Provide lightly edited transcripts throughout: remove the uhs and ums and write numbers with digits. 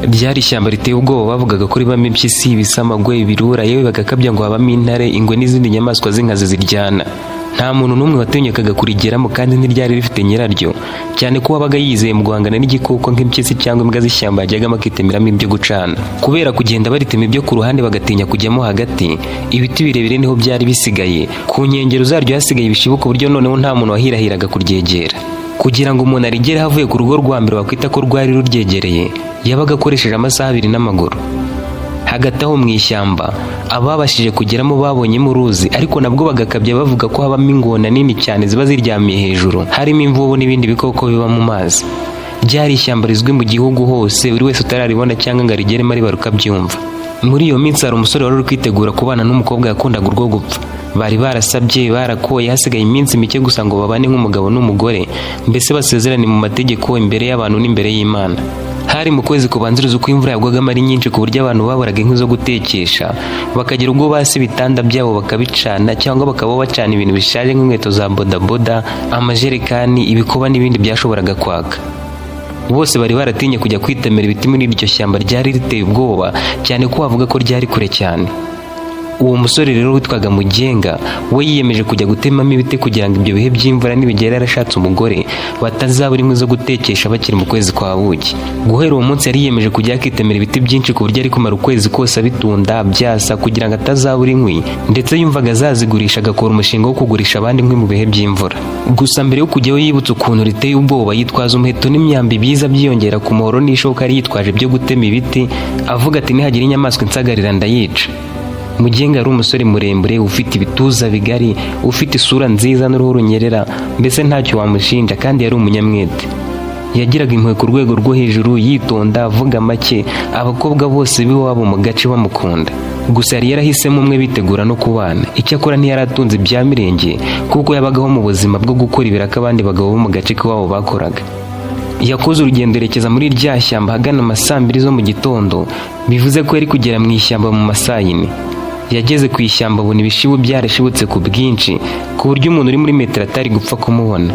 Ryari ishyamba riteye ubwoba. Bavugaga ko ribamo impyisi, ibisamagwe, ibirura, yewe bagakabya ngo habamo intare, ingwe n'izindi nyamaswa z'inkazi ziryana. Nta muntu n'umwe watinyukaga kurigeramo, kandi ntiryari rifite nyiraryo, cyane ko wabaga yizeye mu guhangana n'igikoko nk'impyisi cyangwa imbwa z'ishyamba yajyagamo akitemeramo ibyo gucana. Kubera kugenda baritema ibyo ku ruhande, bagatinya kujyamo hagati, ibiti birebire niho byari bisigaye. Ku nkengero zaryo hasigaye ibishibu, ku buryo noneho nta muntu wahirahiraga kuryegera. Kugira ngo umuntu arigereho avuye ku rugo rwa mbere wakwita ko rwari ruryegereye, yabaga akoresheje amasaha 2 n'amaguru. Hagati aho mu ishyamba, ababashije kugeramo babonyemo uruzi, ariko nabwo bagakabya bavuga ko habamo ingona nini cyane ziba ziryamiye hejuru, harimo imvubu n'ibindi bikoko biba mu mazi. Ryari ishyamba rizwi mu gihugu hose, buri wese utararibona cyangwa ngo arigeremo aribaruka abyumva. Muri iyo minsi hari umusore wari uri kwitegura kubana n'umukobwa yakundaga urwo gupfa. Bari barasabye, barakoye, hasigaye iminsi mike gusa ngo babane nk'umugabo n'umugore, mbese basezerane mu mategeko, imbere y'abantu n'imbere y'Imana. Hari mu kwezi kubanziriza uko imvura yagwagamo ari nyinshi, ku buryo abantu baburaga inkwi zo gutekesha, bakagira ubwo basi ibitanda byabo bakabicana, cyangwa bakaba bacana ibintu bishaje nk'inkweto za bodaboda, amajerekani, ibikoba n'ibindi byashoboraga kwaka. Bose bari baratinye kujya kwitemera ibiti muri iryo shyamba ryari riteye ubwoba, cyane ko wavuga ko ryari kure cyane. Uwo musore rero witwaga Mugenga we yiyemeje kujya gutemamo ibiti, kugira ngo ibyo bihe by'imvura nibigera yarashatse umugore, batazabura inkwi zo gutekesha bakiri mu kwezi kwa buki. Guhera uwo munsi yari yiyemeje kujya akitemera ibiti byinshi, ku buryo ari kumara ukwezi kose abitunda byasa, kugira ngo atazabura inkwi. Ndetse yumvaga azazigurisha, agakora umushinga wo kugurisha abandi inkwi mu bihe by'imvura. Gusa mbere yo kujyayo yibutse ukuntu riteye ubwoba, yitwaza umuheto n'imyambi, biza byiyongera ku muhoro n'ishoka yari yitwaje byo gutema ibiti, avuga ati: "Nihagira inyamaswa insagarira ndayica." Mugenga yari umusore muremure, ufite ibituza bigari, ufite isura nziza n'uruhu runyerera, mbese ntacyo wamushinja, kandi yari umunyamwete. Yagiraga impuhwe ku rwego rwo hejuru, yitonda, avuga make, abakobwa bose b'iwabo mu gace bamukunda. Gusa yari yarahisemo umwe, bitegura no kubana. Icyakora ntiyari atunze ibya mirenge, kuko yabagaho mu buzima bwo gukora ibiraka abandi bagabo bo mu gace k'iwabo bakoraga. Yakoze urugendo yerekeza muri rya shyamba ahagana ama saa 2 zo mu gitondo, bivuze ko yari kugera mu ishyamba mu ma saa 4. Yageze ku ishyamba abona ibishibu byarashibutse ku bwinshi, ku buryo umuntu uri muri metero atari gupfa kumubona.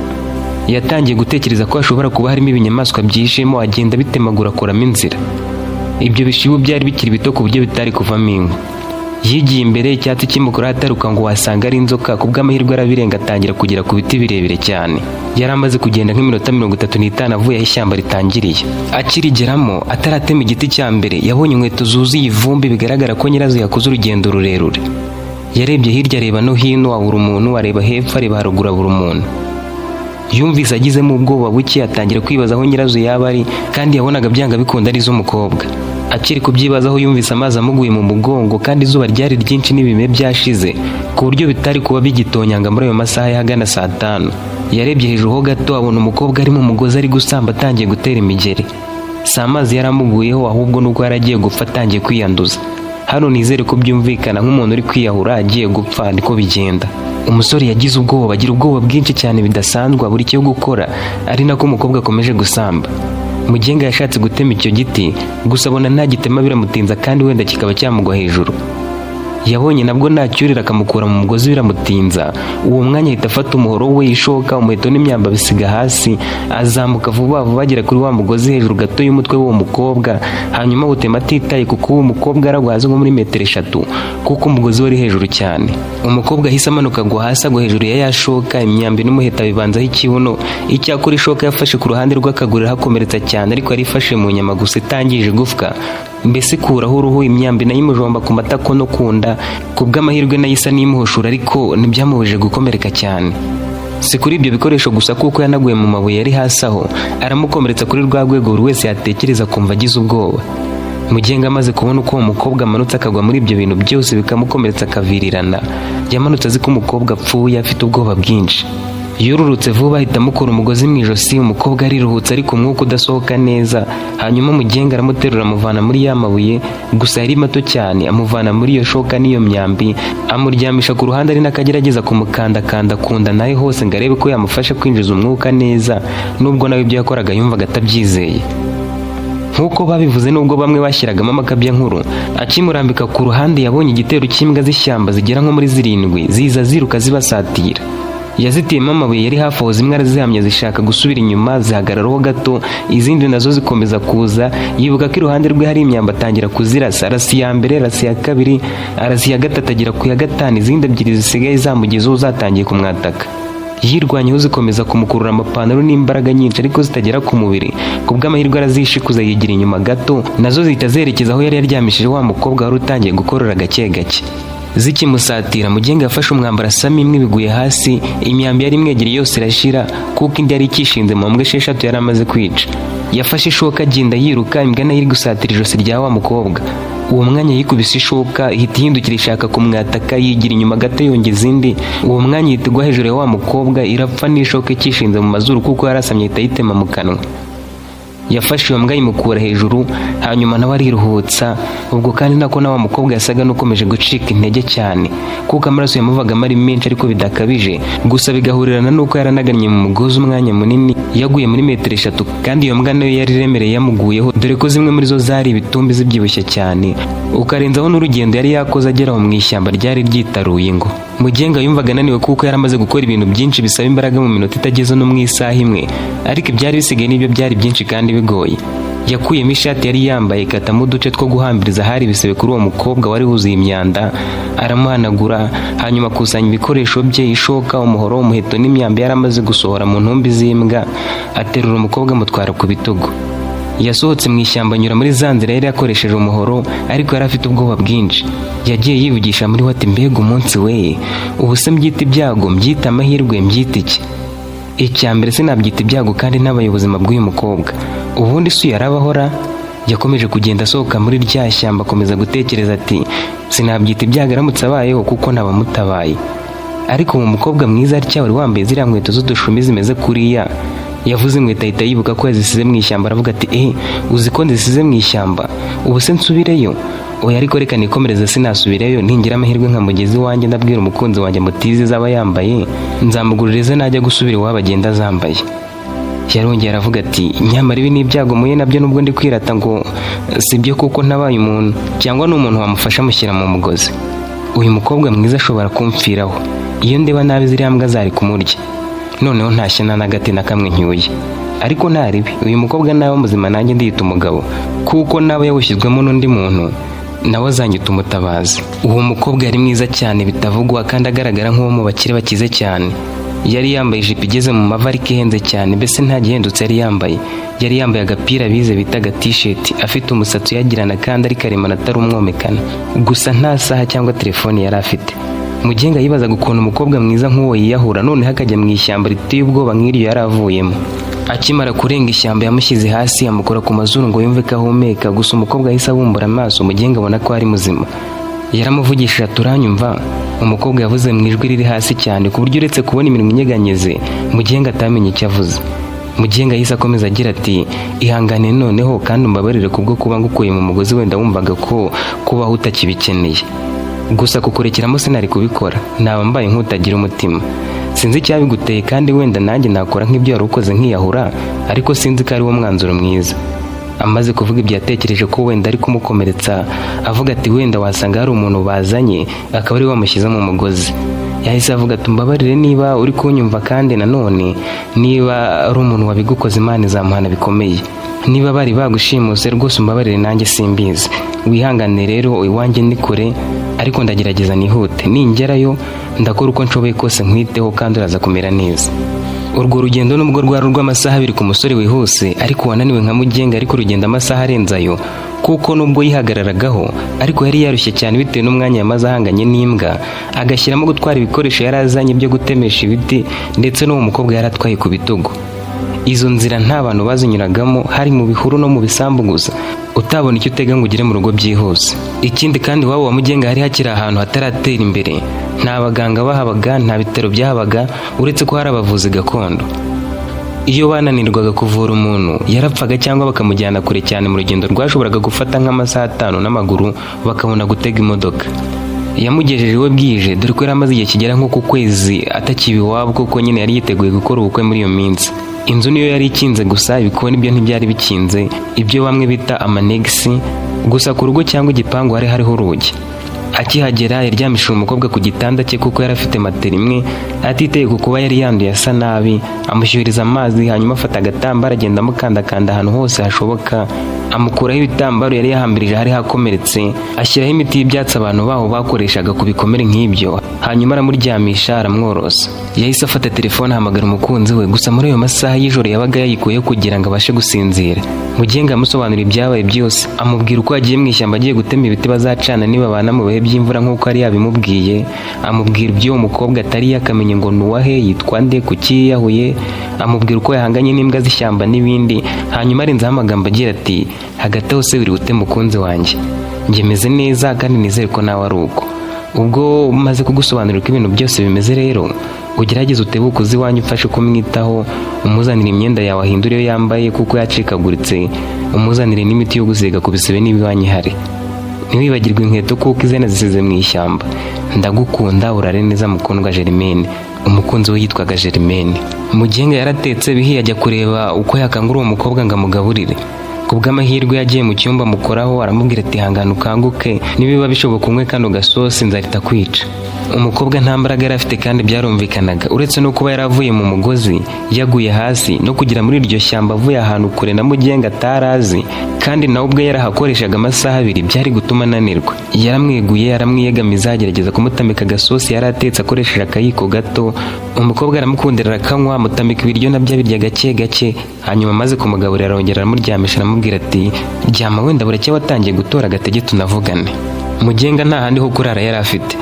Yatangiye gutekereza ko hashobora kuba harimo ibinyamaswa byishimo, agenda bitemagura akoramo inzira. Ibyo bishibu byari bikiri bito, ku buryo bitari kuvamo inkwi. Yigiye imbere, icyatsi kimukora ataruka ngo wasanga ari inzoka. Ku bw'amahirwe arabirenga, atangira kugera ku biti birebire cyane. Yari amaze kugenda nk'iminota 35 avuye aho ishyamba ritangiriye. Akirigeramo, ataratema igiti cya mbere, yabonye inkweto zuzuye ivumbi, bigaragara ko nyirazo yakoze urugendo rurerure. Yarebye hirya, areba no hino, abura umuntu, areba hepfo, areba haruguru, abura umuntu. Yumvise agizemo ubwoba buke, atangira kwibaza aho nyirazo yaba ari, kandi yabonaga byanga bikunda ari iz'umukobwa. Akiri kubyibazaho, yumvise amazi amuguye mu mugongo, kandi izuba ryari ryinshi n'ibime byashize, ku buryo bitari kuba bigitonyanga muri ayo masaha y'ahagana saa 5. Yarebye hejuru ho gato, abona umukobwa ari mu mugozi, ari gusamba, atangiye gutera imigeri. Si amazi yaramuguyeho, ahubwo nuko yari agiye gupfa, atangiye kwiyanduza. Hano nizere ko byumvikana, nk'umuntu uri kwiyahura agiye gupfa niko bigenda. Umusore yagize ubwoba, agira ubwoba bwinshi cyane bidasanzwe, abura icyo gukora, ari nako umukobwa akomeje gusamba. Mugenga yashatse gutema icyo giti, gusa abona ntagitema biramutinza, kandi wenda kikaba cyamugwa hejuru. Yabonye nabwo nacyurira akamukura mu mugozi biramutinza. Uwo mwanya ahita afata umuhoro we, ishoka, umuheto n'imyambi, abisiga hasi, azamuka vuba vuba, agera kuri wa mugozi hejuru gato y'umutwe w'uwo mukobwa, hanyuma awutema atitaye kuko uwo mukobwa aragwa hasi nko muri metero 3, kuko umugozi wari hejuru cyane. Umukobwa ahise amanuka, agwa hasi, agwa hejuru ya ya shoka, imyambi n'umuheto abibanzaho ikibuno. Icyakora ishoka yafashe ku ruhande rw'akaguru irahakomeretsa cyane, ariko yari ifashe mu nyama gusa, itangije igufwa, mbese ikuraho uruhu. Imyambi nayo imujomba ku matako no ku nda, ku bw'amahirwe nayo isa n'imuhushura, ariko ntibyamubujije gukomereka cyane. Si kuri ibyo bikoresho gusa, kuko yanaguye mu mabuye yari hasi aho, aramukomeretsa kuri rwa rwego buri wese yatekereza akumva agize ubwoba. Mugenga amaze kubona uko uwo mukobwa amanutse akagwa muri ibyo bintu byose, bikamukomeretsa, akavirirana, yamanutse azi ko umukobwa apfuye, afite ubwoba bwinshi. Yururutse vuba, ahita amukura umugozi mu ijosi. Umukobwa ariruhutse, ariko umwuka udasohoka neza. Hanyuma Mugenga aramuterura, amuvana muri ya mabuye, gusa yari mato cyane, amuvana muri iyo shoka n'iyo myambi, amuryamisha ku ruhande, ari nako agerageza kumukandakanda ku nda nawe hose ngo arebe ko yamufasha kwinjiza umwuka neza, nubwo nawe ibyo yakoraga yumvaga atabyizeye. Nk'uko babivuze, nubwo bamwe bashyiragamo amakabyankuru, akimurambika ku ruhande yabonye igitero cy'imbwa z'ishyamba zigera nko muri zirindwi, ziza ziruka zibasatira. Yaziteyemo amabuye yari hafi aho, zimwe arazihamya zishaka gusubira inyuma, zihagararaho gato, izindi nazo zikomeza kuza. Yibuka ko iruhande rwe hari imyambi, atangira kuzirasa. Arasa iya mbere, arasa iya kabiri, arasa iya gatatu, agera ku ya gatanu, izindi ebyiri zisigaye zamugezeho zatangiye kumwataka. Yirwanyeho, zikomeza kumukurura amapantaro n'imbaraga nyinshi ariko zitagera ku mubiri. Ku bw'amahirwe arazishikuza, yigira inyuma gato, nazo zihita zerekeza aho yari yaryamishije wa mukobwa wari utangiye gukorora gake gake. Zikimusatira, Mugenga yafashe umwambaro asama imwe biguye hasi, imyambi yari imwegereye yose irashira, kuko indi yari ikishinze mu mbwa esheshatu yari amaze kwica. Yafashe ishoka agenda yiruka, imbwa nayo iri gusatira ijosi rya wa mukobwa. Uwo mwanya yikubise ishoka, ihita ihindukira ishaka kumwataka. Yigira inyuma gato, yongeza indi. Uwo mwanya ihita igwa hejuru ya wa mukobwa, irapfa n'ishoka ikishinze mu mazuru, kuko yarasamye ihita ayitema mu kanwa. Yafashe iyo mbwa ayimukura hejuru, hanyuma nawe ariruhutsa. Ubwo kandi nako na wa mukobwa yasaga n'ukomeje gucika intege cyane, kuko amaraso yamuvagamo ari menshi ariko bidakabije, gusa bigahurirana n'uko yaranagannye mu mugozi umwanya munini, yaguye muri metero 3, kandi iyo mbwa nayo yari iremereye yamuguyeho, dore ko zimwe muri zo zari ibitumbi zibyibushye cyane, ukarenzaho n'urugendo yari yakoze agera aho mu ishyamba ryari ryitaruye. Ngo Mugenga yumvaga ananiwe, kuko yari amaze gukora ibintu byinshi bisaba imbaraga mu minota itageze no mu isaha imwe, ariko ibyari bisigaye nibyo byari byinshi kandi bigoye. Yakuyemo ishati yari yambaye, ikatamo uduce two guhambiriza ahari ibisebe kuri uwo mukobwa wari wuzuye imyanda, aramuhanagura. Hanyuma akusanya ibikoresho bye: ishoka, umuhoro, umuheto n'imyambi yari amaze gusohora mu ntumbi z'imbwa, aterura umukobwa amutwara ku bitugu. Yasohotse mu ishyamba, anyura muri za nzira yari yakoresheje umuhoro, ariko yari afite ubwoba bwinshi. Yagiye yivugisha muri we ati: "Mbega umunsi we! Ubu se mbyita ibyago, mbyita amahirwe, mbyita iki? Icya mbere sinabyita ibyago kandi ntabaye ubuzima bw'uyu mukobwa. Ubundi si yarabahora?" Yakomeje kugenda asohoka muri rya shyamba, akomeza gutekereza ati: "Sinabyita ibyago aramutse abayeho, kuko ntabamutabaye. Ariko mu mukobwa mwiza atya, wari wambaye ziriya nkweto z'udushumi zimeze kuriya." Yavuze inkweto, ahita yibuka ko yazisize mu ishyamba. Aravuga ati: "Eh, uzi ko nzisize mu ishyamba? Ubu se nsubireyo? Oya, ariko reka nikomereze, sinasubireyo. Ningira amahirwe nka mugezi wanjye, ndabwira umukunzi wanjye mutizi zaba yambaye, nzamugurira ize, najya gusubira iwabo agenda azambaye." Yarongeye aravuga ati: "Nyamara ibi ni ibyago muye nabyo, nubwo ndi kwirata ngo si byo, kuko ntabaye umuntu cyangwa ni umuntu wamufasha amushyira mu mugozi. Uyu mukobwa mwiza ashobora kumfiraho. Iyo ndeba nabi ziriya mbwa zari kumurya. Noneho ntashye nta n'agati na kamwe ncyuye. Ariko nta ribi, uyu mukobwa naba muzima nanjye ndiyita umugabo, kuko naba yawushyizwemo n'undi muntu nawe azanyita umutabazi." Uwo mukobwa yari mwiza cyane bitavugwa, kandi agaragara nk'uwo mu bakire bakize cyane. Yari yambaye ijipo igeze mu mavi ariko ihenze cyane, mbese nta gihendutse yari yambaye. Yari yambaye agapira bize bitaga t-shirt, afite umusatsi uyagirana kandi ari karemano atari umwomekano. Gusa nta saha cyangwa telefone yari afite. Mugenga yibazaga ukuntu umukobwa mwiza nk'uwo yiyahura, noneho akajya mu ishyamba riteye ubwoba nk'iryo yari avuyemo. Akimara kurenga ishyamba, yamushyize hasi, amukora ku mazuru ngo yumve ko ahumeka. Gusa umukobwa yahise abumbura amaso, Mugenga abona ko ari muzima. Yaramuvugishije ati: "Uranyumva?" Umukobwa yavuze mu ijwi riri hasi cyane, ku buryo uretse kubona iminwa inyeganyeze, Mugenga atamenye icyo avuze. Mugenga yahise akomeza agira ati: "Ihangane noneho kandi umbabarire kubwo kuba ngukuye mu mugozi, wenda wumvaga ko kubaho utakibikeneye. Gusa kukurekeramo sinari kubikora, naba mbaye nk'utagira umutima. Sinzi icyabiguteye, kandi wenda nanjye nakora nk'ibyo wari ukoze nkiyahura, ariko sinzi ko ari wo mwanzuro mwiza." Amaze kuvuga ibyo, yatekereje ko wenda ari kumukomeretsa, avuga ati: "Wenda wasanga hari umuntu bazanye akaba ari we wamushyize mu mugozi." Yahise avuga ati: "Umbabarire niba uri kunyumva, kandi nanone niba ari umuntu wabigukoze, Imana izamuhana bikomeye. Niba bari bagushimuse, rwose umbabarire, nanjye simbizi. Wihangane rero, iwanjye ni kure, ariko ndagerageza nihute. Ningerayo ndakora uko nshoboye kose nkwiteho, kandi uraza kumera neza." Urwo rugendo nubwo rwari urw'amasaha 2 ku musore wihuse, ariko wananiwe nka Mugenga, ariko urugendo amasaha arenze ayo, kuko nubwo yihagararagaho ariko yari yarushye cyane bitewe n'umwanya yamaze ahanganye n'imbwa, agashyiramo gutwara ibikoresho yari azanye byo gutemesha ibiti, ndetse n'uwo mukobwa yari atwaye ku bitugu. Izo nzira nta bantu bazinyuragamo, hari mu bihuru no mu bisambu gusa, utabona icyo utega ngo ugere mu rugo byihuse. Ikindi kandi, iwabo wa Mugenga hari hakiri ahantu hataratera imbere. Nta baganga bahabaga, nta bitaro byahabaga, uretse ko hari abavuzi gakondo. Iyo bananirwaga kuvura umuntu, yarapfaga cyangwa bakamujyana kure cyane mu rugendo rwashoboraga gufata nk'amasaha 5 n'amaguru, bakabona gutega imodoka. Yamugejeje iwe bwije, dore ko yari amaze igihe kigera nko ku kwezi atakiba iwabo, kuko nyine yari yiteguye gukora ubukwe muri iyo minsi. Inzu niyo yari ikinze gusa, ibikoni byo ntibyari bikinze, ibyo bamwe bita amanegisi. Gusa ku rugo cyangwa igipangu hari hariho urugi. Akihagera yaryamishije umukobwa ku gitanda cye kuko yari afite matera imwe, atiteye ku kuba yari yanduye asa nabi, amushyuhiriza amazi, hanyuma afata agatambaro agenda amukandakanda ahantu hose hashoboka, amukuraho ibitambaro yari yahambirije ahari hakomeretse, ashyiraho imiti y'ibyatsi abantu baho bakoreshaga ku bikomere nk'ibyo, hanyuma aramuryamisha, aramworosa. Yahise afata telefone ahamagara umukunzi we, gusa muri ayo masaha y'ijoro yabaga yayikuyeho kugira ngo abashe gusinzira. Mugenga yamusobanurira ibyabaye byose, amubwira uko yagiye mu ishyamba agiye gutema ibiti bazacana nibabana mu bihe by'imvura nk'uko yari yabimubwiye, amubwira iby'uwo mukobwa atari yakamenye ngo ni uwahe, yitwa nde, kuki yiyahuye, amubwira uko yahanganye n'imbwa z'ishyamba n'ibindi, hanyuma arenzaho amagambo agira ati: "Hagati aho se wiri ute mukunzi wanjye? Njye meze neza kandi nizere ko nawe ari uko. Ubwo umaze kugusobanurira uko ibintu byose bimeze rero, ugerageze utebuke uze iwanjye umfashe kumwitaho, umuzanire imyenda yawe ahindure iyo yambaye kuko yacikaguritse, umuzanire n'imiti yo gusiga ku bisebe niba iwanyu ihari. Ntiwibagirwe inkweto kuko izena zisize mu ishyamba. Ndagukunda, urare neza mukundwa Germaine." Umukunzi we yitwaga Germaine. Mugenga yaratetse bihiye, ajya kureba uko yakangura uwo mukobwa ngo amugaburire. Ku bw'amahirwe yagiye mu cyumba amukoraho, aramubwira ati: "Hangana ukanguke, nibiba bishoboka unywe kano gasosi, inzara itakwica." Umukobwa nta mbaraga yari afite kandi byarumvikanaga, uretse no kuba yaravuye mu mugozi yaguye hasi, no kugera muri iryo shyamba avuye ahantu kure na Mugenga atarazi, kandi nawe ubwe yarahakoreshaga amasaha 2, byari gutuma ananirwa. Yaramweguye, aramwiyegamiza, agerageza kumutamika agasosi yari atetse akoresheje akayiko gato. Umukobwa aramukundira, arakanywa, amutamika ibiryo nabyo abirya gake gake. Hanyuma amaze kumugaburira arongera aramuryamisha, aramubwira ati: "Ryama, wenda buracya watangiye gutora agatege tunavugane." Mugenga nta handi ho kurara yari afite.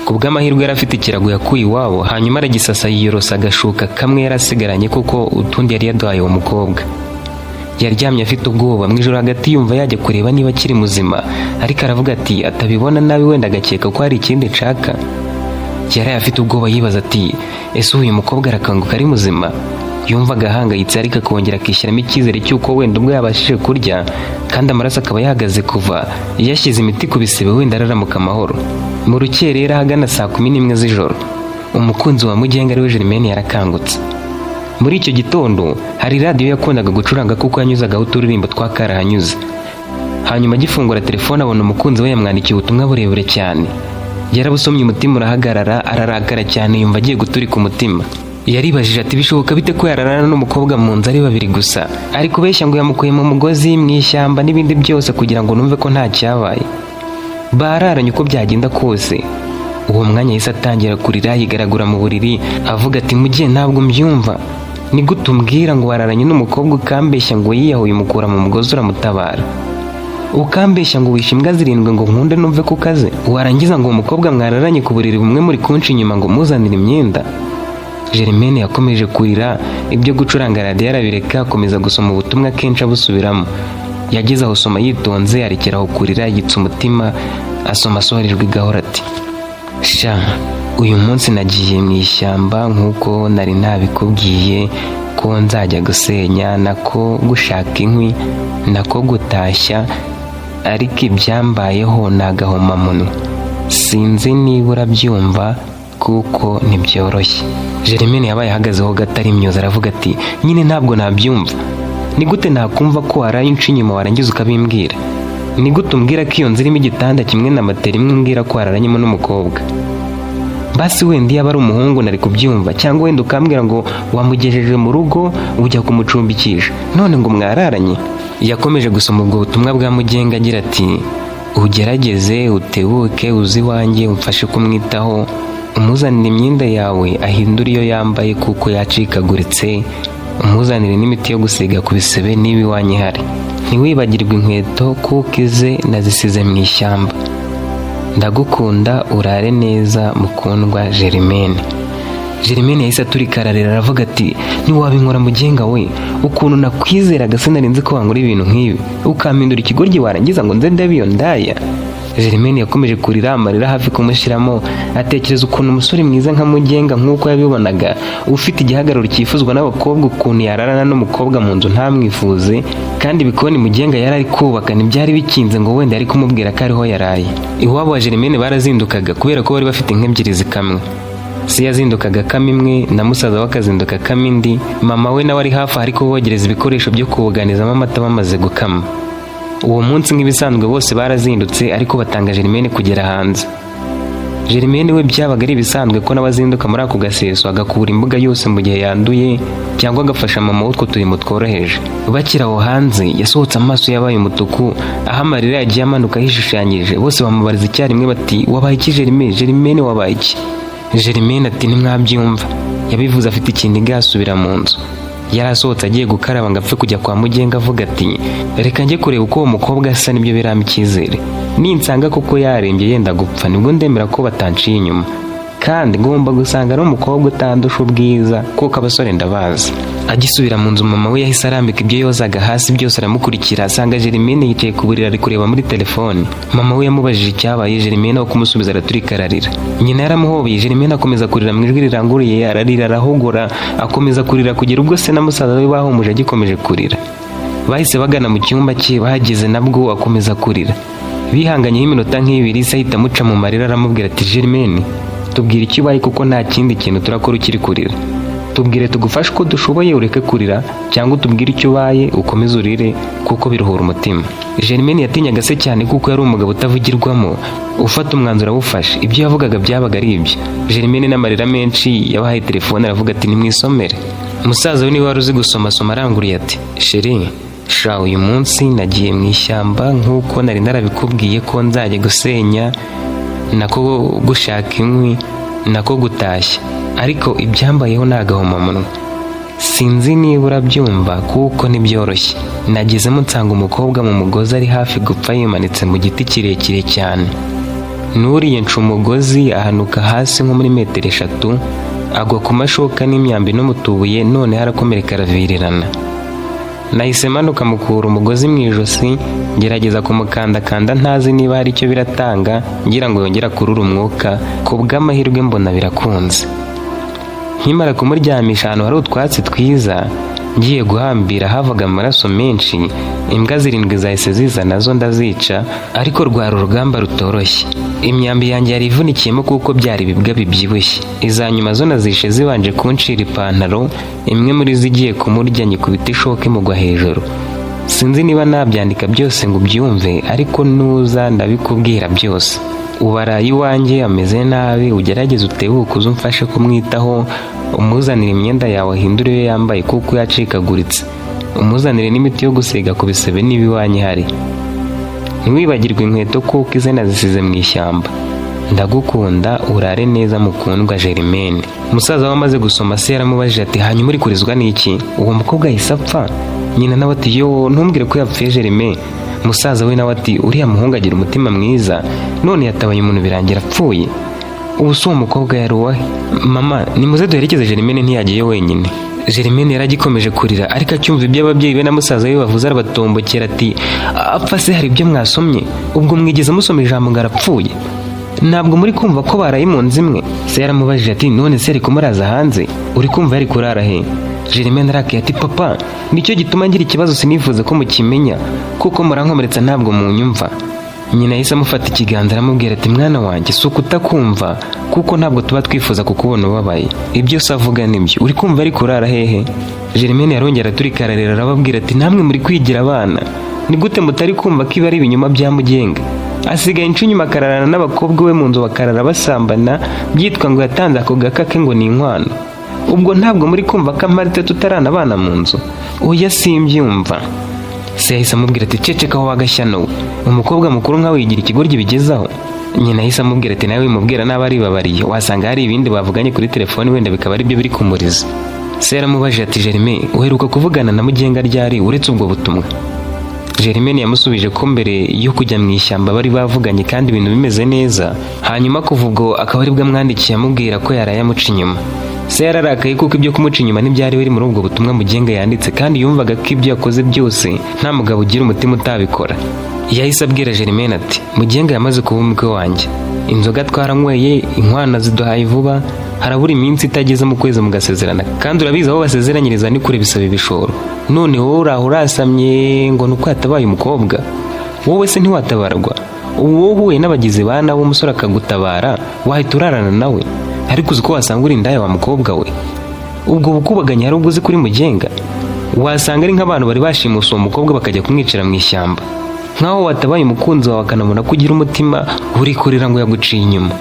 Ku bw'amahirwe yari afite ikirago yakuye iwabo, hanyuma aragisasa, yiyorosa agashuka kamwe yari asigaranye kuko utundi yari yaduhaye uwo mukobwa. Yaryamye afite ubwoba. Mu ijoro hagati yumva yajya kureba niba akiri muzima, ariko aravuga ati atabibona nabi wenda agakeka ko hari ikindi nshaka. Yaraye afite ubwoba, yibaza ati: "Ese uyu mukobwa arakanguka ari muzima?" Yumvaga ahangayitse, ariko akongera akishyiramo icyizere cy'uko wenda ubwo yabashije kurya kandi amaraso akaba yahagaze kuva yashyize imiti ku bisebe, wenda araramuka amahoro. Mu rukerera ahagana saa 11 z'ijoro, umukunzi wa Mugenga ariwe Germaine yarakangutse. Muri icyo gitondo hari radiyo yakundaga gucuranga kuko yanyuzagaho uturirimbo twa karahanyuze. Hanyuma agifungura telefone abona umukunzi we yamwandikiye ubutumwa burebure cyane. Yarabusomye umutima urahagarara, ararakara cyane, yumva agiye guturika umutima. Yaribajije ati: "Bishoboka bite ko yararana n'umukobwa mu nzu ari babiri gusa? Ari kubeshya ngo yamukuye mu mugozi mu ishyamba n'ibindi byose kugira ngo numve ko nta cyabaye. Bararanye uko byagenda kose." Uwo mwanya yahise atangira kurira, yigaragura mu buriri, avuga ati: "Mugihe ntabwo mbyumva. Ni gute umbwira ngo wararanye n'umukobwa, ukambeshya ngo yiyahuye, umukura mu mugozi uramutabara, ukambeshya ngo wishe imbwa zirindwi ngo nkunde numve ko ukaze, warangiza ngo uwo mukobwa mwararanye ku buriri bumwe muri kunca inyuma ngo muzanire imyenda?" Germaine yakomeje kurira, ibyo gucuranga radiyo arabireka, akomeza gusoma ubutumwa kenshi abusubiramo. Yageze aho soma yitonze, arekera aho kurira, yitsa umutima, asoma asohora ijwi gahoro ati: "Sha, uyu munsi nagiye mu ishyamba nk'uko nari nabikubwiye ko nzajya gusenya, nako gushaka inkwi, nako gutashya, ariko ibyambayeho ni agahomamunwa. Sinzi niba urabyumva kuko ntibyoroshye." Germaine yabaye ahagazeho gato arimyoza, aravuga ati: "Nyine ntabwo nabyumva. Ni gute nakumva ko waraye unca inyuma warangiza ukabimbwira? Ni gute umbwira ko iyo nzu irimo igitanda kimwe na matera imwe, umbwira ko wararanyemo n'umukobwa? Basi wenda iyo aba ari umuhungu nari kubyumva, cyangwa wenda ukambwira ngo wamugejeje mu rugo ujya kumucumbikisha, none ngo mwararanye." Yakomeje gusoma ubwo butumwa bwa Mugenga agira ati: "Ugerageze utebuke uze iwanjye umfashe kumwitaho, umuzanire imyenda yawe ahindure iyo yambaye kuko yacikaguritse, umuzanire n'imiti yo gusiga ku bisebe niba iwanyu ihari. Ntiwibagirwe inkweto kuko ize nazisize mu ishyamba. Ndagukunda, urare neza mukundwa Germaine." Germaine yahise aturika ararira, aravuga ati: "Ntiwabinkora Mugenga we. Ukuntu nakwizeraga, sinari nzi ko wankora ibintu nk'ibi, ukampindura ikigoryi, warangiza ngo nze ndebe iyo ndaya." Germaine yakomeje kurira, amarira hafi kumushyiramo, atekereza ukuntu umusore mwiza nka Mugenga nk'uko yabibonaga, ufite igihagararo cyifuzwa n'abakobwa, ukuntu yararana n'umukobwa mu nzu ntamwifuze. Kandi ibikoni Mugenga yari ari kubaka ntibyari bikinze ngo wenda yari kumubwira ko ariho yaraye. Iwabo wa Germaine barazindukaga kubera ko bari bafite inka ebyiri zikamwa. Se yazindukaga akama imwe na musaza we akazinduka akama indi, mama we nawe ari hafi aho ari kubogereza ibikoresho byo kubuganizamo amata bamaze gukama. Uwo munsi nk'ibisanzwe bose barazindutse, ariko batanga Germaine kugera hanze. Germaine we byabaga ari ibisanzwe ko nawe azinduka muri ako gaseso, agakura imbuga yose mu gihe yanduye, cyangwa agafasha mama utwo turimo tworoheje. Bakiri aho hanze, yasohotse amaso yabaye umutuku, aho amarira yagiye amanuka yishushanyije. Bose bamubariza icyarimwe bati: "Wabaye iki Germaine? Germaine, wabaye iki?" Germaine ati: "Ntimwabyumva." Yabivuze afite ikiniga, asubira mu nzu. Yari asohotse agiye gukaraba ngo apfe kujya kwa Mugenga, avuga ati: "Reka njye kureba uko uwo mukobwa asa, nibyo birampa icyizere. Ninsanga koko yarembye yenda gupfa, nibwo ndemera ko batanciye inyuma. Kandi ngomba gusanga ari umukobwa utandusha ubwiza, kuko abasore ndabazi." Agisubira mu nzu, mama we yahise arambika ibyo yozaga hasi byose, aramukurikira, asanga Germaine yicaye ku buriri ari kureba muri telefone. Mama we yamubajije icyabaye, Germaine aho kumusubiza araturika ararira. Nyina yaramuhobeye, Germaine akomeza kurira mu ijwi riranguruye, ararira arahogora, akomeza kurira kugera ubwo se na musaza we bahumuje agikomeje kurira. Bahise bagana mu cyumba cye, bahageze nabwo akomeza kurira. Bihanganyeho iminota nk'ibiri, se ahita amuca mu marira, aramubwira ati: "Germaine, tubwire icyo ubaye, kuko nta kindi kintu turakora ukiri kurira. Tubwire tugufashe uko dushoboye ureke kurira, cyangwa utubwire icyo ubaye ukomeze urire, kuko biruhura umutima." Germaine yatinyaga se cyane, kuko yari umugabo utavugirwamo, ufata umwanzuro awufashe. Ibyo yavugaga byabaga ari ibyo. Germaine n'amarira menshi yabahaye telefone, aravuga ati: "Nimwisomere." Musaza we niwe wari uzi gusomasoma, aranguriye ati: "Chérie, sha, uyu munsi nagiye mu ishyamba nk'uko nari narabikubwiye ko nzajya gusenya, nako gushaka inkwi, nako gutashya, ariko ibyambayeho ni agahomamunwa. Sinzi niba urabyumva kuko ntibyoroshye. Nagezemo nsanga umukobwa mu mugozi ari hafi gupfa, yimanitse mu giti kirekire cyane. Nuriye nca umugozi, ahanuka hasi nko muri metero 3, agwa ku mashoka n'imyambi no mu tubuye, noneho arakomereka aravirirana. Nahise manuka mukura umugozi mu ijosi, ngerageza kumukandakanda, ntazi niba hari icyo biratanga, ngira ngo yongere akurure umwuka. Ku bw'amahirwe mbona birakunze. Nkimara kumuryamisha ahantu hari utwatsi twiza, ngiye guhambira, havaga amaraso menshi. Imbwa zirindwi zahise ziza, nazo ndazica, ariko rwari urugamba rutoroshye. Imyambi yanjye yari ivunikiyemo kuko byari ibibwa bibyibushye. Iza nyuma zo nazishe zibanje kuncira ipantaro. Imwe muri zo igiye kumurya, nyikubita ishoka imugwa hejuru. Sinzi niba nabyandika byose ngo ubyumve, ariko nuza ndabikubwira byose. Ubaraye iwanjye, ameze nabi. Ugerageze utebuke uze umfashe kumwitaho, umuzanire imyenda yawe ahindure iyo yambaye kuko yacikaguritse, umuzanire n'imiti yo gusiga ku bisebe niba iwanyu ihari. Ntiwibagirwe inkweto kuko ize nazisize mu ishyamba. Ndagukunda, urare neza mukundwa, Germaine." Musaza we amaze gusoma, se yaramubajije ati: "Hanyuma uri kurizwa n'iki? Uwo mukobwa ahise apfa?" Nyina nawe ati: "Yo, ntumbwire ko yapfuye Germaine." Musaza we nawe ati: "Uriya muhungu agira umutima mwiza, none yatabaye umuntu birangira apfuye. Ubu si uwo mukobwa yari uwahe? Mama, nimuze duherekeze Germaine, ntiyagiye wenyine." Germaine yari agikomeje kurira, ariko acyumva ibyo ababyeyi be na musaza we bavuze, arabatombokera ati: "Apfa se hari ibyo mwasomye? Ubwo mwigeze musoma ijambo ngo arapfuye? Ntabwo muri kumva ko baraye mu nzu imwe?" Se yaramubajije ati: "None se ari kumuraza hanze? Uri kumva yari kurara he?" Germaine arakaye ati: "Papa, nicyo gituma ngira ikibazo, sinifuza ko mukimenya kuko murankomeretsa, ntabwo munyumva." Nyina yahise amufata ikiganza, aramubwira ati: "Mwana wanjye, si ukutakumva, kuko ntabwo tuba twifuza kukubona ubabaye. Ibyo se avuga nibyo. Uri kumva ari kurara hehe?" Germaine yarongera aturika ararira, arababwira ati: "Namwe muri kwigira abana. Ni gute mutari kumva ko ibi ari ibinyoma bya Mugenga? Asigaye inca inyuma, akararana n'abakobwa we mu nzu, bakarara basambana, byitwa ngo yatanze ako gaka ke ngo ni inkwano. Ubwo ntabwo muri kumva ko amaritse tutarana abana mu nzu? Oya, simbyumva." Se yahise amubwira ati: "Ceceka aho wagashyano we, umukobwa mukuru nkawe yigira ikigoryi bigezaho." Nyina yahise amubwira ati: "Nawe wimubwira n'aba aribabariye, wasanga hari ibindi bavuganye kuri telefoni, wenda bikaba aribyo biri kumuriza." Se yaramubajije ati: "Germaine, uheruka kuvugana na Mugenga ryari uretse ubwo butumwa?" Germaine yamusubije ko mbere yo kujya mu ishyamba bari bavuganye kandi ibintu bimeze neza, hanyuma kuva ubwo akaba aribwo amwandikiye amubwira ko yaraye amuca inyuma. Se yararakaye kuko ibyo kumuca inyuma ntibyari biri muri ubwo butumwa Mugenga yanditse, kandi yumvaga ko ibyo yakoze byose nta mugabo ugira umutima utabikora. Yahise abwira Germaine ati: "Mugenga yamaze kuba umukwe wanjye. Inzoga twaranyweye, inkwano ziduhaye vuba, harabura iminsi itageze mu kwezi mugasezerana, kandi urabizi aho basezeranyiriza ni kure, bisaba ibishoro. None wowe uraho urasamye ngo ni uko yatabaye umukobwa. Wowe se ntiwatabarwa? Ubu wowe uhuye n'abagizi ba nabi, umusore akagutabara, wahita urarana nawe? Ariko uzi ko wasanga uri indaya wa mukobwa we? Ubwo bukubaganyi hari ubwo uzi kuri Mugenga? Wasanga ari nk'abantu bari bashimuse uwo mukobwa bakajya kumwicira mu ishyamba." Nkaho watabaye umukunzi wawe akanabona ko ugira umutima, urikurira ngo yaguciye inyuma.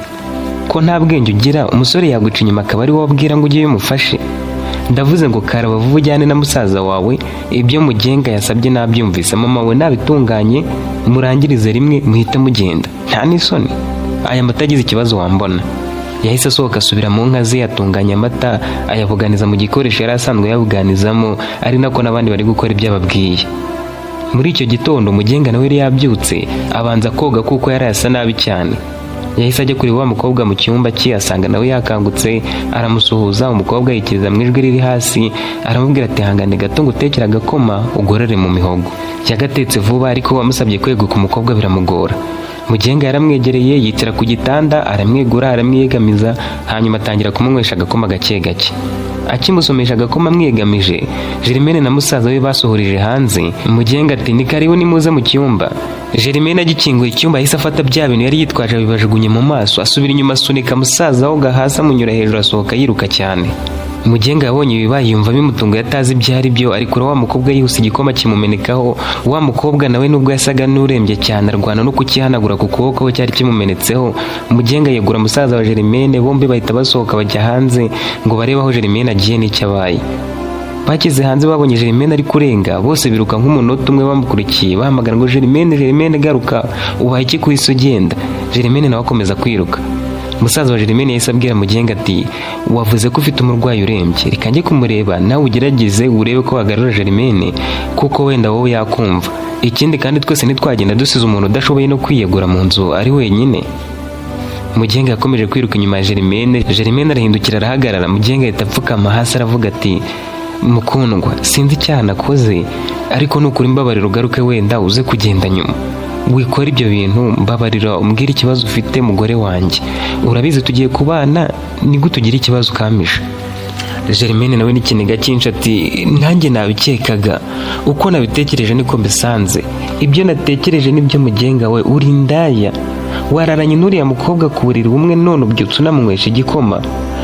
Ko nta bwenge ugira, umusore yaguca inyuma akaba ari wowe abwira ngo ujye umufashe? Ndavuze ngo karaba vuba ujyane na musaza wawe. Ibyo Mugenga yasabye nabyumvise, mama we nabitunganye, murangirize rimwe muhite mugenda. Nta n'isoni, aya mata agize ikibazo wambona. Yahise asohoka asubira mu nka ze, atunganya amata, ayabuganiza mu gikoresho yari asanzwe yabuganizamo, ari nako n'abandi bari gukora ibyo ababwiye. Muri icyo gitondo Mugenga nawe yari yabyutse, abanza koga kuko yari asa nabi cyane. Yahise ajya kureba wa mukobwa mu cyumba cye, asanga nawe yakangutse, aramusuhuza. Umukobwa yikiriza mu ijwi riri hasi, aramubwira ati: "Hangane gato ngo utekere agakoma ugorore mu mihogo." Yagatetse vuba, ariko wamusabye kweguka umukobwa biramugora. Mugenga yaramwegereye, yicara ku gitanda, aramwegura, aramwiyegamiza, hanyuma atangira kumunywesha agakoma gake gake. Akimusomesha agakoma amwiyegamije, Germaine na musaza we basohoreje hanze. Mugenga ati: "Ni karibu, nimuze mu cyumba." Germaine agikinguye icyumba, yahise afata bya bintu yari yitwaje abibajugunye mu maso, asubira inyuma, asunika musaza we hasi, amunyura hejuru, asohoka yiruka cyane. Mugenga yabonye ibibaye yumva bimutunguye, atazi ibyo ari byo. Arikura wa mukobwa yihuse, igikoma kimumenekaho. Wa mukobwa nawe nubwo yasaga n'urembye cyane, arwana no kukihanagura ku kuboko cyari kimumenetseho. Mugenga yegura musaza wa Germaine, bombi bahita basohoka bajya hanze ngo barebe aho Germaine agiye n'icyo abaye. Bageze hanze babonye Germaine ari kurenga, bose biruka nk'umunota umwe bamukurikiye, bahamagara ngo: "Germaine, Germaine, garuka, ubaye iki ku isi ugenda?" Germaine nawe akomeza kwiruka. Musaza wa Germaine yahise abwira Mugenga ati: "Wavuze ko ufite umurwayi urembye, reka njye kumureba, nawe ugerageze urebe ko wagarura Germaine, kuko wenda wowe yakumva. Ikindi kandi twese ntitwagenda dusize umuntu udashoboye no kwiyegura mu nzu ari wenyine." Mugenga yakomeje kwiruka inyuma ya Germaine. Germaine arahindukira, arahagarara. Mugenga ahita apfukama hasi, aravuga ati: "Mukundwa, sinzi icyaha nakoze, ariko nukuri mbabarira ugaruke, wenda uze kugenda nyuma. Wikora ibyo bintu, mbabarira umbwire ikibazo ufite, mugore wanjye. Urabizi tugiye kubana, nigute ugira ikibazo ukampisha?" Germaine nawe n'ikiniga cyinshi ati: "Nanjye nabikekaga, uko nabitekereje niko mbisanze. Ibyo natekereje nibyo. Mugenga we, uri indaya. Wararanye n'uriya mukobwa ku buriri bumwe, none ubyutse unamunywesha igikoma.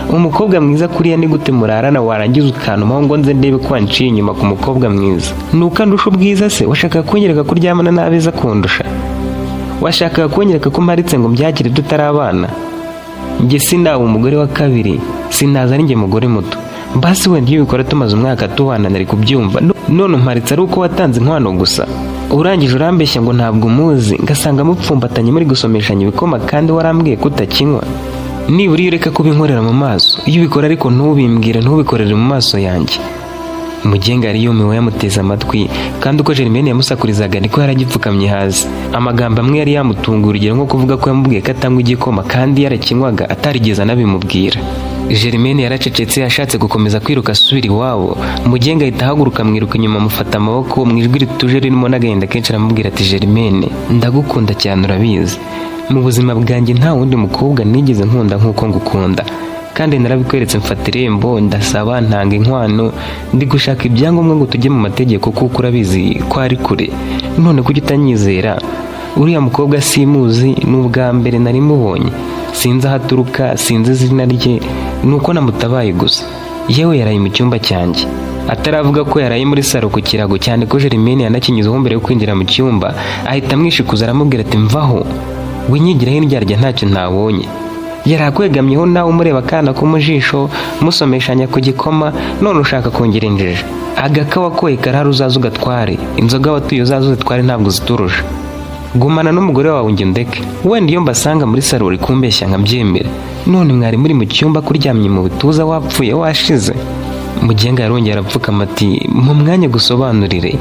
Umukobwa mwiza kuriya ni gute murarana, warangiza ukantumaho ngo nze ndebe ko wanciye inyuma ku mukobwa mwiza? Nuko andusha ubwiza se? Washakaga kunyereka ko uryamana n'abeza kundusha? Washakaga kunyereka ko mparitse ngo mbyakire tutari abana? Njye sinaba umugore wa kabiri, sinaza ari njye mugore muto. Basi wenda iyo ubikora tumaze umwaka tubana nari kubyumva. None umparitse ari uko watanze inkwano gusa, urangije urambeshya ngo ntabwo umuzi, ngasanga mupfumbatanye muri gusomeshanya ibikoma kandi warambwiye ko utakinywa. Nibura iyo ureka kubinkorera mu maso, iyo ubikora ariko ntubimbwire, ntubikorere mu maso yanjye." Mugenga yari yumiwe, yamuteze amatwi, kandi uko Germaine yamusakurizaga niko yari agipfukamye hasi. Amagambo amwe yari yamutunguye, urugero nko kuvuga ko yamubwiye ko atanywa igikoma kandi yarakinywaga, atarigeze anabimubwira. Germaine yaracecetse, ashatse gukomeza kwiruka asubira iwabo. Mugenga ahita ahaguruka, amwiruka inyuma, amufata amaboko. Mu ijwi rituje ririmo n'agahinda kenshi aramubwira ati: "Germaine, ndagukunda cyane, urabizi. Mu buzima bwanjye nta wundi mukobwa nigeze nkunda nk'uko ngukunda, kandi narabikweretse. Mfata irembo, ndasaba, ntanga inkwano, ndi gushaka ibyangombwa ngo tujye mu mategeko kuko urabizi ko ari kure. None kuki utanyizera? Uriya mukobwa simuzi, ni ubwa mbere nari mubonye. Sinzi aho aturuka, sinzi izina rye, ni uko namutabaye gusa. Yewe, yaraye mu cyumba cyanjye." Ataravuga ko yaraye muri saro ku kirago, cyane ko Germaine yanakinyuzeho mbere yo kwinjira mu cyumba, ahita amwishikuza, aramubwira ati: "Mvaho, winyigiraho indyarya, ntacyo ntabonye. Yari akwegamyeho nawe umureba akana ko mu jisho, musomeshanya ku gikoma, none ushaka kongera injiji. Agakawa koye karahari, uzaze ugatware. Inzoga watuye uzaze uzitware, ntabwo uziturusha. Gumana n'umugore wawe, njye undeke. Wenda iyo mbasanga muri saro uri kumbeshya nkabyemera. None mwari muri mu cyumba kuryamye mu bituza, wapfuye washize." Mugenga yarongera arapfukama ati: "Mu mwanya gusobanurire,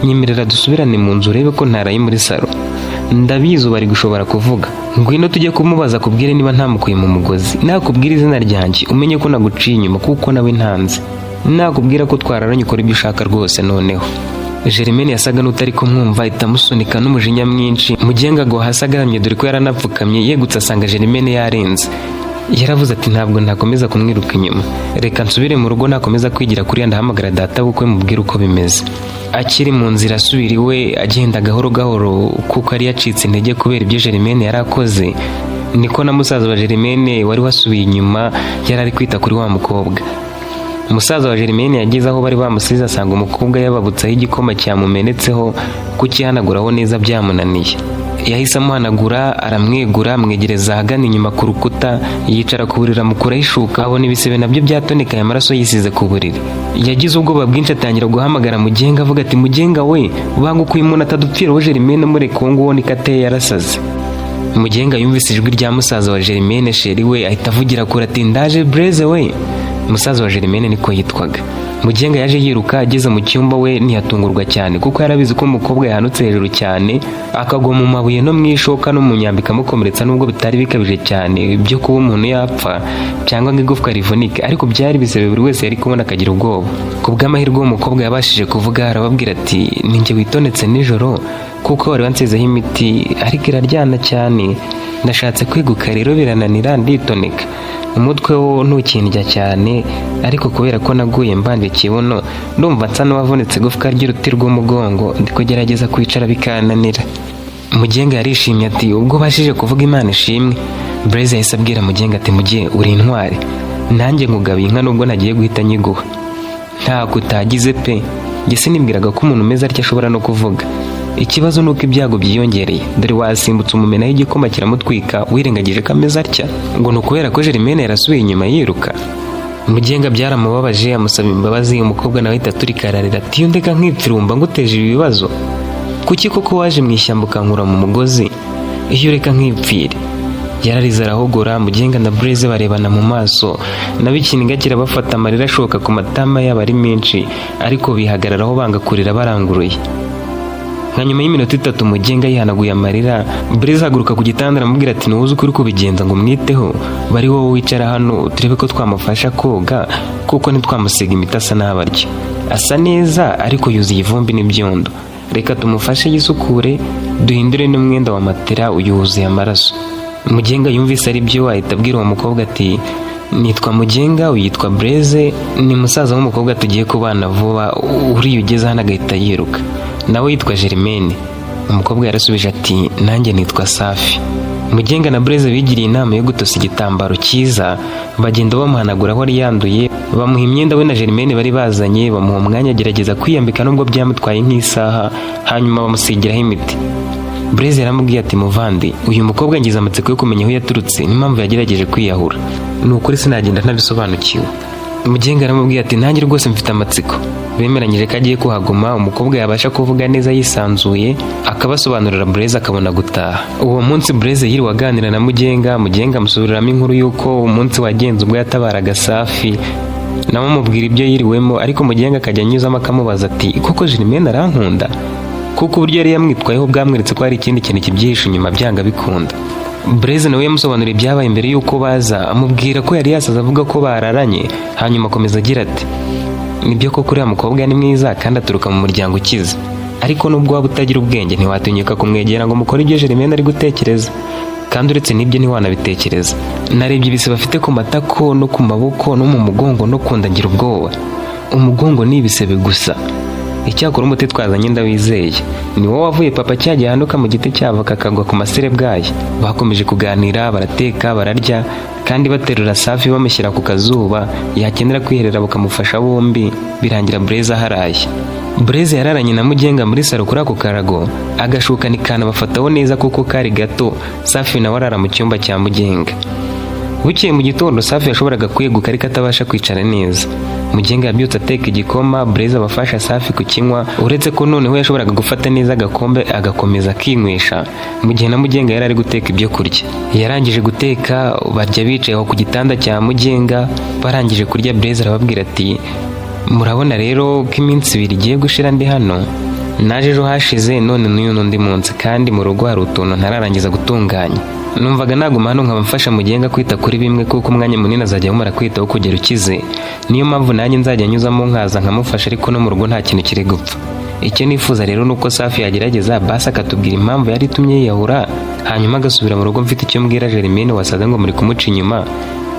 nyemerera dusubirane mu nzu urebe ko ntaraye muri saro. Ndabizi ubu ari gushobora kuvuga. Ngwino tujye kumubaza, akubwire niba ntamukuye mu mugozi. Nakubwira izina ryanjye umenye ko naguciye inyuma, kuko nawe ntanze. Nakubwira ko twararanye ukora ibyo ushaka rwose." Noneho Germaine yasaga n'utari kumwumva, ahita amusunika n'umujinya mwinshi. Mugenga agwa hasi agaramye, dore ko yaranapfukamye. Yegutse asanga Germaine yarenze. Yaravuze ati: "Ntabwo nakomeza kumwiruka inyuma, reka nsubire mu rugo. Nakomeza kwigira kuriya ndahamagara data bukwe mubwire uko bimeze." Akiri mu nzira asubira iwe, agenda gahoro gahoro kuko yari yacitse intege kubera ibyo Germaine yari akoze, niko na musaza wa Germaine wari wasubiye inyuma yari ari kwita kuri wa mukobwa. Umusaza wa Germaine yageze aho bari bamusize, asanga umukobwa yababutseho igikoma cyamumenetseho, kukihanaguraho neza byamunaniye. Yahise amuhanagura, aramwegura, amwegereza ahagana inyuma ku rukuta, yicara ku buriri, amukuraho ishuka, abona ibisebe nabyo byatonekaye, amaraso yisize ku buriri. Yagize ubwoba bwinshi, atangira guhamagara Mugenga, avuga ati: "Mugenga we, banguka, uyu muntu atadupfiraho. Germaine mureka, uwo nguwo niko ateye, yarasaze." Mugenga yumvise ijwi rya musaza wa Germaine, chéri we, ahita avugira kure ati: "Ndaje Blaise we." Musaza wa Germaine niko yitwaga. Mugenga yaje yiruka, ageze mu cyumba we ntiyatungurwa cyane, kuko yarabizi ko umukobwa yahanutse hejuru cyane akagwa mu mabuye no mu ishoka no mu myambi ikamukomeretsa, nubwo bitari bikabije cyane byo kuba umuntu yapfa cyangwa ngo igufwa rivunike, ariko byari bisebe buri wese yari kubona akagira ubwoba. Ku bw'amahirwe uwo mukobwa yabashije kuvuga, arababwira ati: "Ninjye witonetse nijoro kuko wari wansizeho imiti, ariko iraryana cyane. Ndashatse kwiguka rero birananira, nditoneka. Umutwe wo ntukindya cyane, ariko kubera ko naguye mbanje ikibuno, ndumva nsa n'uwavunitse igufwa ry'uruti rw'umugongo. Ndi kugerageza kwicara bikananira." Mugenga yarishimye ati: "Ubwo ubashije kuvuga, Imana ishimwe." Blaise yahise abwira Mugenga ati: "Muge, uri intwari, nanjye nkugabiye inka nubwo nagiye guhita nyiguha. Ntabwo utagize pe. Njye sinibwiraga ko umuntu umeze atya ashobora no kuvuga. Ikibazo ni uko ibyago byiyongereye, dore wasimbutse umumenaho igikoma kiramutwika, wirengagije ko ameze atya, ngo ni ukubera ko Germaine yarasubiye inyuma yiruka." Mugenga byaramubabaje, amusaba imbabazi. Umukobwa nawe ahita aturika ararira ati: "Iyo ndeka nkipfira wumva nguteje ibi bibazo? Kuki koko waje mu ishyamba ukankura mu mugozi? Iyo ureka nkipfire." Yararize arahogora. Mugenga na Blaise barebana mu maso, nabo ikiniga kirabafata, amarira ashoka ku matama yabo ari menshi, ariko bihagararaho banga kurira baranguruye. Nka nyuma y'iminota 3 Mugenga yihanaguye amarira, Blaise ahaguruka ku gitanda, aramubwira ati: "Ntuzi uko uri kubigenza ngo umwiteho, bari wowe wicara hano turebe ko twamufasha koga, kuko ntitwamusiga imiti asa n'abarya. Asa neza ariko yuzuye ivumbi n'ibyondo. Reka tumufashe yisukure, duhindure n'umwenda wa matera, uyu wuzuye amaraso." Mugenga yumvise ari byo, ahita abwira uwo mukobwa ati: "Nitwa Mugenga, uyitwa Blaise, ni musaza w'umukobwa tugiye kubana vuba, uriya ugeze hano agahita yiruka, nawe yitwa Germaine." Umukobwa yarasubije ati: "Nanjye nitwa Safi." Mugenga na Blaise bigiriye inama yo gutosa igitambaro cyiza, bagenda bamuhanagura aho yari yanduye, bamuha imyenda we na Germaine bari bazanye, bamuha umwanya agerageza kwiyambika nubwo byamutwaye nk'isaha, hanyuma bamusigiraho imiti. Blaise yaramubwiye ati: "Muvandi, uyu mukobwa ngize amatsiko yo kumenya aho yaturutse n'impamvu yagerageje kwiyahura. Ni ukuri sinagenda ntabisobanukiwe." Mugenga aramubwiye ati: "Nanjye rwose mfite amatsiko." Bemeranyije ko agiye kuhaguma, umukobwa yabasha kuvuga neza yisanzuye akabasobanurira, Blaise akabona gutaha. Uwo munsi Blaise yiriwe aganira na Mugenga. Mugenga amusubiriramo inkuru y'uko umunsi wagenze ubwo yatabaraga Safi, nawe amubwira ibyo yiriwemo, ariko Mugenga akajya anyuzamo akamubaza ati: "Koko Germaine arankunda?" Kuko uburyo yari yamwitwayeho bwamweretse ko hari ikindi kintu kibyihishe inyuma byanga bikunda. Blaise nawe yamusobanuriye ibyabaye mbere y'uko baza, amubwira ko yari yasaze avuga ko bararanye, hanyuma akomeza agira ati: "Nibyo koko uriya mukobwa ni mwiza kandi aturuka mu muryango ukize, ariko nubwo waba utagira ubwenge ntiwatinyuka kumwegera ngo mukore ibyo Germaine ari gutekereza, kandi uretse n'ibyo ntiwanabitekereza. Narebye ibisebe afite ku matako no ku maboko no mu mugongo no ku nda, ngira ubwoba. Umugongo ni ibisebe gusa. Icyakora umuti twazanye ndawizeye, ni wowe wavuye papa cyagiye ahanuka mu giti cy'avoka akagwa ku maserebwayi." Bakomeje kuganira, barateka, bararya, kandi baterura Safi bamushyira ku kazuba, yakenera kwiherera bakamufasha bombi. Birangira Blaise aharaye. Blaise yararanye na Mugenga muri salo kuri ako karago, agashuka ntikanabafataho neza kuko kari gato. Safi nawe arara mu cyumba cya Mugenga. Bukeye mu gitondo Safi yashoboraga kweguka ariko atabasha kwicara neza. Mugenga yabyutse ateka igikoma, Blaise abafasha Safi kukinywa, uretse ko noneho yashoboraga gufata neza agakombe agakomeza akinywesha, mu gihe na Mugenga yari ari guteka ibyo kurya. Yarangije guteka, barya bicaye aho ku gitanda cya Mugenga. Barangije kurya, Blaise arababwira ati: "Murabona rero ko iminsi 2 igiye gushira ndi hano. Naje ejo hashize, none n'uyu n'undi munsi, kandi mu rugo hari utuntu ntararangiza gutunganya. Numvaga naguma hano nkaba mfasha Mugenga kwita kuri bimwe, kuko umwanya munini azajya amumara kwitaho kugera ukize. Niyo mpamvu nanjye nzajya nyuzamo nkaza nkamufasha, ariko no mu rugo nta kintu kiri gupfa. Icyo nifuza rero ni uko Safi yagerageza basi akatubwira impamvu yari itumye yiyahura, hanyuma agasubira mu rugo mfite icyo mbwira Germaine wasaze ngo muri kumuca inyuma,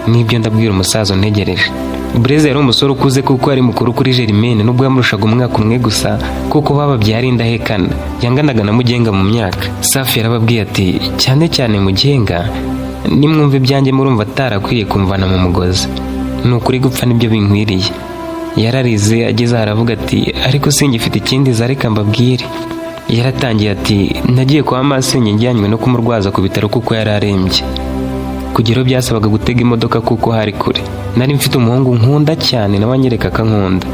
n'ibyo ndabwira umusaza untegereje." Blaise yari umusore ukuze kuko yari mukuru kuri Germaine, nubwo yamurushaga umwaka umwe gusa, kuko bababyaye ari indahekana. Yanganaga na Mugenga mu myaka. Safi yarababwiye ati: "Cyane cyane Mugenga, nimwumva ibyanjye murumva atarakwiriye kumvana mu mugozi. Ni ukuri gupfa nibyo binkwiriye." Yararize ageze aho aravuga ati: "Ariko singifite ikindi, reka mbabwire." Yaratangiye ati: "Nagiye kwa masenge njyanywe no kumurwaza ku bitaro kuko yari arembye. Kugeraho byasabaga gutega imodoka kuko hari kure. Nari mfite umuhungu nkunda cyane, nawe anyereka ko ankunda.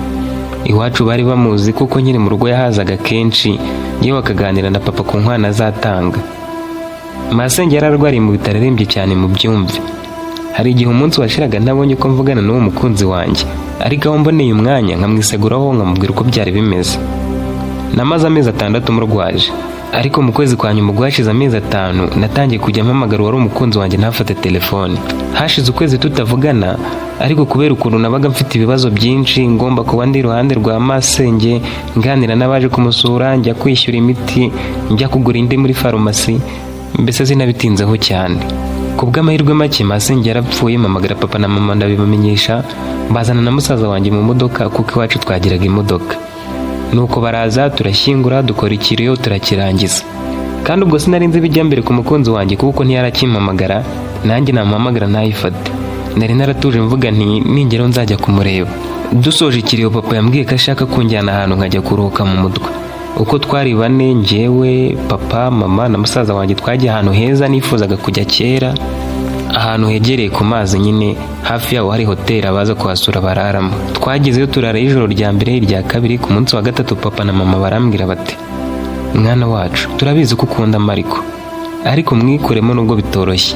Iwacu bari bamuzi kuko nkiri mu rugo yahazaga kenshi, yewe akaganira na papa ku nkwano azatanga. Masenge yari arwariye mu bitaro arembye cyane. Mu byumve, hari igihe umunsi washiraga ntabonye uko mvugana n'uwo mukunzi wanjye, ariko aho mboneye umwanya nkamwiseguraho, nkamubwira uko byari bimeze. Namaze amezi 6 murwaje, ariko mu kwezi kwa nyuma, ubwo hashize amezi 5, natangiye kujya mpamagara uwari umukunzi wanjye ntafate telefone. Hashize ukwezi tutavugana, ariko kubera ukuntu nabaga mfite ibibazo byinshi, ngomba kuba ndi iruhande rwa masenge, nganira n'abaje kumusura, njya kwishyura imiti, njya kugura indi muri farumasi, mbese sinabitinzeho cyane. Ku bw'amahirwe make masenge yarapfuye. Mpamagara papa na mama ndabibamenyesha, bazana na musaza wanjye mu modoka kuko iwacu twagiraga imodoka. Nuko baraza, turashyingura, dukora ikiriyo, turakirangiza. Kandi ubwo sinari nzi ibijya mbere ku mukunzi wanjye kuko ntiyarakimpamagara, nanjye namuhamagara ntayifate. Nari naratuje mvuga nti ningeraho nzajya kumureba. Dusoje ikiriyo, papa yambwiye ko ashaka kunjyana ahantu nkajya kuruhuka mu mutwe. Uko twari bane, njyewe, papa, mama na musaza wanjye, twagiye ahantu heza nifuzaga kujya kera, ahantu hegereye ku mazi nyine, hafi yaho hari hoteli abaza kuhasura bararamo. Twagezeyo, turara ijoro rya mbere, irya kabiri. Ku munsi wa gatatu papa na mama barambwira bati: 'Mwana wacu, turabizi ko ukunda Mariko, ariko mwikuremo nubwo bitoroshye.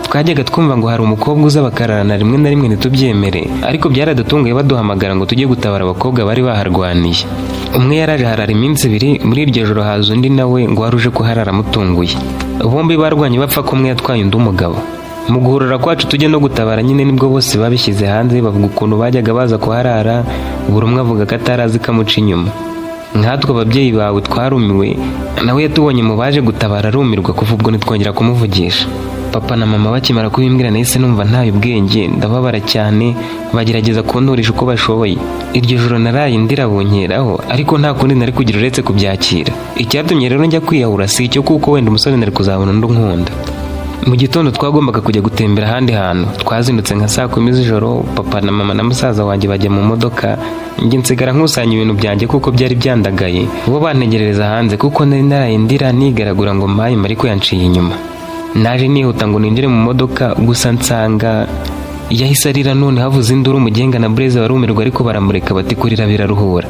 Twajyaga twumva ngo hari umukobwa uza bakararana rimwe na rimwe ntitubyemere, ariko byaradutunguye baduhamagara ngo tujye gutabara abakobwa bari baharwaniye. Umwe yaraje harara iminsi 2, muri iryo joro haza undi nawe ngo wari uje kuharara amutunguye. Bombi barwanye bapfa ko umwe yatwaye undi umugabo. Mu guhurura kwacu tujya no gutabara nyine, nibwo bose babishyize hanze, bavuga ukuntu bajyaga baza kuharara, buri umwe avuga ko atari azi ko amuca inyuma. Nkatwe ababyeyi bawe twarumiwe, nawe yatubonye mu baje gutabara arumirwa. Kuva ubwo ntitwongera kumuvugisha.' Papa na mama bakimara kubimbwira, nahise numva ntaye ubwenge, ndababara cyane. Bagerageza kunturisha uko bashoboye. Iryo joro naraye ndira bunkeraho, ariko nta kundi nari kugira uretse kubyakira. Icyatumye rero njya kwiyahura si icyo, kuko wenda umusore nari kuzabona undi unkunda. Mu gitondo twagombaga kujya gutembera ahandi hantu. Twazindutse nka saa 10 z'ijoro, papa na mama na musaza wanjye bajya mu modoka, njye nsigara nkusanya ibintu byanjye kuko byari byandagaye, bo bantegerereza hanze kuko nari naraye ndira nigaragura ngo mayi mariko yanciye inyuma. Naje nihuta ngo ninjire mu modoka gusa, nsanga yahise arira. None havuze induru, Umugenga na Bureze barumirwa, ariko baramureka bati kurira biraruhura.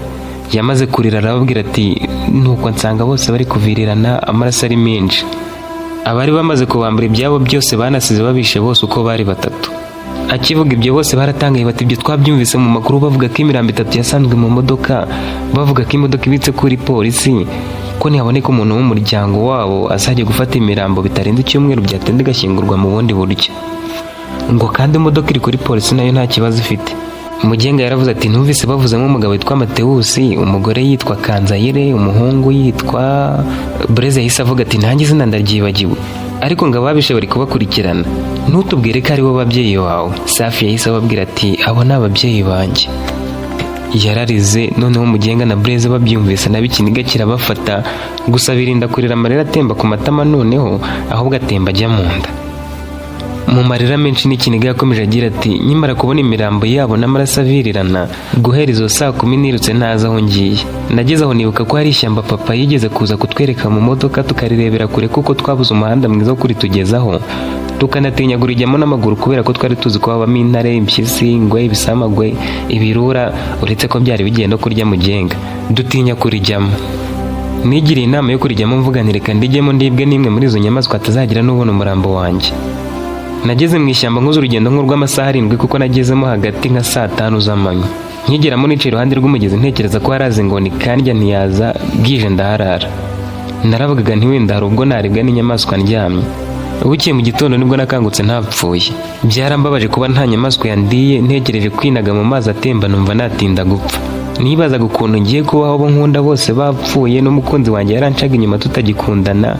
Yamaze kurira arababwira ati nuko nsanga bose bari kuvirirana, amaraso ari menshi. Abari bamaze kubambura ibyabo byose banasize babishe bose uko bari batatu." Akivuga ibyo bose baratangaye bati: "Ibyo twabyumvise mu makuru, bavuga ko imirambo itatu yasanzwe mu modoka, bavuga ko imodoka ibitse kuri polisi, ko nihaboneka umuntu w'umuryango wabo azajya gufata imirambo bitarenze icyumweru, byatinda igashyingurwa mu bundi buryo, ngo kandi imodoka iri kuri polisi nayo nta kibazo ifite." Mugenga yaravuze ati: "Numvise bavuzemo umugabo witwa Matewusi, umugore yitwa Kanzayire, umuhungu yitwa..." Bureze yahise avuga ati: "Nanjye izina ndaryibagiwe, ariko ngo ababishe bari kubakurikirana. Ntutubwire ko ari bo babyeyi bawe?" Safi yahise ababwira ati: "Abo ni ababyeyi banjye." Yararize noneho. Mugenga na Bureze babyumvise nabo ikiniga kirabafata, gusa birinda kurira amarira atemba ku matama noneho, ahubwo atemba ajya mu nda. Mu marira menshi n'ikiniga yakomeje agira ati: "Nkimara kubona imirambo yabo n'amaraso avirirana, guhera izo saa 10 nirutse ntazi aho ngiye. Nageze aho nibuka ko hari ishyamba papa yigeze kuza kutwereka mu modoka, tukarirebera kure kuko twabuze umuhanda mwiza wo kuritugezaho, tukanatinya kurijyamo n'amaguru kubera ko twari tuzi ko habamo intare, impyisi, ingwe, ibisamagwe, ibirura, uretse ko byari bigiye no kurya Mugenga, dutinya kurijyamo. Nigiriye inama yo kurijyamo, mvuga nti reka ndijyemo ndibwe n'imwe muri izo nyamaswa, hatazagira n'ubona umurambo wanjye. Nageze mu ishyamba nkoze urugendo nk'urw'amasaha 7, kuko nagezemo hagati nka saa 5 z'amanywa. Nkigeramo nicaye iruhande rw'umugezi, ntekereza ko haraza ingoni kandya, ntiyaza. Bwije ndaharara. Naravugaga nti wenda hari ubwo naribwa n'inyamaswa ndyamye. Bukeye mu gitondo nibwo nakangutse ntapfuye. Byarambabaje kuba nta nyamaswa yandiye. Ntekereje kwinaga mu mazi atemba, numva natinda gupfa. Nibazaga ukuntu ngiye kubaho abo nkunda bose bapfuye, n'umukunzi wanjye yarancaga inyuma tutagikundana.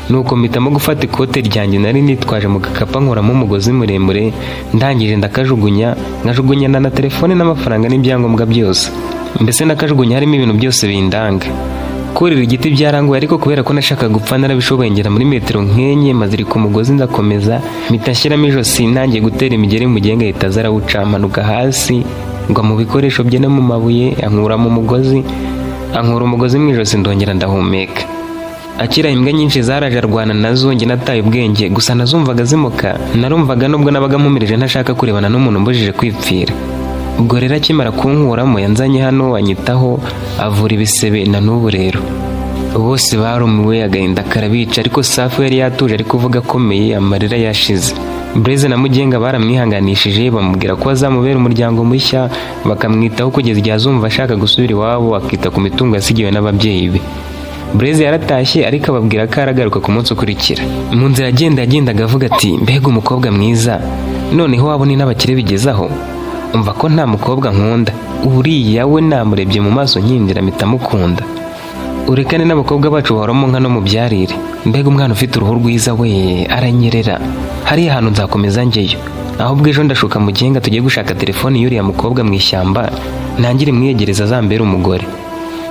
Nuko mpitamo gufata ikote ryanjye nari nitwaje mu gakapu, nkuramo umugozi muremure, ndangije ndakajugunya, nkajugunyana na telefone n'amafaranga n'ibyangombwa byose. Mbese nakajugunya harimo ibintu byose bindanga. Kurira igiti byarangoye, ariko kubera ko nashakaga gupfa narabishoboye, ngera muri metero nk'enye, mazirika umugozi, ndakomeza, mpita nshyiramo ijosi, ntangiye gutera imigeri, Mugenga ahita aza arawuca, manuka hasi. Ngwa mu bikoresho bye no mu mabuye, ankura mu mugozi, ankura umugozi mu ijosi, ndongera ndahumeka. Akira imbwa nyinshi zaraje arwana nazo, njye nataye ubwenge gusa nazumvaga zimuka. Narumvaga nubwo nabaga mpumirije ntashaka kurebana n'umuntu umbujije kwipfira. Ubwo rero akimara kunkuramo yanzanye hano, anyitaho, avura ibisebe na n'ubu rero. Bose barumiwe, agahinda karabica, ariko Safi yari yatuje, ari kuvuga akomeye, amarira yashize. Blaise na Mugenga baramwihanganishije, bamubwira ko azamubera umuryango mushya, bakamwitaho kugeza igihe azumva ashaka gusubira iwabo, akita ku mitungo yasigiwe n'ababyeyi be. Blaise yaratashye, ariko ababwira ko aragaruka ku munsi ukurikira. Mu nzira agenda, yagendaga avuga ati: "Mbega umukobwa mwiza! Noneho wabona n'abakire bigezaho. Umva ko nta mukobwa nkunda, uriya we namurebye mu maso nkinjira mpita mukunda. Urekane n'abakobwa bacu bahora mu nka no mu byarire. Mbega umwana ufite uruhu rwiza we, aranyerera. Hariya hantu nzakomeza njyeyo. Ahubwo ejo ndashuka Mugenga tugiye gushaka telefoni y'uriya mukobwa mu ishyamba, ntangire mwiyegereza azambere umugore.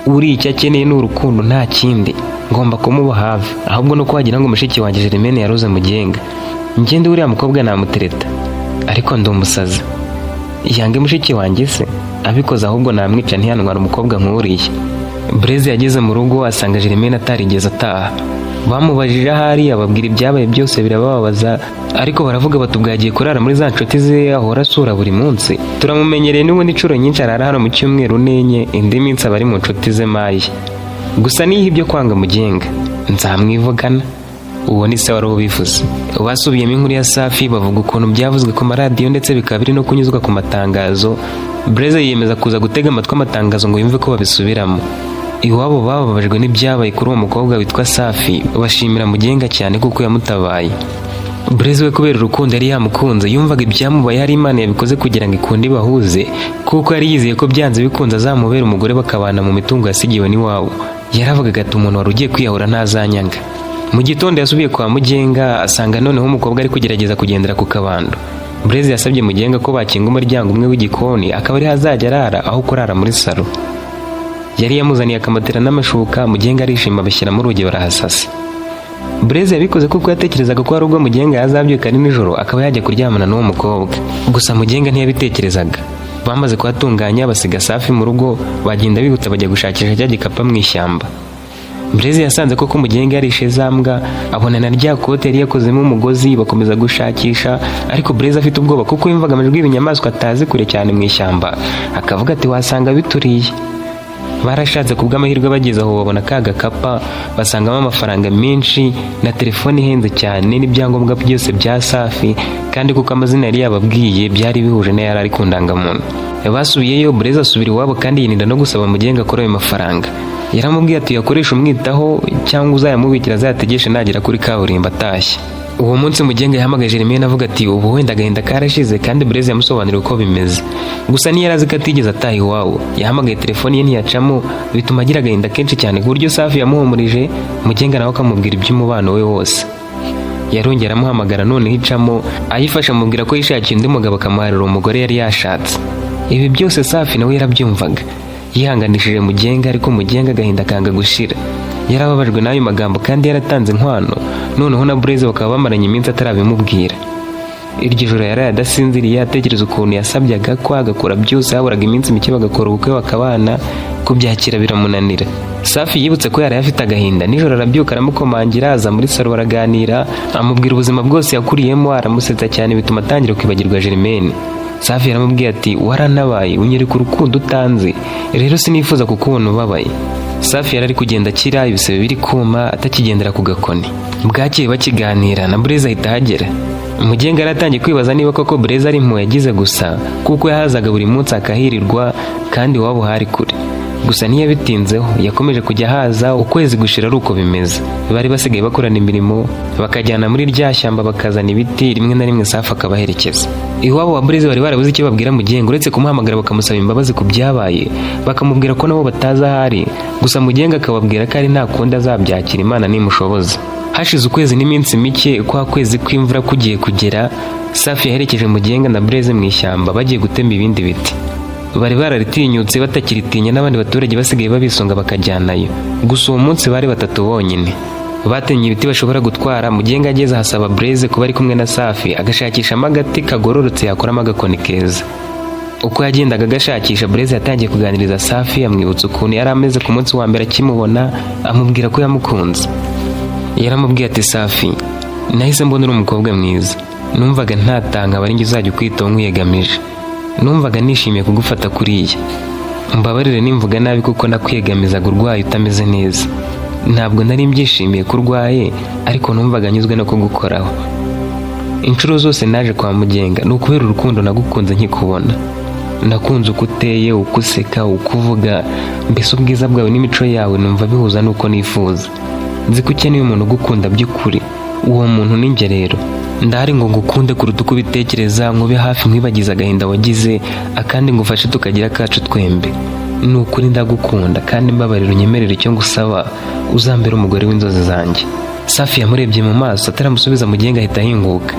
Uriya icyo akeneye ni urukundo, nta kindi. Ngomba kumuba hafi. Ahubwo nuko wagira ngo mushiki wanjye Germaine yaroze Mugenga. Ngende uriya mukobwa namutereta, ariko ndi umusazi. Yange mushiki wanjye se? Abikoze ahubwo namwica, ntiyantwara umukobwa nk'uriya." Blaise yageze mu rugo asanga Germaine atarigeze ataha. Bamubajije ahari, ababwira ibyabaye byose, birabababaza, ariko baravuga bati: "Ubwo yagiye kurara muri za nshuti ze ahora asura buri munsi. Turamumenyereye n'ubundi, inshuro nyinshi arara hano mu cyumweru n'enye, indi minsi aba ari mu nshuti ze maye. Gusa niha ibyo kwanga Mugenga nzamwivugana." Uwo ni se wari ubivuze. Basubiyemo inkuru ya Safi, bavuga ukuntu byavuzwe ku maradiyo ndetse bikaba biri no kunyuzwa ku matangazo. Blaise yiyemeza kuza gutega amatwi amatangazo ngo yumve ko babisubiramo. Iwabo bababajwe n'ibyabaye kuri uwo mukobwa witwa Safi, bashimira Mugenga cyane kuko yamutabaye. Blaise we, kubera urukundo yari yamukunze, yumvaga ibyamubaye hari Imana yabikoze kugira ngo ikunde ibahuze, kuko yari yizeye ko byanze bikunze azamubera umugore, bakabana mu mitungo yasigiwe n'iwabo. Yaravugaga ati: "Umuntu wari ugiye kwiyahura ntazanyanga." Mu gitondo yasubiye kwa Mugenga, asanga noneho umukobwa ari kugerageza kugendera ku kabando. Blaise yasabye Mugenga ko bakinga umuryango umwe w'igikoni, akaba ariho azajya arara aho kurara muri salo. Yari yamuzaniye akamatera n'amashuka. Mugenga arishima, bashyiramo urugi barahasasa. Blaise yabikoze kuko yatekerezaga ko hari ubwo Mugenga yazabyuka ari nijoro akaba yajya kuryamana n'uwo mukobwa. Gusa Mugenga ntiyabitekerezaga. Bamaze kuhatunganya, basiga Safi mu rugo, bagenda bihuta bajya gushakisha cya gikapa mu ishyamba. Blaise yasanze koko Mugenga yarishe za mbwa, abona na rya kote yari yakozemo umugozi. Bakomeza gushakisha, ariko Blaise afite ubwoba kuko yumvaga amajwi y'ibinyamaswa atazi kure cyane mu ishyamba, akavuga ati: "Wasanga bituriye." Barashatse, ku bw'amahirwe bageze aho babona ka gakapa, basangamo amafaranga menshi na telefone ihenze cyane n'ibyangombwa byose bya Safi, kandi kuko amazina yari yababwiye byari bihuje n'ayari ari ku ndangamuntu. Basubiyeyo, Blaise asubira iwabo kandi yirinda no gusaba Mugenga kuri ayo mafaranga. Yaramubwiye ati: "Uyakoreshe umwitaho cyangwa uzayamubikira azayategeshe nagera kuri kaburimbo atashye." Uwo munsi Mugenga yahamagaye Jeremine avuga ati: "Ubu wenda agahinda karashize." Kandi Blaise yamusobanuriye uko bimeze, gusa ntiyari azi ko atigeze ataha iwabo. Yahamagaye telefoni ye ntiyacamo, bituma agira agahinda kenshi cyane, ku buryo Safi yamuhumurije, Mugenga nawe akamubwira iby'umubano we wose. Yarongera amuhamagara, noneho icamo, ayifasha amubwira ko yishakiye undi mugabo, akamuharira umugore yari yashatse. Ibi byose Safi nawe yarabyumvaga. Yihanganishije Mugenga, ariko Mugenga agahinda kanga gushira. Yarababajwe n'ayo magambo kandi yaratanze inkwano, noneho na Blaise bakaba bamaranye iminsi atarabimubwira. Iryo joro yaraye adasinziriye, atekereza ukuntu yasabyaga ko agakora byose, haburaga iminsi mike bagakora ubukwe bakabana, kubyakira biramunanira. Safi yibutse ko yaraye afite agahinda nijoro, arabyuka aramukomangira, aza muri salo baraganira, amubwira ubuzima bwose yakuriyemo, aramusetsa cyane, bituma atangira kwibagirwa Germaine. Safi yaramubwiye ati: "Waranabaye unyereka urukundo utanze, rero sinifuza kukubona ubabaye." Safi yari ari kugenda akira ibisebe biri kuma, atakigendera ku gakoni. Bwakeye bakiganira na Blaise ahita ahagera. Mugenga yaratangiye kwibaza niba koko Blaise ari impuhwe yagize gusa, kuko yahazaga buri munsi akahirirwa kandi iwabo hari kure. Gusa ntiyabitinzeho, yakomeje kujya ahaza, ukwezi gushira ari uko bimeze. Bari basigaye bakorana imirimo, bakajyana muri rya shyamba bakazana ibiti, rimwe na rimwe Safi akabaherekeza. Iwabo wa Blaise bari barabuze icyo babwira Mugenga uretse kumuhamagara bakamusaba imbabazi ku byabaye, bakamubwira ko nabo batazi ahari. Gusa Mugenga akababwira ko ari nta kundi, azabyakira Imana nimushoboza. Hashize ukwezi n'iminsi mike, kwa kwezi kw'imvura kugiye kugera, Safi yaherekeje Mugenga na Blaise mu ishyamba bagiye gutema ibindi biti. Bari bararitinyutse, batakiritinya, n'abandi baturage basigaye babisonga bakajyanayo. Gusa uwo munsi bari batatu bonyine. Batemye ibiti bashobora gutwara. Mugenga ageze ahasaba Blaise kuba ari kumwe na Safi, agashakishamo agati kagororotse yakoramo agakoni keza. Uko yagendaga agashakisha, Blaise yatangiye kuganiriza Safi, amwibutsa ukuntu yari ameze ku munsi wa mbere akimubona, amubwira ko yamukunze. Yaramubwiye ati: "Safi, nahise mbona uri umukobwa mwiza. Numvaga ntatanga aba ari njye uzajya ukwitaho nkwiyegamije. Numvaga nishimiye kugufata kuriya. Mbabarire nimvuga nabi kuko nakwiyegamizaga urwaye utameze neza. Ntabwo nari mbyishimiye ko urwaye, ariko numvaga nyuzwe no kugukoraho. Inshuro zose naje kwa Mugenga ni ukubera urukundo nagukunze nkikubona. Nakunze uko uteye, uko useka, uko uvuga, mbese ubwiza bwawe n'imico yawe numva bihuza n'uko nifuza. Nzi ko ukeneye umuntu ugukunda by'ukuri. Uwo muntu ni njye. Rero ndahari ngo ngukunde kuruta uko ubitekereza, nkube hafi, nkwibagize agahinda wagize, akandi ngufashe tukagira akacu twembi. Ni ukuri ndagukunda, kandi mbabarira unyemerere icyo ngusaba: uzambere umugore w'inzozi zanjye." Safi yamurebye mu maso ataramusubiza, Mugenga ahita ahinguka.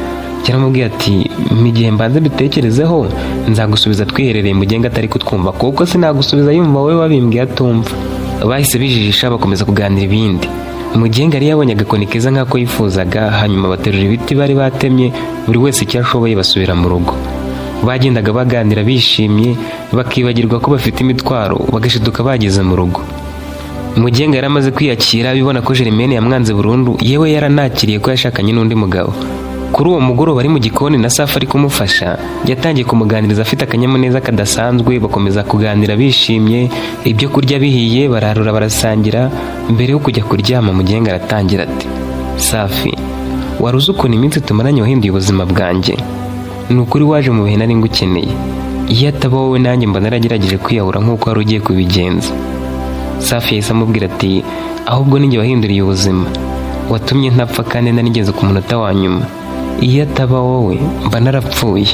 Yaramubwiye ati: "Mu gihe mbanze mbitekerezeho, nzagusubiza twiherereye Mugenga atari kutwumva, kuko sinagusubiza yumva wowe wabimbwiye atumva." Bahise bijijisha, bakomeza kuganira ibindi. Mugenga yari yabonye agakoni keza nk'ako yifuzaga, hanyuma baterura ibiti bari batemye, buri wese icyo ashoboye, basubira mu rugo. Bagendaga baganira bishimye, bakibagirwa ko bafite imitwaro, bagashiduka bageze mu rugo. Mugenga yari amaze kwiyakira, abibona ko Germaine yamwanze burundu, yewe yaranakiriye ko yashakanye n'undi mugabo. Kuri uwo mugoroba, ari mu gikoni na Safi ari kumufasha, yatangiye kumuganiriza afite akanyamuneza kadasanzwe. Bakomeza kuganira bishimye, ibyo kurya bihiye bararura barasangira. Mbere yo kujya kuryama, Mugenga aratangira ati: "Safi, wari uzi ukuntu iminsi tumaranye wahinduye ubuzima bwanjye? Ni ukuri waje mu bihe nari ngukeneye. Iyo ataba wowe, nanjye mba naragerageje kwiyahura nk'uko wari ugiye kubigenza." Safi yahise amubwira ati: "Ahubwo ninjye wahinduriye ubuzima, watumye ntapfa kandi nari ngeze ku munota wa nyuma. Iyo ataba wowe mba narapfuye."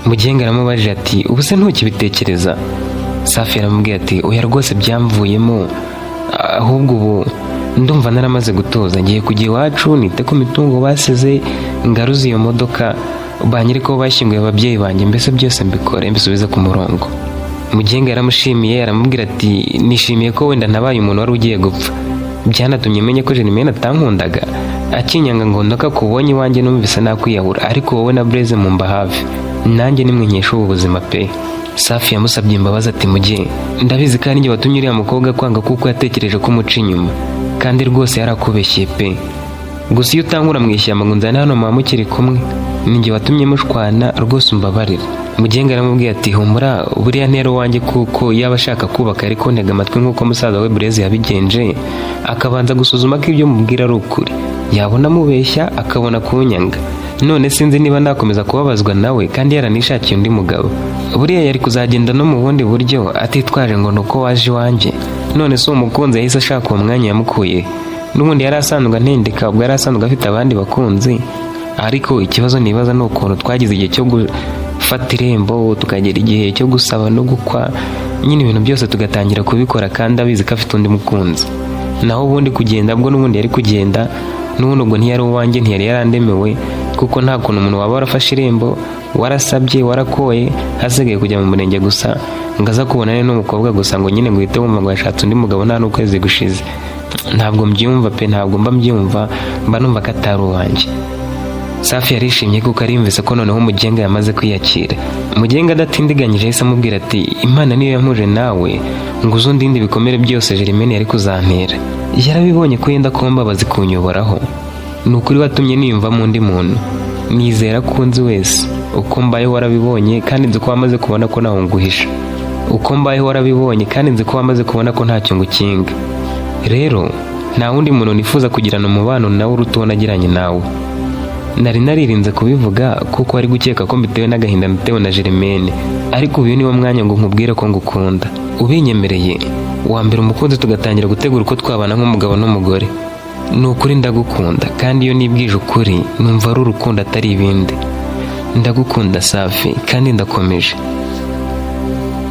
Mugenga aramubajije ati: "Ubu se ntukibitekereza?" Safi aramubwira ati: "Oya rwose, byamvuyemo. Ahubwo ubu ndumva naramaze gutuza. Ngiye kujya iwacu nite ku mitungo basize, ngaruze iyo modoka, banyereke ko bashyinguye ababyeyi banjye, mbese byose mbikore mbisubize ku murongo." Mugenga yaramushimiye, aramubwira ati: "Nishimiye ko wenda ntabaye umuntu wari ugiye gupfa. Byanatumye menya ko Germaine atankundaga akinyanga ngo ndakakubonye iwanjye numvise nakwiyahura, ariko wowe na Blaise mumba hafi, nanjye nimwe nkesha ubu buzima pe." Safi yamusabye imbabazi ati: "Mugihe ndabizi kandi njye watumye uriya mukobwa kwanga, kuko yatekereje ko umuca inyuma, kandi rwose yarakubeshye pe. Gusa iyo utankura mu ishyamba ngo nzane hano muba mukiri kumwe, ninjye watumye mushwana, rwose umbabarire." Mugenga aramubwiye ati: "Humura, buriya ntero wanjye, kuko yaba ashaka kubaka ariko ntega amatwi nk'uko musaza we Blaise yabigenje, akabanza gusuzuma ko ibyo mubwira ari ukuri, yabona amubeshya akabona kunyanga. None sinzi niba nakomeza kubabazwa nawe kandi yaranishakiye undi mugabo. Buriya yari kuzagenda no mu bundi buryo atitwaje ngo ni uko waje iwanjye. None se uwo mukunzi yahise ashaka uwo mwanya yamukuye? N'ubundi yari asanzwe antendeka, ubwo yari asanzwe afite abandi bakunzi. Ariko ikibazo nibaza ni ukuntu twagize igihe cyo gufata irembo, tukagera igihe cyo gusaba no gukwa, nyine ibintu byose tugatangira kubikora kandi abizi ko afite undi mukunzi. Naho ubundi kugenda bwo n'ubundi yari kugenda, n'ubundi ubwo ntiyari uwanjye, ntiyari yarandemewe, kuko nta kuntu umuntu waba warafashe irembo, warasabye, warakoye, hasigaye kujya mu murenge gusa, ngo aza kubonane n'umukobwa gusa, ngo nyine ngo uhite wumva ngo yashatse undi mugabo nta n'ukwezi gushize. Ntabwo mbyumva pe, ntabwo mba mbyumva, mba numva ko atari uwanjye." Safi yarishimye kuko ariyumvise ko noneho Mugenga yamaze kwiyakira. Mugenga adatindiganyije yahise amubwira ati: "Imana niyo yampuje nawe ngo uze undinde ibikomere byose Germaine yari kuzantera. Yarabibonye ko yenda kumbabaza kunyoboraho. Ni ukuri watumye niyumvamo undi muntu, nizera ko unzi wese. Uko mbayeho warabibonye, kandi nzi ko wamaze kubona ko ntawe nguhisha. Uko mbayeho warabibonye, kandi nzi ko wamaze kubona ko ntacyo ngukinga. Rero nta wundi muntu nifuza kugirana umubano nawe uruta uwo nagiranye nawe. Nari naririnze kubivuga kuko wari gukeka ko mbitewe n'agahinda natewe na Germaine, ariko uyu niwo mwanya ngo nkubwire ko ngukunda. Ubinyemereye wambere umukunzi, tugatangira gutegura uko twabana nk'umugabo n'umugore. Ni ukuri ndagukunda, kandi iyo nibwije ukuri numva ari urukundo atari ibindi. Ndagukunda Safi, kandi ndakomeje."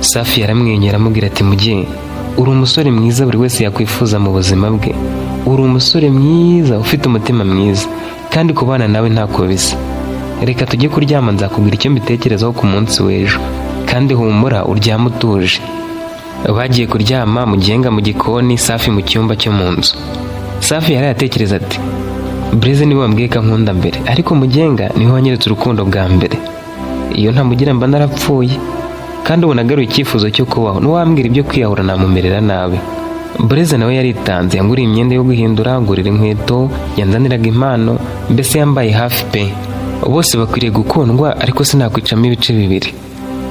Safi yaramwenyera, aramubwira ati: "Mugihe uri umusore mwiza buri wese yakwifuza mu buzima bwe. Uri umusore mwiza ufite umutima mwiza, kandi kubana nawe ntako bisa. Reka tujye kuryama, nzakubwira icyo mbitekerezaho ku munsi w'ejo, kandi humura uryame utuje." Bagiye kuryama, Mugenga mu gikoni, Safi mu cyumba cyo mu nzu. Safi yari yatekereza ati: "Blaise niwe wambwiye ko ankunda mbere, ariko Mugenga niwe wanyeretse urukundo bwa mbere. Iyo ntamugira mba narapfuye." Kandi ubu nagaruye icyifuzo cyo kubaho, n'uwambwira ibyo kwiyahura namumerera nabi. Bureze nawe yaritanze, yanguriye imyenda yo guhindura, angurira inkweto, yanzaniraga impano, mbese yambaye hafi pe. Bose bakwiriye gukundwa, ariko sinakwicamo ibice bibiri.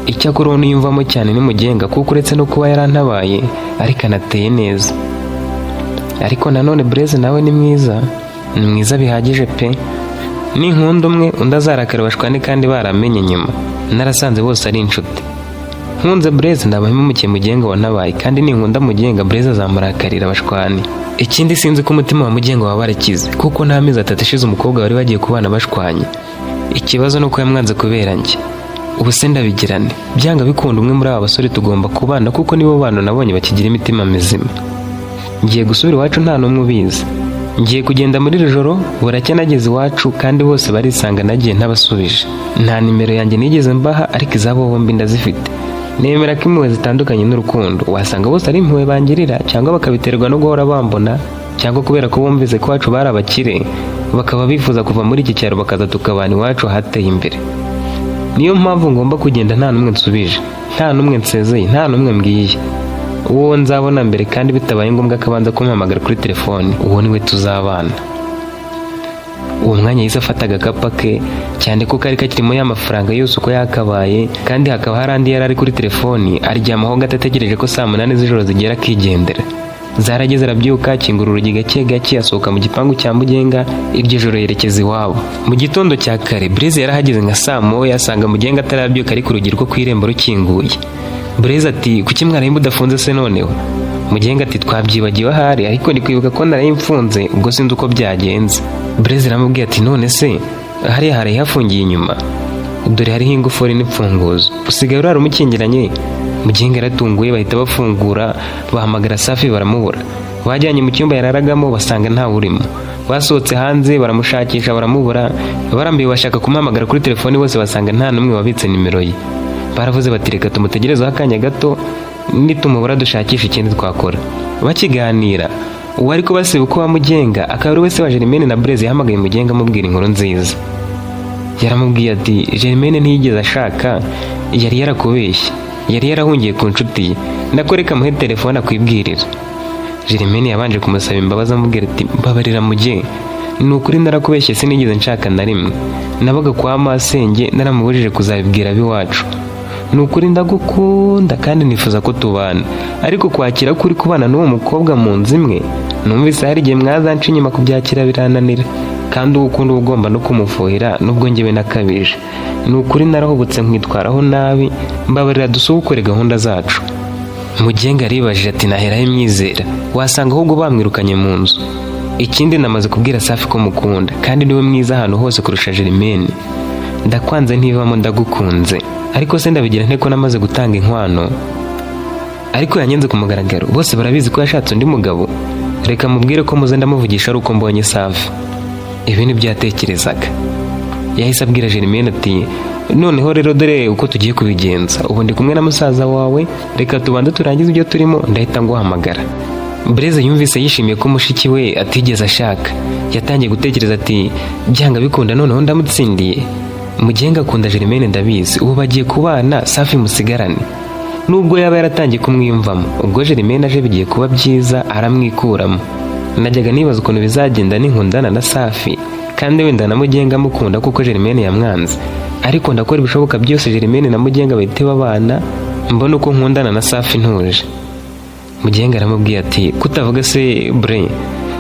Icyakora uwo niyumvamo cyane ni Mugenga, kuko uretse no kuba yarantabaye ariko anateye neza. Ariko nanone Bureze nawe ni mwiza, ni mwiza bihagije pe. Ninkunda umwe, undi azarakara bashwane kandi baramenye nyuma narasanze bose ari inshuti. Nkunze Bureze ndaba mpemukiye Mugenga wantabaye, kandi ninkunda Mugenga, Bureze azamurakarira bashwane. Ikindi, sinzi ko umutima wa Mugenga waba warakize, kuko nta mezi 3 ashize umukobwa bari bagiye kubana bashwanye. Ikibazo ni uko yamwanze kubera njye. Ubu se ndabigirane? Byanga bikunda umwe muri aba basore tugomba kubana, kuko nibo bantu nabonye bakigira imitima mizima. Ngiye gusubira iwacu nta n'umwe ubizi. Ngiye kugenda muri iri joro, buracya nageze iwacu, kandi bose barisanga nagiye ntabasubije. Nta nimero yanjye nigeze mbaha, ariko izabo bombi ndazifite. Nemera ko impuhwe zitandukanye n'urukundo. Wasanga bose ari impuhwe bangirira, cyangwa bakabiterwa no guhora bambona, cyangwa kubera ko bumvise ko iwacu bari abakire, bakaba bifuza kuva muri iki cyaro bakaza tukabana iwacu hateye imbere. Niyo mpamvu ngomba kugenda nta n'umwe nsubije, nta n'umwe nsezeye, nta n'umwe mbwiye. Uwo nzabona mbere, kandi bitabaye ngombwa ko abanza kumpamagara kuri telefoni, uwo niwe tuzabana. Uwo mwanya yahise afata agakapu ke, cyane ko kari kakirimo ya mafaranga yose uko yakabaye, kandi hakaba hari andi yari ari kuri telefoni. Aryamaho gato, ategereje ko saa 8 z'ijoro zigera akigendera. Zarageze arabyuka, akingura urugi gake gake, asohoka mu gipangu cya Mugenga. Iryo joro yerekeza iwabo. Mu gitondo cya kare Bureze yarahageze nka saa 1, asanga Mugenga atarabyuka, ariko urugi rwo ku irembo rukinguye. Bureze ati: "Kuki mwaraye mudafunze se noneho?" Mugenga ati: "Twabyibagiwe ahari, ariko ndi kwibuka ko naraye mfunze, ubwo sinzi uko byagenze." Bureze aramubwiye ati: "None se hariya haraye hafungiye inyuma? Dore hariho ingufuri n'imfunguzo, usigaye urara umukingiranye." Mugenga yaratunguye, bahita bafungura, bahamagara Safi baramubura. Bajyanye mu cyumba yararagamo basanga ntawe urimo. Basohotse hanze baramushakisha baramubura. Barambiwe bashaka kumuhamagara kuri telefoni, bose basanga nta n'umwe wabitse nimero ye. Baravuze bati: "Reka tumutegerezeho akanya gato, nitumubura dushakisha ikindi twakora." Bakiganira, uwari kubasiba uko wamugenga akaba ari we se wa Germaine na Blaise yahamagaye Mugenga amubwira inkuru nziza. Yaramubwiye ati: "Germaine ntiyigeze ashaka, yari yarakubeshye, yari yarahungiye ku nshuti ye. Nako reka muhe telefone akwibwirira." Germaine yabanje kumusaba imbabazi, amubwira ati: "Mbabarira Muge, ni ukuri narakubeshye, sinigeze nshaka na rimwe. Nabaga kwa masenge, naramubujije kuzabibwira ab'iwacu. Ni ukuri ndagukunda kandi nifuza ko tubana, ariko kwakira ko uri kubana n'uwo mukobwa mu nzu imwe, numvise hari igihe mwazanca inyuma, kubyakira birananira. Kandi uwo ukunda uba ugomba no kumufuhira, nubwo njyewe nakabije. Ni ukuri narahubutse nkwitwaraho nabi, mbabarira dusubukure gahunda zacu." Mugenga yaribajije ati: "Naheraho imyizera? Wasanga ahubwo bamwirukanye mu nzu. Ikindi, namaze kubwira Safi ko mukunda, kandi niwe mwiza ahantu hose kurusha Germaine. Ndakwanze ntivamo, ndagukunze. Ariko se ndabigira nte ko namaze gutanga inkwano, ariko yanyenze ku mugaragaro, bose barabizi ko yashatse undi mugabo? Reka mubwire ko muze ndamuvugisha ari uko mbonye Safi." Ibi nibyo yatekerezaga. Yahise abwira Germaine ati: "Noneho rero dore uko tugiye kubigenza. Ubu ndi kumwe na musaza wawe, reka tubanze turangize ibyo turimo, ndahita nguhamagara." Blaise yumvise yishimiye ko mushiki we atigeze ashaka. Yatangiye gutekereza ati: "Byanga bikunda noneho ndamutsindiye. Mugenga akunda Germaine ndabizi, ubu bagiye kubana, Safi musigarane. Nubwo yaba yaratangiye kumwiyumvamo, ubwo Germaine aje bigiye kuba byiza, aramwikuramo. Najyaga nibaza ukuntu bizagenda ninkundana na Safi, kandi wenda na Mugenga amukunda kuko Germaine yamwanze. Ariko ndakora ibishoboka byose Germaine na Mugenga bahite babana, mbona uko nkundana na Safi ntuje." Mugenga aramubwiye ati: "Kutavuga se bre?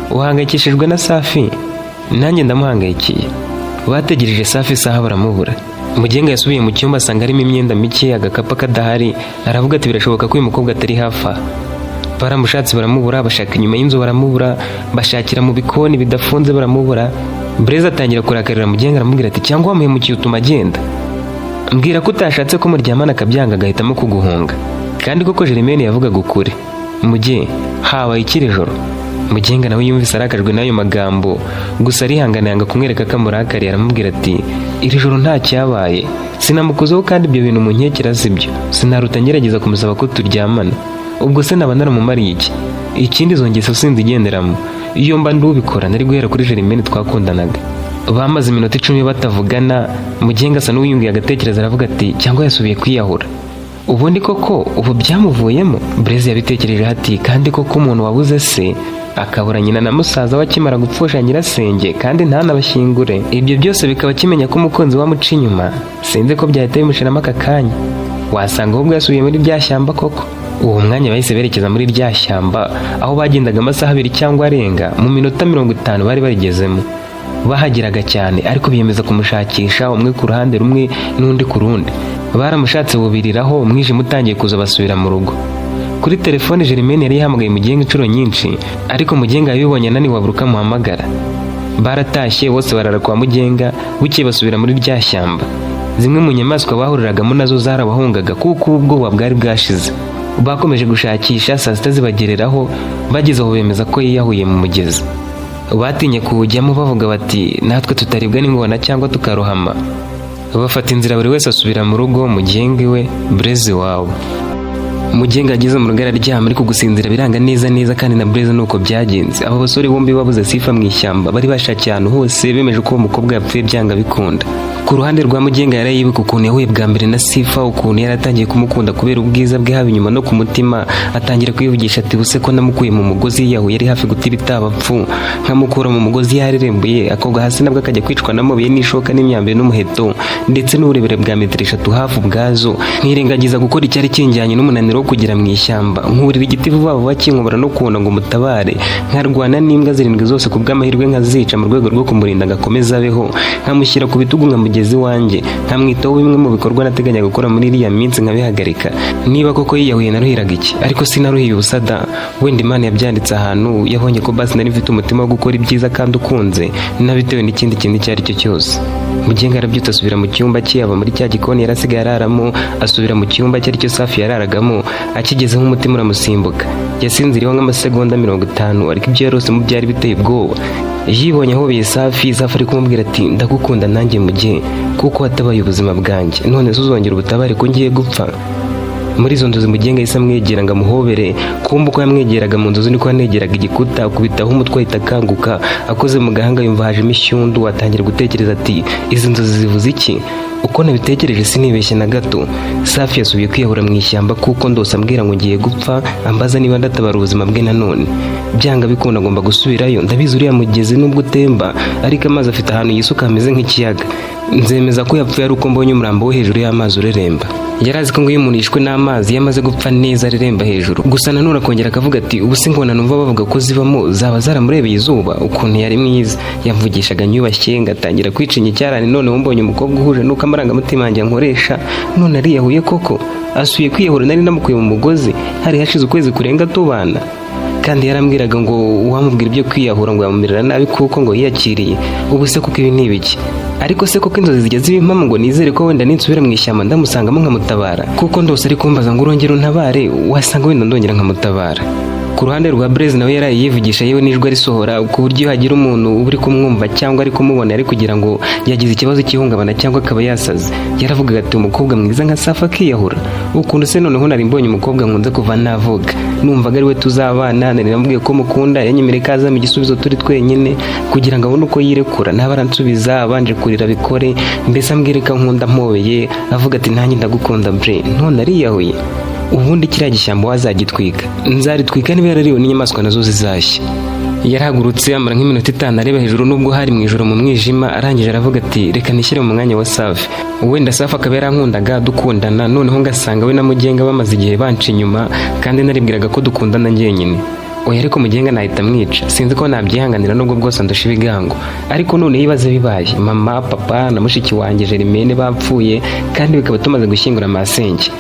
Uhangayikishijwe na Safi? Nanjye ndamuhangayikiye." Bategereje Safi isaha baramubura. Mugenga yasubiye mu cyumba asanga harimo imyenda mike, agakapu kadahari. Aravuga ati: "Birashoboka ko uyu mukobwa atari hafi aha." Baramushatse baramubura, bashaka inyuma y'inzu baramubura, bashakira mu bikoni bidafunze baramubura. Blaise atangira kurakarira Mugenga, aramubwira ati: "Cyangwa wamuhemukiye utuma agenda? Mbwira ko utashatse ko muryamana akabyanga, agahitamo kuguhunga." Kandi koko Germaine yavugaga ukuri. Muge, habaye ikiri joro? Mugenga nawe yumvise arakajwe n'ayo magambo, gusa arihangana, yanga kumwereka ko amurakariye. Aramubwira ati: "Iri joro nta cyabaye, sinamukozeho, kandi ibyo bintu mu nkekera sibyo. Sinaruta ngerageza kumusaba ko turyamana, ubwo se naba naramumariye iki? Ikindi, izo ngeso sinzigenderamo. Iyo mba ndubikora nari guhera kuri Germaine twakundanaga." Bamaze iminota 10 batavugana. Mugenga asa n'uwiyunguye agatekereza, aravuga ati: "Cyangwa yasubiye kwiyahura." Ubundi koko ubu byamuvuyemo? Blaise yabitekereje ati: "Kandi koko umuntu wabuze se, akabura nyina na musaza we akimara gupfusha nyirasenge, kandi ntanabashyingure, ibyo byose bikaba akimenya ko umukunzi we amuca inyuma, sinzi ko byahita bimushiramo aka kanya. Wasanga ahubwo yasubiye muri rya shyamba koko." Uwo mwanya bahise berekeza muri rya shyamba, aho bagendaga amasaha 2 cyangwa arenga. Mu minota 50 bari barigezemo. Bahageraga cyane, ariko biyemeza kumushakisha, umwe ku ruhande rumwe n'undi ku rundi. Baramushatse bubiriraho, umwijima utangiye kuza basubira mu rugo. Kuri telefone Germaine yari yahamagaye Mugenga inshuro nyinshi, ariko Mugenga yabibonye ananiwe abura uko amuhamagara. Baratashye bose barara kwa Mugenga, bukeye basubira muri rya shyamba. Zimwe mu nyamaswa bahuriragamo nazo zarabahungaga kuko ubu ubwoba bwari bwashize. Bakomeje gushakisha, saa sita zibagereraho. Bageze aho bemeza ko yiyahuye mu mugezi. Batinye kuwujyamo, bavuga bati: "Natwe tutaribwa n'ingona cyangwa tukarohama." Bafata inzira, buri wese asubira mu rugo, Mugenga iwe, Blaise iwabo. Mugenga ageze mu rugo araryama, ariko gusinzira biranga neza neza, kandi na Blaise nuko byagenze. Abo basore bombi babuze Sifa mu ishyamba bari bashakiye ahantu hose, bemeje ko uwo mukobwa yapfuye byanga bikunda. Ku ruhande rwa Mugenga, yari yibuka ukuntu yahuye bwa mbere na Sifa, ukuntu yari atangiye kumukunda kubera ubwiza bwe, haba inyuma no ku mutima. Atangira kwivugisha ati: "Buse ko namukuye mu mugozi yiyahuye, ari hafi guta ibitabapfu, nkamukura mu mugozi yarerembuye akogwa hasi, nabwo akajya kwicwa n'amabuye n'ishoka n'imyambi n'umuheto, ndetse n'uburebure bwa metero 3 hafi ubwazo, nkirengagiza gukora icyari kinjyanye n'umunaniro wo kugera mu ishyamba, nkurira igiti vuba vuba kinkobora no kubona ngo mutabare, nkarwana n'imbwa zirindwi zose, ku bw'amahirwe nkazica mu rwego rwo kumurinda ngo akomeze abeho, nkamushyira ku bitugu nkamugeza iwanjye, nkamwitaho, bimwe mu bikorwa nateganya gukora muri iriya minsi nkabihagarika. Niba koko yiyahuye naruhiraga iki? Ariko sinaruhiye ubusa da! Wenda Imana yabyanditse ahantu, yabonye ko basi nari mfite umutima wo gukora ibyiza kandi ukunze, nabitewe n'ikindi kintu icyo ari cyo cyose." Mugenga arabyutse, asubira mu cyumba cye, ava muri cya gikoni yari asigaye araramo, asubira mu cyumba cye aricyo Safi yararagamo. Akigezeho umutima uramusimbuka. Yasinziriyeho nk'amasegonda 50, ariko ibyo yarosemo byari biteye ubwoba. Yibonye ahobeye Safi, Safi ari kumubwira ati: "Ndagukunda nanjye Mugihe, kuko watabaye ubuzima bwanjye. None se uzongera ubutabare ko ngiye gupfa?" Muri izo nzozi Mugenga yahise amwegera ngo amuhobere. Kumva uko yamwegeraga mu nzozi niko yanegeraga igikuta, akubitaho umutwe, ahita akanguka. Akoze mu gahanga yumva hajemo ishyundu, atangira gutekereza ati: "Izi nzozi zivuze iki? Uko nabitekereje sinibeshye na gato, Safi yasubiye kwiyahura mu ishyamba, kuko ndose ambwira ngo ngiye gupfa, ambaza niba ndatabara ubuzima bwe nanone. Byanga bikunda agomba gusubirayo. Ndabizi uriya mugezi nubwo utemba, ariko amazi afite ahantu yisuka hameze nk'ikiyaga. Nzemeza ko yapfuye ari uko mbonye umurambo we hejuru y'amazi ureremba." Yari azi ko ngo iyo umuntu yishwe n'amazi, iyo amaze gupfa neza areremba hejuru. Gusa nanone akongera akavuga ati: "Ubu se ngona numva bavuga ko zibamo zaba zaramurebeye izuba? Ukuntu yari mwiza, yamvugishaga nyubashye, ngatangira kwicinya icyarane, noneho mbonye umukobwa uhuje n'uko amarangamutima yanjye ankoresha, none ariyahuye koko, asuye kwiyahura. Nari namukuye mu mugozi, hari hashize ukwezi kurenga tubana, kandi yarambwiraga ngo uwamubwira ibyo kwiyahura ngo yamumerera nabi kuko ngo yiyakiriye. Ubu se kuko ibi ni ibiki? Ariko se koko inzozi zijya ziba impamo, ngo nizere ko wenda ninsubira mu ishyamba ndamusangamo nkamutabara, kuko ndose ari kumbaza ngo urongere untabare, wasanga wenda ndongera nkamutabara." Ku ruhande rwa Blaise, nawe yaraye yivugisha, yewe n'ijwi arisohora, ku buryo iyo hagira umuntu uba uri kumwumva cyangwa ari kumubona ari kugira ngo yagize ikibazo cy'ihungabana cyangwa akaba yasaze. Yaravugaga ati: "Umukobwa mwiza nka Safi akiyahura? Ukuntu se noneho nari mbonye umukobwa nkunze kuva navuga, numvaga ari we tuzabana, nari namubwiye ko mukunda, yanyemereye ko azampa igisubizo turi twenyine kugira ngo abone uko yirekura, naba aransubiza abanje kurira bikore, mbese ambwire ko ankunda, mpobeye avuga ati nanjye ndagukunda bre, none ariyahuye. Ubundi kiriya gishyamba wazagitwika, nzaritwika, niba yarariwe n'inyamaswa nazo zizashya." Yarahagurutse, amara nk'iminota 5 areba hejuru nubwo hari mu ijoro mu mwijima. Arangije aravuga ati: "Reka nishyire mu mwanya wa Safi. Wenda Safi akaba yarankundaga dukundana, noneho ngasanga we na Mugenga bamaze igihe banca inyuma, kandi naribwiraga ko dukundana njyenyine. Oya, ariko Mugenga nahita amwica, sinzi ko nabyihanganira nubwo bwose andusha ibigango. Ariko noneho ibibazo bibaye mama, papa na mushiki wanjye Germaine bapfuye, kandi bikaba tumaze gushyingura masenge,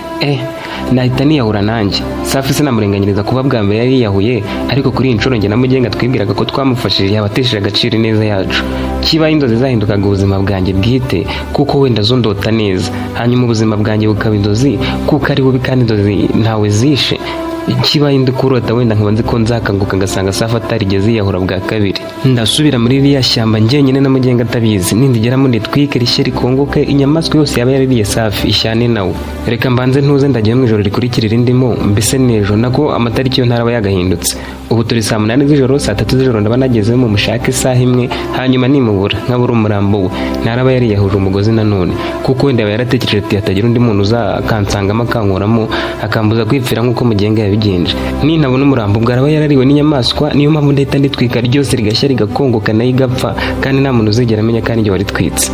nahita niyahura nanjye. Safi sinamurenganyiriza kuba bwa mbere yari yiyahuye, ariko kuri iyi nshuro njye na Mugenga twibwiraga ko twamufashije, yabatesheje agaciro ineza yacu. Kibaye inzozi zahindukaga ubuzima bwanjye bwite, kuko wenda zo ndota neza, hanyuma ubuzima bwanjye bukaba inzozi kuko ari bubi, kandi inzozi ntawe zishe." Kibaye ndi kurota, wenda nkaba nzi ko nzakanguka ngasanga Safi atarigeze yiyahura bwa kabiri. Ndasubira muri ririya shyamba njyenyine na Mugenga atabizi. Nindigeramo nditwike rishye rikongoke, inyamaswa yose yaba yarariye Safi ishyane nawe. Reka mbanze ntuze, ndagiye mu ijoro rikurikira irindimo, mbese n'ejo nako amatariki yo ntaraba yagahindutse. Ubu turi saa 8 z'ijoro, saa 3 z'ijoro ndaba nagezemo, mushake isaha imwe. Hanyuma nimubura, nkabura umurambo we, ntaraba yariyahuje umugozi nanone, kuko wenda yaba yaratekereje ati hatagira undi muntu uza akansangamo akankuramo akambuza kwipfira nk'uko Mugenga yabigenje. Nintabona umurambo, ubwo araba yarariwe n'inyamaswa. Niyo mpamvu ndahita nditwika ryose rigashya rigakongoka, nayo igapfa, kandi nta muntu uzigera amenya kandi njye waritwitse.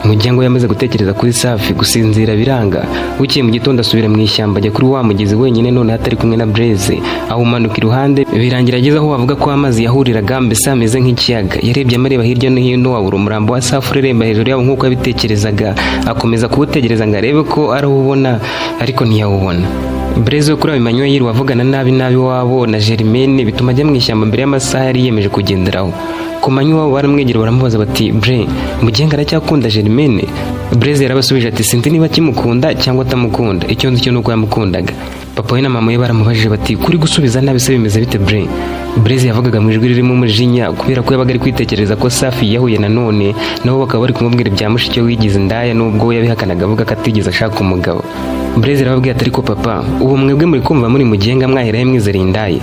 Mugenga yamaze gutekereza kuri Safi, gusinzira biranga. Bukeye mu gitondo asubira mu ishyamba, ajya kuri wa mugezi wenyine, none atari kumwe na Blaise. Awumanuka iruhande, birangira ageze aho bavuga ko amazi yahuriraga, mbese ameze nk'ikiyaga. Yarebye amareba hirya no hino, abura umurambo wa Safi ureremba hejuru yabo nk'uko yabitekerezaga. Akomeza kuwutegereza ngo arebe ko arawubona, ariko ntiyawubona. Blaise we kuri ayo manywa yirirwa avugana nabi nabi wabo na Germaine, bituma ajya mu ishyamba mbere y'amasaha yari yiyemeje kugenderaho. Ku manywa iwabo baramwegera baramubaza bati: "Bre, Mugenga aracyakunda Germaine?" Blaise yarabasubije ati: "Sinzi niba akimukunda cyangwa atamukunda, icyo nzi cyo ni uko yamukundaga." Papa we na mama we baramubajije bati: "Kuri gusubiza nabi se bimeze bite, Bre?" Blaise yavugaga mu ijwi ririmo umujinya, kubera ko yabaga ari kwitekereza ko Safi yiyahuye nanone, nabo bakaba bari kumubwira ibya mushiki we wigize indaya, nubwo we yabihakanaga avuga ko atigeze ashaka umugabo. Blaise arababwira ati: "Ariko papa, ubu mwebwe muri kumva muri Mugenga mwaherahe mwizera indaya?"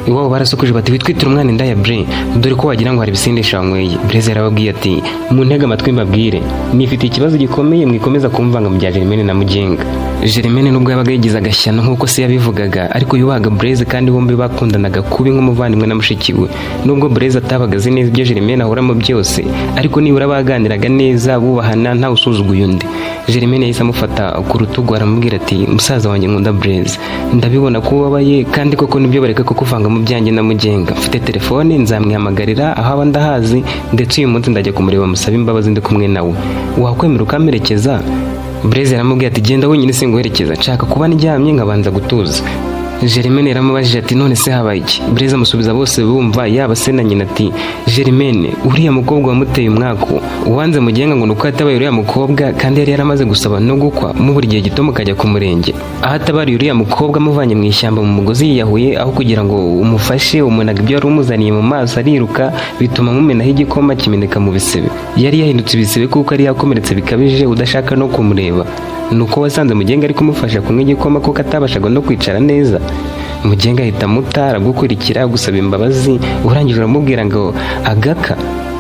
Iwabo barasukuje bati: "Witwitire umwana indaya, Bre, dore ko wagira ngo hari ibisindisha wanyweye." Blaise yarababwiye ati: "Muntege amatwi mbabwire, nifitiye ikibazo gikomeye, mwikomeza kumvanga mu bya Germaine na Mugenga." Germaine nubwo yabaga yigize agashyano nk'uko se yabivugaga, ariko yubahaga Blaise, kandi bombi bakundanaga kubi nk'umuvandimwe na mushiki we. Nubwo Blaise atabaga azi neza ibyo Germaine ahoramo byose, ariko nibura baganiraga neza, bubahana, ntawe usuzuguye undi. Germaine yahise amufata ku rutugu aramubwira ati: "Musaza wanjye nkunda Blaise, ndabibona ko ubabaye, kandi koko nibyo, bareka kukuvanga mu byanjye na Mugenga. Mfite telefone, nzamwihamagarira, aho aba ndahazi, ndetse uyu munsi ndajya kumureba musabe imbabazi ndi kumwe nawe. Wakwemera ukamperekeza?" Blaise yaramubwiye ati: "Genda wenyine, singuherekeza, nshaka kuba ndyamye nkabanza gutuza." Germaine yaramubajije ati: "None se habaye iki?" Blaise amusubiza bose bumva, yaba se na nyina, ati: "Germaine, uriya mukobwa wamuteye umwaku, uwanze Mugenga ngo nuko yatabaye uriya mukobwa, kandi yari yaramaze gusaba no gukwa, mu buri gihe gito mukajya ku murenge. Aho atabariye uriya mukobwa amuvanye mu ishyamba mu mugozi yiyahuye, aho kugira ngo umufashe umunaga ibyo wari umuzaniye mu maso, ariruka, bituma mumenaho igikoma kimeneka mu bisebe. Yari yahindutse ibisebe kuko yari yakomeretse bikabije, udashaka no kumureba, nuko wasanze Mugenga ari kumufasha kunywa igikoma kuko atabashaga no kwicara neza. Mugenga ahita amuta, aragukurikira gusaba imbabazi. Urangije uramubwira ngo agaka,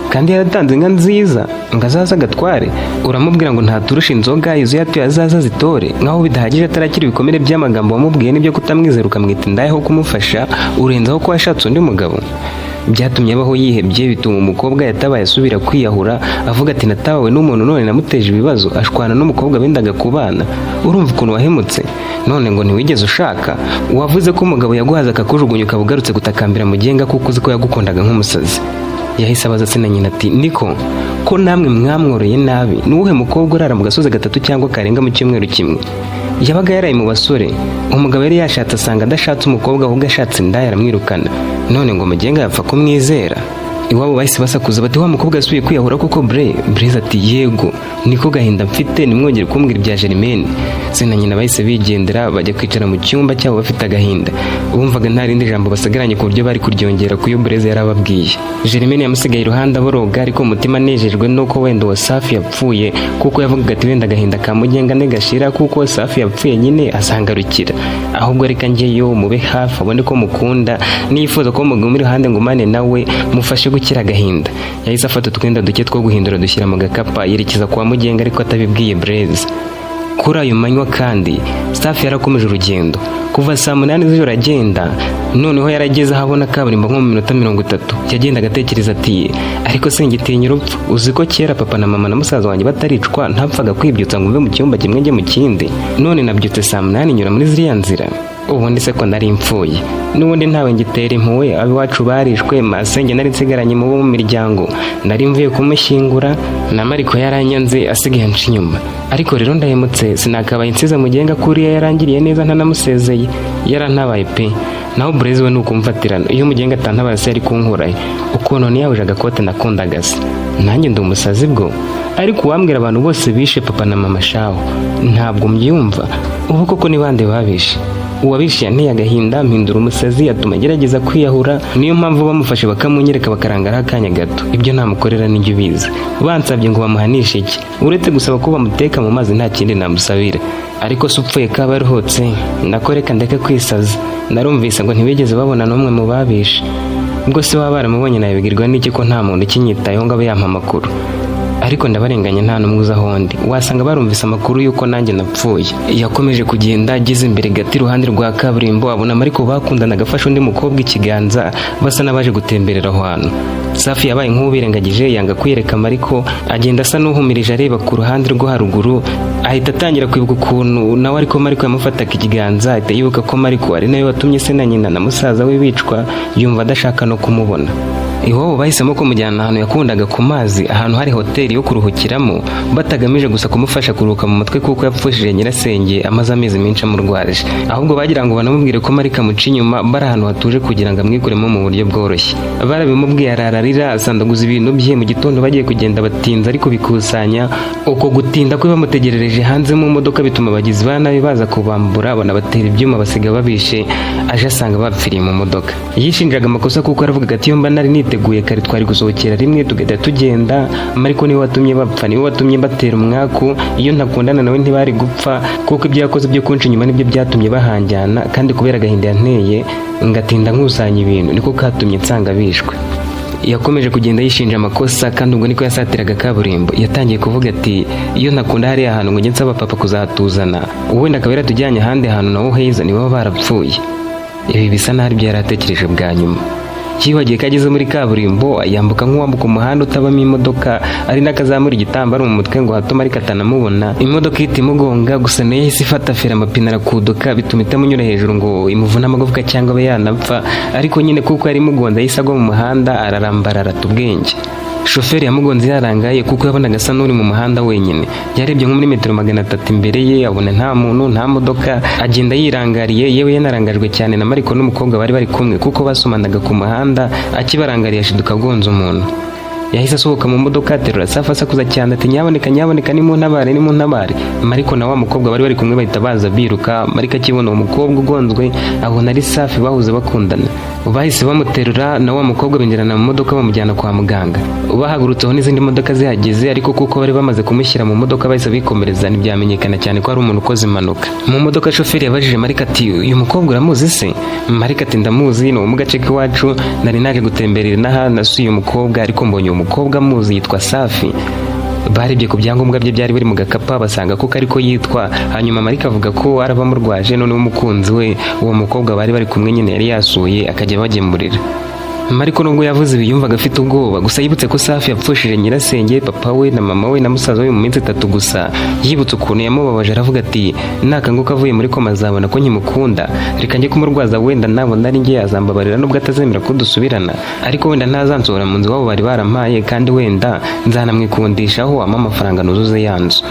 kandi yaratanze inka nziza ngo azaze agatware. Uramubwira ngo ntaturusha inzoga, izo yatuye azaza azitore. Nkaho bidahagije, atarakira ibikomere by'amagambo wamubwiye n'ibyo kutamwizera, ukamwita indaya aho kumufasha, urenzaho ko washatse undi mugabo. Byatumye abaho yihebye, bituma umukobwa yatabaye asubira kwiyahura, avuga ati natabawe n'umuntu none namuteje ibibazo, ashwana n'umukobwa bendaga kubana. Urumva ukuntu wahemutse? None ngo ntiwigeze ushaka. Wavuze ko umugabo yaguhaze akakujugunya, ukaba ugarutse gutakambira Mugenga kuko uzi ko yagukundaga nk'umusazi." Yahise abaza se na nyina ati: "Niko ko namwe mwamworoye nabi, ni uwuhe mukobwa urara mu gasozi gatatu cyangwa karenga mu cyumweru kimwe? Yabaga yaraye mu basore. Umugabo yari yashatse asanga adashatse umukobwa, ahubwo ashatse indaya, aramwirukana. None ngo Mugenga yapfa kumwizera?" Iwabo bahise basakuza bati: "Wa mukobwa yasubiye kwiyahura koko, Bre?" Blaise ati: "Yego, niko gahinda mfite, nimwongere kumbwira ibya Germaine." Se na nyina bahise bigendera, bajya kwicara mu cyumba cyabo bafite agahinda. Bumvaga nta rindi jambo basigaranye ku buryo bari kuryongera ku yo Blaise yarababwiye. Germaine yamusigaye iruhande aboroga, ariko umutima anejejwe nuko wenda uwo Safi yapfuye, kuko yavugaga ati wenda agahinda ka Mugenga gashira kuko Safi yapfuye nyine azangarukira. Ahubwo reka njyeyo mube hafi, abone ko mukunda, nifuza ko muguma iruhande ngumane nawe mufashe gukira agahinda. Yahise afata utwenda duke two guhindura, dushyira mu gakapa, yerekeza kwa Mugenga, ariko atabibwiye Blaise. Kuri ayo manywa kandi Safi yarakomeje urugendo kuva saa 8 z'ijoro agenda. Noneho yarageze aho abona kaburimbo nko mu minota 30. Yagendaga atekereza ati: "Ariko singitinya urupfu. Uzi ko kera papa na mama na musaza wanjye bataricwa ntapfaga kwibyutsa ngo mve mu cyumba kimwe njye mu kindi? None nabyutse saa 8 nyura muri ziriya nzira. Ubundi se ko nari mpfuye? N'ubundi ntawe ngitera impuhwe, ab'iwacu barishwe, masenge nari nsigaranye mu bo mu miryango nari mvuye kumushyingura, na Mariko yaranyanze asigaye anca inyuma. Ariko rero ndahemutse, sinakabaye nsize Mugenga kuriya, yarangiriye neza ntanamusezeye, yarantabaye pe. Naho Burezi we ni ukumfatirana. Iyo Mugenga atantabaye se yari kunkurahe? Ukuntu niyahuje agakote nakundaga se, nanjye ndi umusazi bwo? Ariko uwambwira abantu bose bishe papa na mama shaho, ntabwo mbyumva. Ubu koko ni bande babishe?" Uwabishe yanteye agahinda, mpindura umusazi, atuma agerageza kwiyahura. Niyo mpamvu bamufashe bakamunyereka bakarangaraho akanya gato. Ibyo namukorera nijye ubizi. Bansabye ngo bamuhanishe iki? Uretse gusaba ko bamuteka mu mazi, nta kindi namusabira. Ariko se upfuye kaba aruhutse? Nako reka ndeke kwisaza. Narumvise ngo ntibigeze babona n'umwe mu babishe. Ubwo se baba baramubonye nabibwirwa n'iki ko nta muntu ukinyitayeho ngo abe yampa amakuru? Ariko ndabarenganya, nta n'umwe uzi aho ndi. Wasanga barumvise amakuru y'uko nanjye napfuye. Yakomeje kugenda, ageze imbere gato iruhande rwa kaburimbo abona Mariko bakundanaga afashe undi mukobwa ikiganza, basa n'abaje gutemberera aho hantu. Safi yabaye nk'uwirengagije, yanga kwiyereka Mariko, agenda asa n'uhumirije areba ku ruhande rwo haruguru. Ahita atangira kwibuka ukuntu nawe ariko Mariko yamufataga ikiganza. Ahita yibuka ko Mariko ari nawe watumye se na nyina na musaza we bicwa, yumva adashaka no kumubona. Iwabo bahisemo kumujyana ahantu yakundaga ku mazi, ahantu hari hoteli yo kuruhukiramo, batagamije gusa kumufasha kuruhuka mu mutwe kuko yapfushije nyirasenge amaze amezi menshi amurwaje, ahubwo bagira ngo banamubwire ko Mariko amuca inyuma bari ahantu hatuje kugira ngo amwikuremo mu buryo bworoshye. Barabimubwiye, arararira, asandaguza ibintu bye. Mu gitondo bagiye kugenda batinze ariko bikusanya. Uko gutinda kwe bamutegerereje hanze mu modoka bituma abagizi ba nabi baza kubambura, banabatera ibyuma, basiga babishe. Aje asanga bapfiriye mu modoka. Yishinjaga amakosa kuko aravugaga ati: "Iyo mba nari niteguye kare twari gusohokera rimwe tugahita tugenda. Mariko niwe watumye bapfa, niwe watumye batera umwaku. Iyo ntakundana nawe ntibari gupfa, kuko ibyo yakoze byo kunca inyuma nibyo byatumye bahanjyana, kandi kubera agahinda yanteye ngatinda nkusanya ibintu niko katumye nsanga bishwe." Yakomeje kugenda yishinja amakosa, kandi ubwo niko yasatiraga kaburimbo yatangiye kuvuga ati: "Iyo ntakunda hariya hantu ngo njye nsaba papa kuzahatuzana, wenda akaba yaratujyanye ahandi hantu naho heza, nibo barapfuye." Ibi bisa n'aho aribyo yari atekereje bwa nyuma. Yibagiye ko ageze muri kaburimbo, yambuka nk'uwambuka umuhanda utabamo imodoka, ari n'akazamura igitambaro mu mutwe ngo hato ariko atanamubona. Imodoka ihita imugonga, gusa nayo yahise ifata feri, amapine arakuduka, bituma itamunyura hejuru ngo imuvune amagufwa cyangwa abe yanapfa. Ariko nyine kuko yari imugonze, yahise agwa mu muhanda, ararambarara, ata ubwenge. Shoferi yamugonze yarangaye kuko yabonaga asa n'uri mu muhanda wenyine. Yarebye nko muri metero 300 imbere ye, abona nta muntu, nta modoka, agenda yirangariye. Yewe yanarangajwe cyane na Mariko n'umukobwa bari bari kumwe kuko basomanaga ku muhanda. Akibarangariye ashiduka agonze umuntu. Yahise asohoka mu modoka, aterura Safi, asakuza cyane ati: "Nyaboneka, nyaboneka, nimuntabare, nimuntabare!" Mariko na wa mukobwa bari bari kumwe bahita baza biruka. Mariko akibona uwo mukobwa ugonzwe abona ari Safi bahuze bakundana. Bahise bamuterura na wa mukobwa, binjirana mu modoka, bamujyana kwa muganga. Bahagurutseho n'izindi modoka zihageze, ariko kuko bari bamaze kumushyira mu modoka bahise bikomereza, ntibyamenyekana cyane ko ari umuntu ukoze impanuka. Mu modoka shoferi yabajije Mariko ati: "Uyu mukobwa uramuzi se?" Mariko ati: "Ndamuzi, ni uwo mu gace k'iwacu. Nari naje gutemberera inaha, nasuye uyu mukobwa, ariko mbonye uyu mukobwa amuzi, yitwa Safi." Barebye ku byangombwa bye byari biri mu gakapa, basanga ko ariko yitwa. Hanyuma Marika avuga ko araba amurwaje, noneho umukunzi we, uwo mukobwa bari bari kumwe nyine yari yasuye, akajya bagemurira. Mariko nubwo yavuze ibi yumvaga afite ubwoba, gusa yibutse ko Safi yapfushije nyirasenge, papa we na mama we na musaza we mu minsi 3 gusa. Yibutse ukuntu yamubabaje, aravuga ati: "Nakanguka avuye muri koma azabona ko nkimukunda. Reka njye kumurwaza, wenda nabona ari njye yazambabarira, nubwo atazemera ko dusubirana, ariko wenda ntazansohora mu nzu iwabo bari barampaye, kandi wenda nzanamwikundishaho ampa amafaranga nuzuze ya nzu."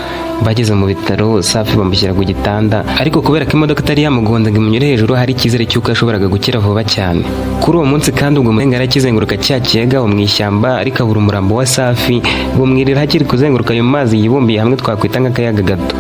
Bageze mu bitaro, Safi bamushyira ku gitanda, ariko kubera ko imodoka itari yamugonze ngo imunyure hejuru, hari icyizere cy'uko yashoboraga gukira vuba cyane. Kuri uwo munsi kandi ubwo Murenga yari akizenguruka cya kiyaga aho mu ishyamba, ariko abura umurambo wa Safi. Bumwirira hakiri kuzenguruka ayo mazi yibumbiye hamwe twakwita nk'akayaga gato.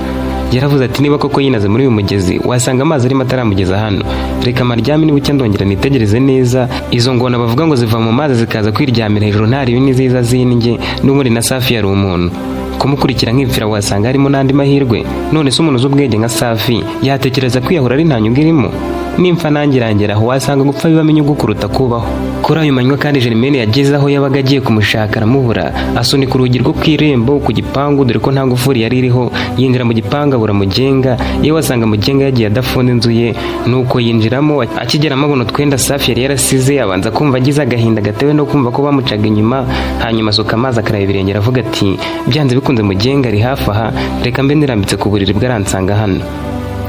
Yaravuze ati: "Niba koko yinaze muri uyu mugezi, wasanga amazi arimo ataramugeza hano. Reka maryame, nibucya ndongera nitegereze neza. Izo ngona bavuga ngo ziva mu mazi zikaza kwiryamira hejuru, nta ribi n'iziza zindye. N'ubundi na Safi yari umuntu kumukurikira nk'imfira, wasanga harimo n'andi mahirwe. None se umuntu uzi ubwenge nka Safi yatekereza kwiyahura ari nta nyungu irimo? Nimfa nangirangira aho, wasanga gupfa bibamo inyungu kuruta kubaho." Kuri ayo manywa kandi Germaine yageze aho yabaga agiye kumushaka aramubura. Asunika urugi rwo ku irembo ku gipangu, dore ko nta ngufuri yari iriho, yinjira mu gipangu abura Mugenga. Yewe asanga Mugenga yagiye adafunze inzu ye, nuko yinjiramo. Akigeramo abona utwenda Safi yari yarasize, abanza kumva agize agahinda gatewe no kumva ko bamucaga inyuma. Hanyuma asuka amazi, akaraba ibirenge, aravuga ati: "Byanze bikunze Mugenga ari hafi aha. Reka mbe nirambitse ku buriri bwe aransanga hano."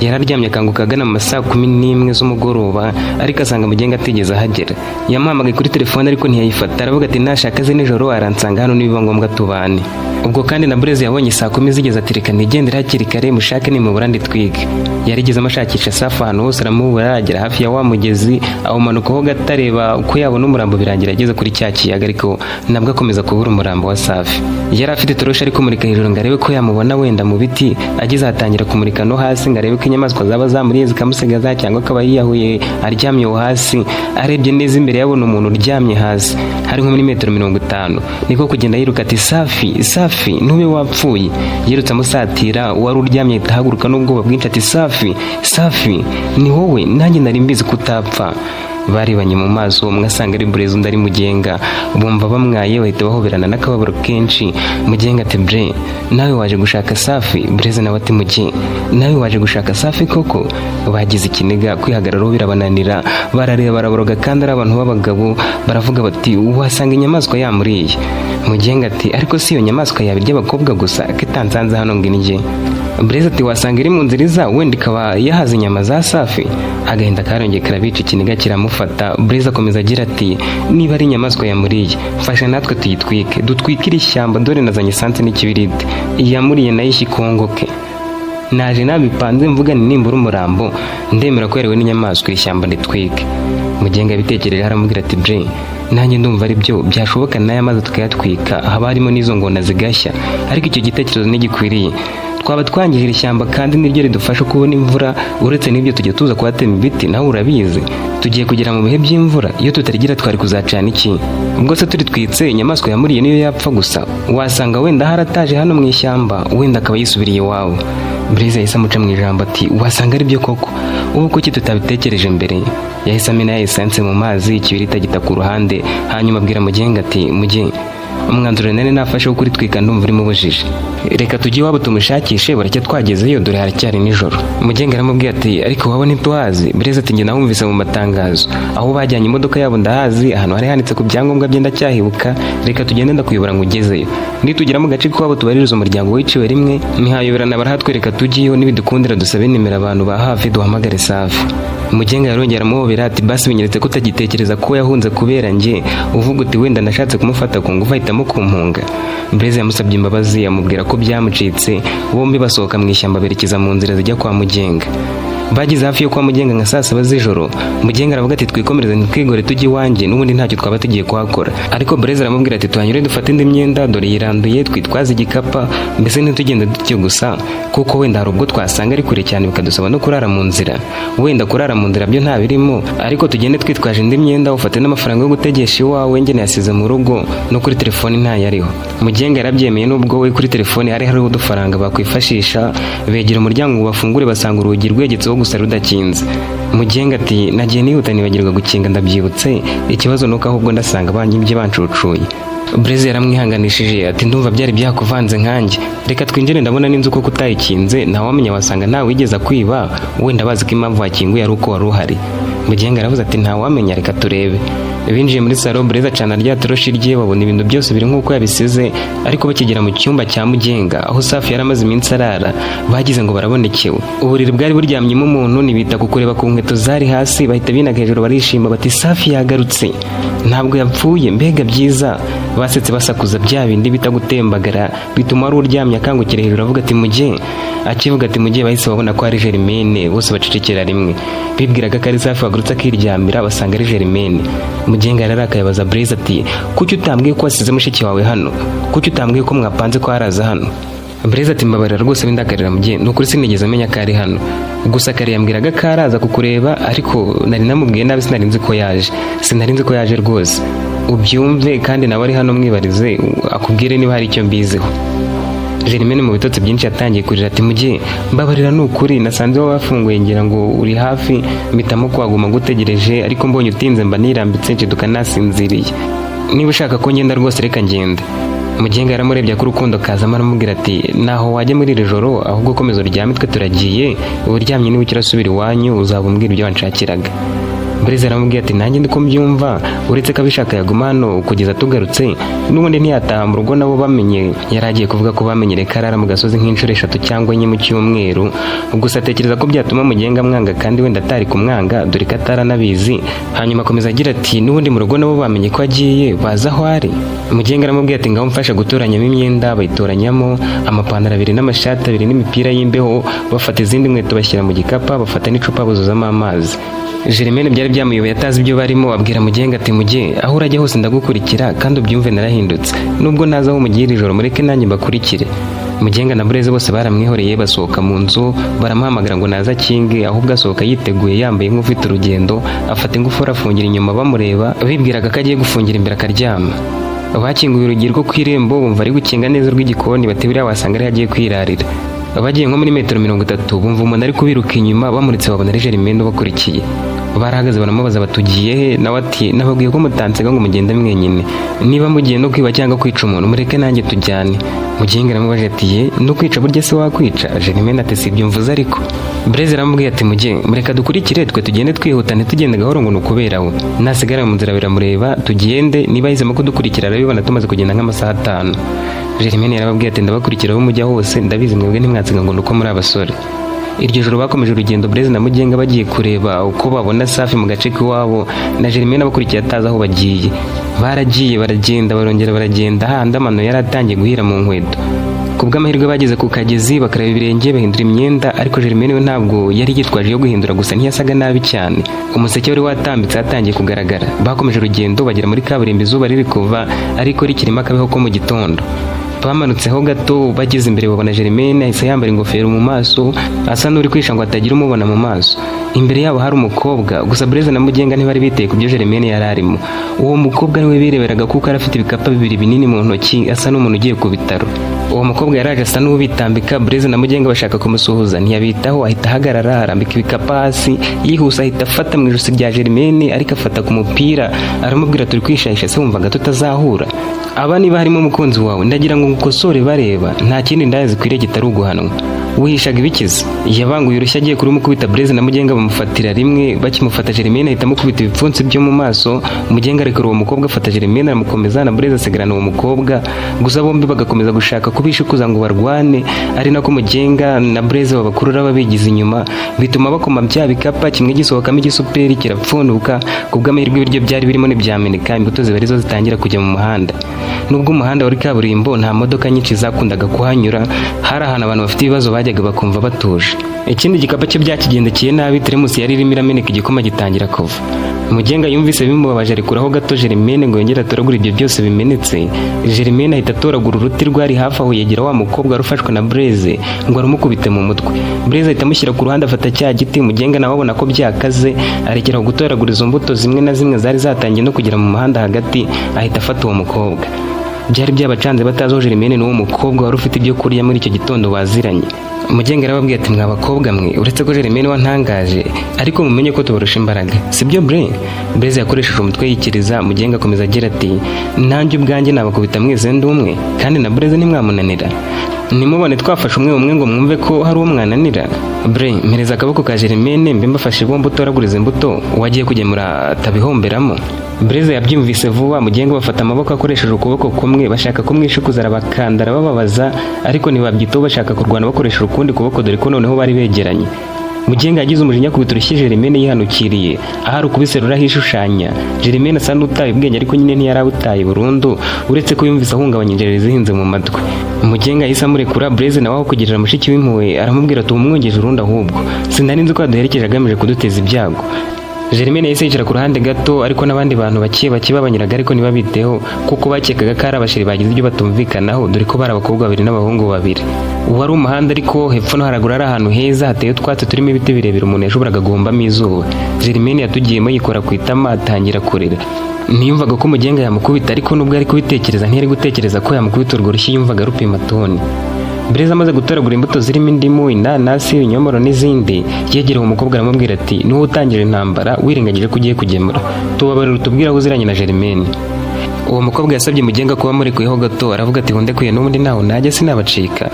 Yararyamye, akanguka agana mu ma 11:00 z'umugoroba, ariko asanga Mugenga atigeze ahagera. Yamuhamagaye kuri telefone ariko ntiyayifata. Aravuga ati: "Nashaka aze nijoro aransanga hano, nibiba ngombwa tubane." Ubwo kandi na Burezi yabonye saa 10 zigeze, ati reka nigendere hakiri kare, mushake nimubura nditwige. Yarigezemo ashakisha Safi ahantu hose aramubura, agera hafi ya wa mugezi awumanukaho gato areba uko yabona umurambo, birangira ageze kuri cya kiyaga, ariko nabwo akomeza kubura umurambo wa Safi. Yari afite toroshi ari kumurika hejuru ngo arebe ko yamubona wenda mu biti, ageze ahatangira kumurika no hasi ngo arebe ko inyamaswa zaba zamuriye zikamusigaza cyangwa akaba yiyahuye aryamye aho hasi. Arebye neza imbere yabona umuntu uryamye hasi, hari nko muri metero 50, niko kugenda yiruka ati Safi, Safi, ntube wapfuye. Yirutse amusatira, uwari uryamye ahita ahaguruka n'ubwoba bwinshi ati Safi, Safi, ni wowe, nanjye nari mbizi ko utapfa. Barebanye mu maso, umwe asanga ari Burezi undi ari Mugenga, bumva bamwaye, bahita bahoberana n'akababaro kenshi. Mugenga ati bre, nawe waje gushaka Safi? Bureze nawe ati muge, nawe waje gushaka Safi koko? Bagize ikiniga, kwihagararaho birabananira, barareba baraboroga kandi ari abantu b'abagabo, baravuga bati wasanga inyamaswa yamuriye. Mugenga ati ariko si iyo nyamaswa yaba abakobwa gusa ko itansanze hano ngo indye? Bureze ati wasanga iri mu nzira iza, wenda ikaba yahaze inyama za Safi. Agahinda karongeye karabica, ikiniga kiramufata. Bureze akomeza agira ati niba ari inyamaswa yamuriye, mfasha natwe tuyitwike, dutwike iri shyamba, dore nazanye esanse n'ikibiriti, iyamuriye nayo ishye ikongoke. Naje nabipanze mvuga ni nimbura umurambo ndemera ko yariwe n'inyamaswa, iri shyamba nditwike. Mugenga yabitekereje aramubwira ati bre, nanjye ndumva ari byo byashoboka, n'aya mazi tukayatwika, haba harimo n'izo ngona zigashya, ariko icyo gitekerezo ntigikwiriye, twaba twangije iri shyamba kandi niryo ridufasha kubona imvura. Uretse n'ibyo tujya tuza kuhatema ibiti, nawe urabizi tugiye kugera mu bihe by'imvura, iyo tutarigira twari kuzacana iki? Ubwo se turitwitse inyamaswa yamuriye niyo yapfa gusa, wasanga wenda harataje hano mu ishyamba, wenda akaba yisubiriye iwabo. Blaise yahise amuca mu ijambo ati wasanga ari byo koko, ubu kuki tutabitekereje mbere? Yahise amena ya esanse mu mazi, ikibiriti agita ku ruhande, hanyuma abwira Mugenga ati Mugenga, umwanzuro nari nafashe wo kuritwika ndumva urimo ubujije, reka tujye iwabo tumushakishe, buracya twagezeyo, dore haracyari nijoro. Mugenga aramubwiye ati ariko waba ntituhazi? Blaise ati njye nawumvise mu matangazo, aho bajyanye imodoka yabo ndahazi, ahantu hari handitse ku byangombwa bye ndacyahibuka, reka tugende ndakuyobora ngo ugezeyo. Nitugera mu gace k'iwabo tubaririza umuryango wiciwe rimwe, ntihayoberana barahatwereka, tujyeyo, nibidukundira dusabe nimero abantu ba hafi duhamagare Safi. Mugenga yarongera amuhobera ati basi binyeretse ko utagitekereza ko yahunze kubera njye, uvuga uti wenda nashatse kumufata ku ngufu ahitamo kumpunga. Blaise yamusabye imbabazi, amubwira ko byamucitse, bombi basohoka mu ishyamba berekeza mu nzira zijya kwa Mugenga. Bageze hafi yo kwa Mugenga nka saa 7 z'ijoro, Mugenga aravuga ati twikomereze ntitwigore tujye iwanjye, n'ubundi ntacyo twaba tugiye kuhakora. Ariko Blaise aramubwira ati tuhanyure dufate indi myenda, dore yiranduye, twitwaze igikapa, mbese ntitugende dutyo gusa, kuko wenda hari ubwo twasanga ari kure cyane bikadusaba no kurara mu nzira. Wenda kurara mu nzira byo nta birimo, ariko tugende twitwaje indi myenda, ufate n'amafaranga yo gutegesha iwawe, njye nayasize mu rugo, no kuri telefoni ntayariho. Mugenga yarabyemeye nubwo we kuri telefoni hari hariho udufaranga bakwifashisha. Begera umuryango ngo bafungure, basanga urugi rwegetseho gusa rudakinze. Mugenga ati nagiye nihuta nibagirwa gukinga, ndabyibutse, ikibazo nuko ahubwo ndasanga banyibye bancucuye. Blaise yaramwihanganishije ati ndumva byari byakuvanze nkanjye, reka twinjire, ndabona n'inzu koko utayikinze, ntawamenya wasanga ntawe wigeze akwiba, wenda bazi ko impamvu wakinguye ari uko wari uhari. Mugenga aravuze ati ntawamenya, reka turebe. Binjiye muri salo, Blaise acana rya toroshi rye, babona ibintu byose biri nk'uko yabisize, ariko bakigera mu cyumba cya Mugenga aho Safi yari amaze iminsi arara, bagize ngo barabonekewe. Uburiri bwari buryamyemo umuntu, ntibita ku kureba ku nkweto zari hasi, bahita binaga hejuru barishima bati Safi yagarutse, ntabwo yapfuye, mbega byiza. Basetse basakuza bya bindi bita gutembagara, bituma wari uryamye akangukira hejuru avuga ati muge. Akivuga ati muge, bahise babona ko ari Germaine, bose bacecekera rimwe. Bibwiraga ko ari Safi wagurutse akiryamira, basanga ari Germaine. Mugenga yararakaye abaza Blaise ati kuki utambwiye ko wasize mushiki wawe hano? Kuki utambwiye ko mwapanze ko haraza hano? Blaise ati mbabarira rwose bindakarira mugihe, ni ukuri sinigeze amenya ko ari hano, gusa kare yambwiraga ko araza kukureba, ariko nari namubwiye nabi, sinari nzi ko yaje, sinari nzi ko yaje rwose, ubyumve kandi nawe ari hano mwibarize akubwire niba hari icyo mbiziho. Germaine mu bitotsi byinshi yatangiye kurira ati mugihe, mbabarira ni ukuri, nasanze wowe wafunguye ngira ngo uri hafi, mpitamo kuhaguma ngutegereje, ariko mbonye utinze mba nirambitse nshiduka nasinziriye. Niba ushaka ko ngenda rwose reka ngende. Mugenga yaramurebye ko urukundo kazamo, aramubwira ati naho wajya muri iri joro, ahubwo komeza uryame, twe turagiye, uburyamye niba ukirasubira iwanyu uzaba umbwira ibyo wanshakiraga. Blaise aramubwiye ati: "Nanjye ndiko mbyumva, uretse ko abishaka yaguma hano kugeza tugarutse, n'ubundi ntiyataha mu rugo nabo bamenye." Yari agiye kuvuga ko bamenyereye ko arara mu gasozi nk'inshuro eshatu cyangwa enye mu cyumweru, gusa atekereza ko byatuma Mugenga amwanga, kandi wenda atari kumwanga dore ko ataranabizi. Hanyuma akomeza agira ati: "N'ubundi mu rugo nabo bamenye ko agiye, bazi aho ari." Mugenga aramubwiye ati: "Ngaho mfasha gutoranyamo imyenda." Bayitoranyamo amapantaro abiri n'amashati abiri n'imipira y'imbeho, bafata izindi nkweto bashyira mu gikapu, bafata n'icupa buzuzamo amazi. Germaine byari byamuyobeye, atazi ibyo barimo, abwira Mugenga ati: "Muge, aho urajya hose ndagukurikira, kandi ubyumve narahindutse nubwo ntazi aho mugira ijoro, mureke nanjye mbakurikire." Mugenga na Bureze bose baramwihoreye, basohoka mu nzu, baramuhamagara ngo naze akinge, ahubwo asohoka yiteguye, yambaye nk'ufite urugendo, afata ingufuri afungira inyuma bamureba, bibwiraga ko agiye gufungira imbere akaryama. Bakinguye urugi rwo ku irembo, bumva ari gukinga neza urw'igikoni, bati: "Buriya wasanga ariho agiye kwirarira." Bagiye nko muri metero 30, bumva umuntu ari kubiruka inyuma, bamuritse babona ari Germaine ubakurikiye. Barahagaze baramubaza batugiye he? Nawe ati: "Nababwiye ko mutansiga ngo mugende mwenyine. Niba mugiye no kwiba cyangwa kwica umuntu, mureke nanjye tujyane." Mugenga aramubajije ati: "Ye, no kwica burya se wakwica?" Germaine ati: "Si ibyo mvuze ariko." Blaise aramubwiye ati: "Muge, mureka dukurikire twe, tugende twihuta, ntitugende gahoro ngo ni ukubera we. Nasigara mu nzira biramureba, tugende, niba yahisemo kudukurikira arabibona tumaze kugenda nk'amasaha 5." Germaine yarababwiye ati: "Ndabakurikira aho mujya hose, ndabizi mwebwe ntimwatsinga ngo ni uko muri abasore." Iryo joro bakomeje urugendo, Blaise na Mugenga bagiye kureba uko babona Safi mu gace k'iwabo, na Germaine abakurikiye atazi aho bagiye. Baragiye, baragenda, barongera baragenda, hahandi amano yari atangiye guhira mu nkweto. Ku bw'amahirwe bageze ku kagezi, bakaraba ibirenge, bahindura imyenda, ariko Germaine we ntabwo yari yitwaje yo guhindura, gusa ntiyasaga nabi cyane, umuseke wari watambitse hatangiye kugaragara. Bakomeje urugendo bagera muri kaburimbo izuba riri kuva, ariko rikirimo akabeho ko mu gitondo. Bamanutseho gato, bageze imbere babona Germaine ahise yambara ingofero mu maso, asa n'uri kwisha ngo atagira umubona mu maso. Imbere yabo hari umukobwa, gusa Blaise na Mugenga ntibari biteye ku byo Germaine yari arimo. Uwo mukobwa niwe bireberaga, kuko yari afite ibikapu bibiri binini mu ntoki, asa n'umuntu ugiye ku bitaro. Uwo mukobwa yaraje asa n'ubitambika, Blaise na Mugenga bashaka kumusuhuza, ntiyabitaho, ahita ahagarara, arambika ibikapu hasi, yihuse ahita afata mu ijosi rya Germaine, ariko afata ku mupira, aramubwira: "Turi kwishahisha se wumvaga tutazahura? Aba niba harimo umukunzi wawe, ndagira ngo ngukosore bareba, nta kindi ndaya zikwiriye kitari uguhanwa. Wihishaga ibikiza." Yabanguye urushyi agiye kurumukubita, Blaise na Mugenga bamufatira rimwe. Bakimufata, Germaine ahita amukubita ibipfunsi byo mu maso. Mugenga arekura uwo mukobwa, afata Germaine aramukomeza, na Blaise asigarana uwo mukobwa, gusa bombi bagakomeza gushaka kubishikuza ngo barwane, ari nako Mugenga na Blaise babakurura babigize inyuma, bituma bakoma bya bikapa, kimwe gisohokamo igisuperi kirapfunduka. Ku bw'amahirwe ibiryo byari birimo ntibyameneka, imbuto ziba arizo zitangira kujya mu muhanda. Nubwo umuhanda wari kaburimbo, nta modoka nyinshi zakundaga kuhanyura, hari ahantu abantu bafite ibibazo bajyaga bakumva batuje. Ikindi gikapu cyo byakigendekeye nabi, teremusi yari irimo irameneka, igikoma gitangira kuva. Mugenga yumvise bimubabaje, arekuraho gato Germaine ngo yongere atoragure ibyo byose bimenetse. Germaine ahita atoragura uruti rwari hafi aho, yegera wa mukobwa wari ufashwe na Blaise ngo arumukubite mu mutwe. Blaise ahita amushyira ku ruhande, afata cya giti. Mugenga nawe abona ko byakaze, arekera gutoragura izo mbuto zimwe na zimwe zari zatangiye no kugera mu muhanda hagati, ahita afata uwo mukobwa. Byari byabacanze, batazi aho Germaine n'uwo mukobwa wari ufite ibyo kurya muri icyo gitondo baziranye. Mugenga yarababwiye ati: "Mwa bakobwa mwe, uretse ko Germaine wantangaje, ariko mumenye ko tubarusha imbaraga, sibyo bre?" Blaise yakoresheje umutwe yikiriza. Mugenga akomeza agira ati: "Nanjye ubwanjye nabakubita mwese ndi umwe, kandi na Blaise ntimwamunanira. Ntimubone twafashe umwe umwe ngo mwumve ko hari uwo mwananira. Bre, mpereza akaboko ka Germaine mbe mbafashe bombi, utoraguriza imbuto wagiye kugemura atabihomberamo." Blaise yabyumvise vuba, Mugenga bafata amaboko akoresheje ukuboko kumwe, bashaka kumwishikuza, arabakanda, arabababaza, ariko ntibabyitaho, bashaka kurwana bakoresheje ukundi kuboko, dore ko noneho bari begeranye. Mugenga yagize umujinya, akubita urushyi Germaine yihanukiriye, ahari ukubise rurahishushanya. Germaine asa n'utaye ubwenge, ariko nyine ntiyarabutaye burundu, uretse ko yumvise ahungabanya injereri zihinze mu matwi. Mugenga yahise amurekura. Blaise nawe aho kugirira mushiki w'impuhwe aramubwira ati: "Umwongeje urundi ahubwo, sinari nzi ko yaduherekeje agamije kuduteza ibyago." Germaine yahise yicara ku ruhande gato, ariko n'abandi bantu bake bake babanyuraga, ariko ntibabiteho, kuko bakekaga ko ari abasheri bagize ibyo batumvikanaho, dore ko bari abakobwa babiri n'abahungu babiri. Uwari umuhanda, ariko hepfo no haraguru ari ahantu heza hateye utwatsi turimo ibiti birebire umuntu yashoboraga guhumbamo izuba. Germaine yatugiyemo, yikora ku itama, atangira kurira. Ntiyumvaga ko Mugenga yamukubita, ariko nubwo ari kubitekereza, ntiyari gutekereza ko yamukubita urwo rushyi, yumvaga rupima toni. Blaise amaze gutoragura imbuto zirimo indimu, inanasi, ibinyomoro n'izindi, yegereye umukobwa aramubwira ati: "Niwowe utangira intambara wirengagije ko ugiye kugemura, tubabarira utubwire aho uziranye na Germaine." Uwo mukobwa yasabye Mugenga kuba amurekuyeho gato, aravuga ati: "Ndekuye n'ubundi ntaho najya, sinabacika.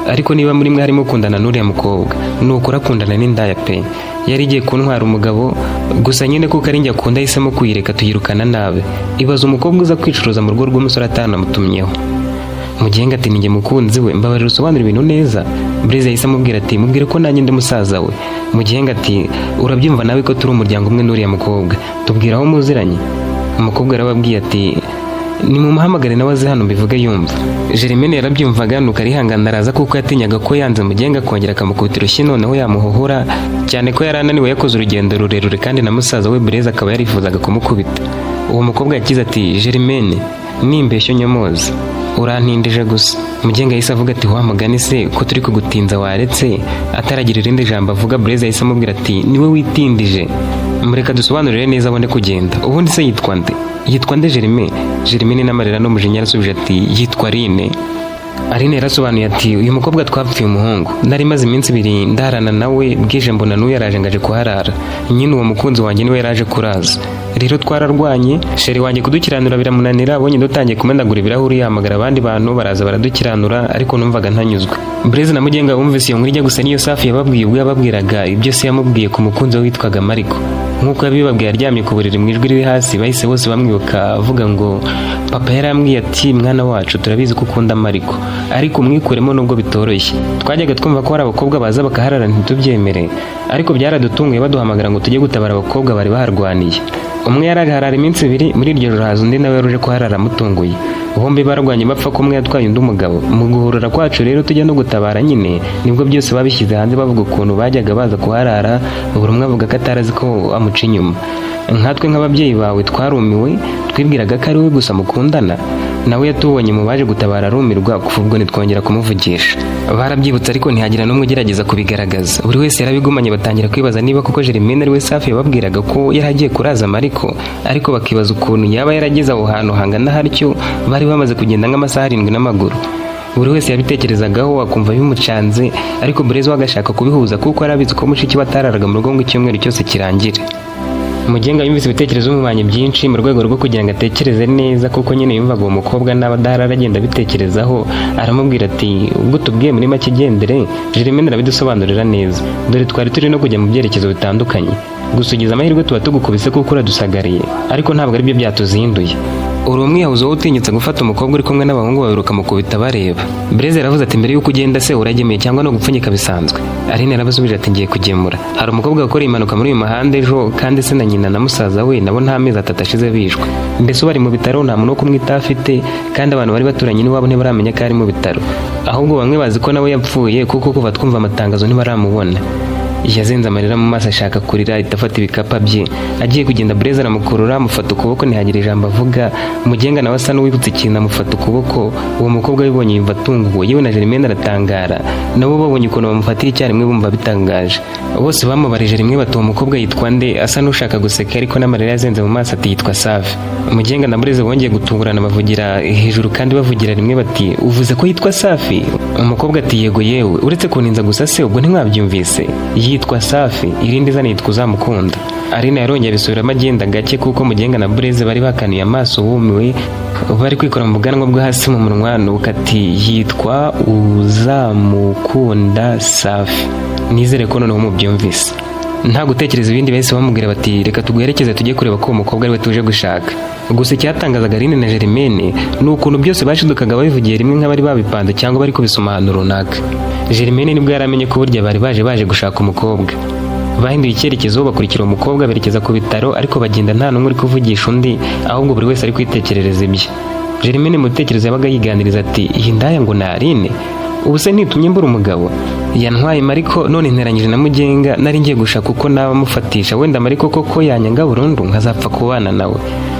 Ariko niba muri mwe harimo ukundana n'uriya mukobwa, ni ukuri akundana n'indaya pe. Yari igiye kuntwara umugabo gusa nyine kuko ari njye akunda, ahisemo kuyireka tuyirukana nabi. Ibaza umukobwa uza kwicuruza mu rugo rw'umusore atanamutumyeho." Mugenga ati: "Ninjye mukunzi we, mbabarira usobanura ibintu neza." Blaise yahise amubwira ati: "Mubwire ko nanjye ndi musaza we." Mugenga ati: "Urabyumva nawe ko turi umuryango umwe n'uriya mukobwa, tubwira aho muziranye." Umukobwa yarababwiye ati: "Nimumuhamagare nawe aze hano mbivuge yumva." Jeremine yarabyumvaga, nuko arihangana araza, kuko yatinyaga ko yanze Mugenga akongera akamukubita urushyi noneho yamuhohora, cyane ko yari ananiwe yakoze urugendo rurerure, kandi na musaza we Blaise akaba yarifuzaga kumukubita. Uwo mukobwa yagize ati: "Jeremine, nimbeshyo nyomoza, urantindije gusa." Mugenga yahise avuga ati: "Wa mugani se ko turi kugutinza, waretse." Ataragira irindi jambo avuga, Blaise yahise amubwira ati: "Niwe witindije, mureka dusobanurire neza abone kugenda. Ubundi se yitwa nde? Yitwa nde Jerime?" Jeremine n'amarira n'umujinya yarasubije ati: "Yitwa Aline." Aline yarasobanuye ati: "Uyu mukobwa twapfuye umuhungu. Nari maze iminsi 2 ndarana nawe, bwije mbona n'uyu yaraje ngaje kuharara. Nyine uwo mukunzi wanjye niwe yaraje kuraza. Rero twararwanye, chéri wanjye kudukiranura biramunanira. Abonye dutangiye kumenagura ibirahuri, yahamagara abandi bantu baraza baradukiranura, ariko numvaga ntanyuzwe." Blaise na Mugenga bumvise iyo nkuru ijya gusa niyo Safi yababwiye ubwo yababwiraga ibyo se yamubwiye ku mukunzi we witwaga Mariko. Nk'uko yabibabwiye aryamye ku buriri mu ijwi riri hasi, bahise bose bamwibuka avuga ngo: "Papa yarambwiye ati: 'Mwana wacu, turabizi ko ukunda Mariko, ariko umwikuremo nubwo bitoroshye.' Twajyaga twumva ko hari abakobwa baza bakaharara ntitubyemere, ariko byaradutunguye baduhamagara ngo tujye gutabara abakobwa bari baharwaniye. Umwe yaraje harara iminsi 2, muri iryo joro haza undi nawe yari uje kuharara amutunguye. Bombi barwanye bapfa ko umwe yatwaye undi umugabo. Mu guhurura kwacu rero tujya no gutabara nyine, nibwo byose babishyize hanze, bavuga ukuntu bajyaga baza kuharara, buri umwe avuga ko atarazi ko amuca inyuma. Nkatwe nk'ababyeyi bawe twarumiwe, twibwiraga ko ari we gusa mukundana. Nawe yatubonye mu baje gutabara arumirwa. Kuva ubwo ntitwongera kumuvugisha." Barabyibutse ariko ntihagira n'umwe ugerageza kubigaragaza, buri wese yarabigumanye. Batangira kwibaza niba koko Jeremine ari we Safi yababwiraga ko yari agiye kuraza Mariko, ariko bakibaza ukuntu yaba yarageze aho hantu hangana hatyo, bari bamaze kugenda nk'amasaha 7 n'amaguru. Buri wese yabitekerezagaho akumva bimucanze, ariko Blaise we agashaka kubihuza kuko yari abizi ko mushiki we atararaga mu rugo ngo icyumweru cyose kirangire. Mugenga yumvise ibitekerezo bimubanye byinshi. Mu rwego rwo kugira ngo atekereze neza, kuko nyine yumvaga uwo mukobwa naba adahari aragenda abitekerezaho, aramubwira ati: "Ubwo tubwiye muri make, gendere Jeremine arabidusobanurira neza. Dore twari turi no kujya mu byerekezo bitandukanye, gusa ugize amahirwe tuba tugukubise kuko uradusagariye, ariko ntabwo aribyo byatuzinduye. Uri umwiyahuzi wowe utinyutse gufata umukobwa uri kumwe n'abahungu babiri ukamukubita bareba." Blaise yaravuze ati: "Mbere y'uko ugenda se uragemuye cyangwa no gupfunyika bisanzwe?" Aline yarabasubije ati: "Ngiye kugemura. Hari umukobwa wakoreye impanuka muri uyu muhanda ejo, kandi se na nyina na musaza we nabo nta mezi 3 ashize bishwe. Mbese ubu ari mu bitaro, nta muntu wo kumwitaho afite, kandi abantu bari baturanye n'iwabo ntibaramenya ko ari mu bitaro. Ahubwo bamwe bazi ko nawe yapfuye, kuko kuva twumva amatangazo ntibaramubona." Yazenze amarira mu maso ashaka kurira, ahita afata ibikapu bye agiye kugenda. Blaise aramukurura amufata ukuboko, ntihagira ijambo avuga. Mugenga nawe asa n'uwibutse ikintu, amufata ukuboko. Uwo mukobwa abibonye yumva atunguwe, yewe na Germaine aratangara. Nabo babonye ukuntu bamufatiye icyarimwe bumva bitangaje. Bose bamubarije rimwe bati: "Uwo mukobwa yitwa nde?" Asa n'ushaka guseka ariko n'amarira yazenze mu maso, ati: "Yitwa Save." Mugenga na Blaise bongeye gutungurana, bavugira hejuru kandi bavugira rimwe bati: "Uvuze ko yitwa Safi?" Umukobwa ati: "Yego yewe, uretse kuninza gusa se ubwo ntimwabyumvise? Yitwa Safi, irindi zina yitwa Uzamukunda." Aline yarongeye abisubiramo agenda gake, kuko Mugenga na Blaise bari bakanuye amaso bumiwe, bari kwikora mu bwanwa bwo hasi mu munwa. Nuko ati: "Yitwa Uzamukunda Safi, nizere ko noneho mubyumvise." Nta gutekereza ibindi, bahise bamubwira bati: "Reka tuguherekeze tujye kureba ko uwo mukobwa ari we tuje gushaka." Gusa icyatangazaga Aline na Germaine ni ukuntu byose bashidukaga babivugiye rimwe nk'abari babipanze cyangwa bari kubisoma ahantu runaka. Germaine nibwo yari amenye ko burya bari baje gushaka umukobwa. Bahinduye icyerekezo, bakurikira uwo mukobwa berekeza ku bitaro, ariko bagenda nta n'umwe uri kuvugisha undi, ahubwo buri wese ari kwitekerereza ibye. Germaine mu bitekerezo yabaga yiganiriza ati: "Iyi ndaya ngo ni Aline, ubu se ntitumye mbura umugabo? Yantwaye Mariko, none nteranyije na Mugenga. Nari ngiye gushaka uko naba mufatisha, wenda Mariko koko yanyanga burundu nkazapfa kubana nawe.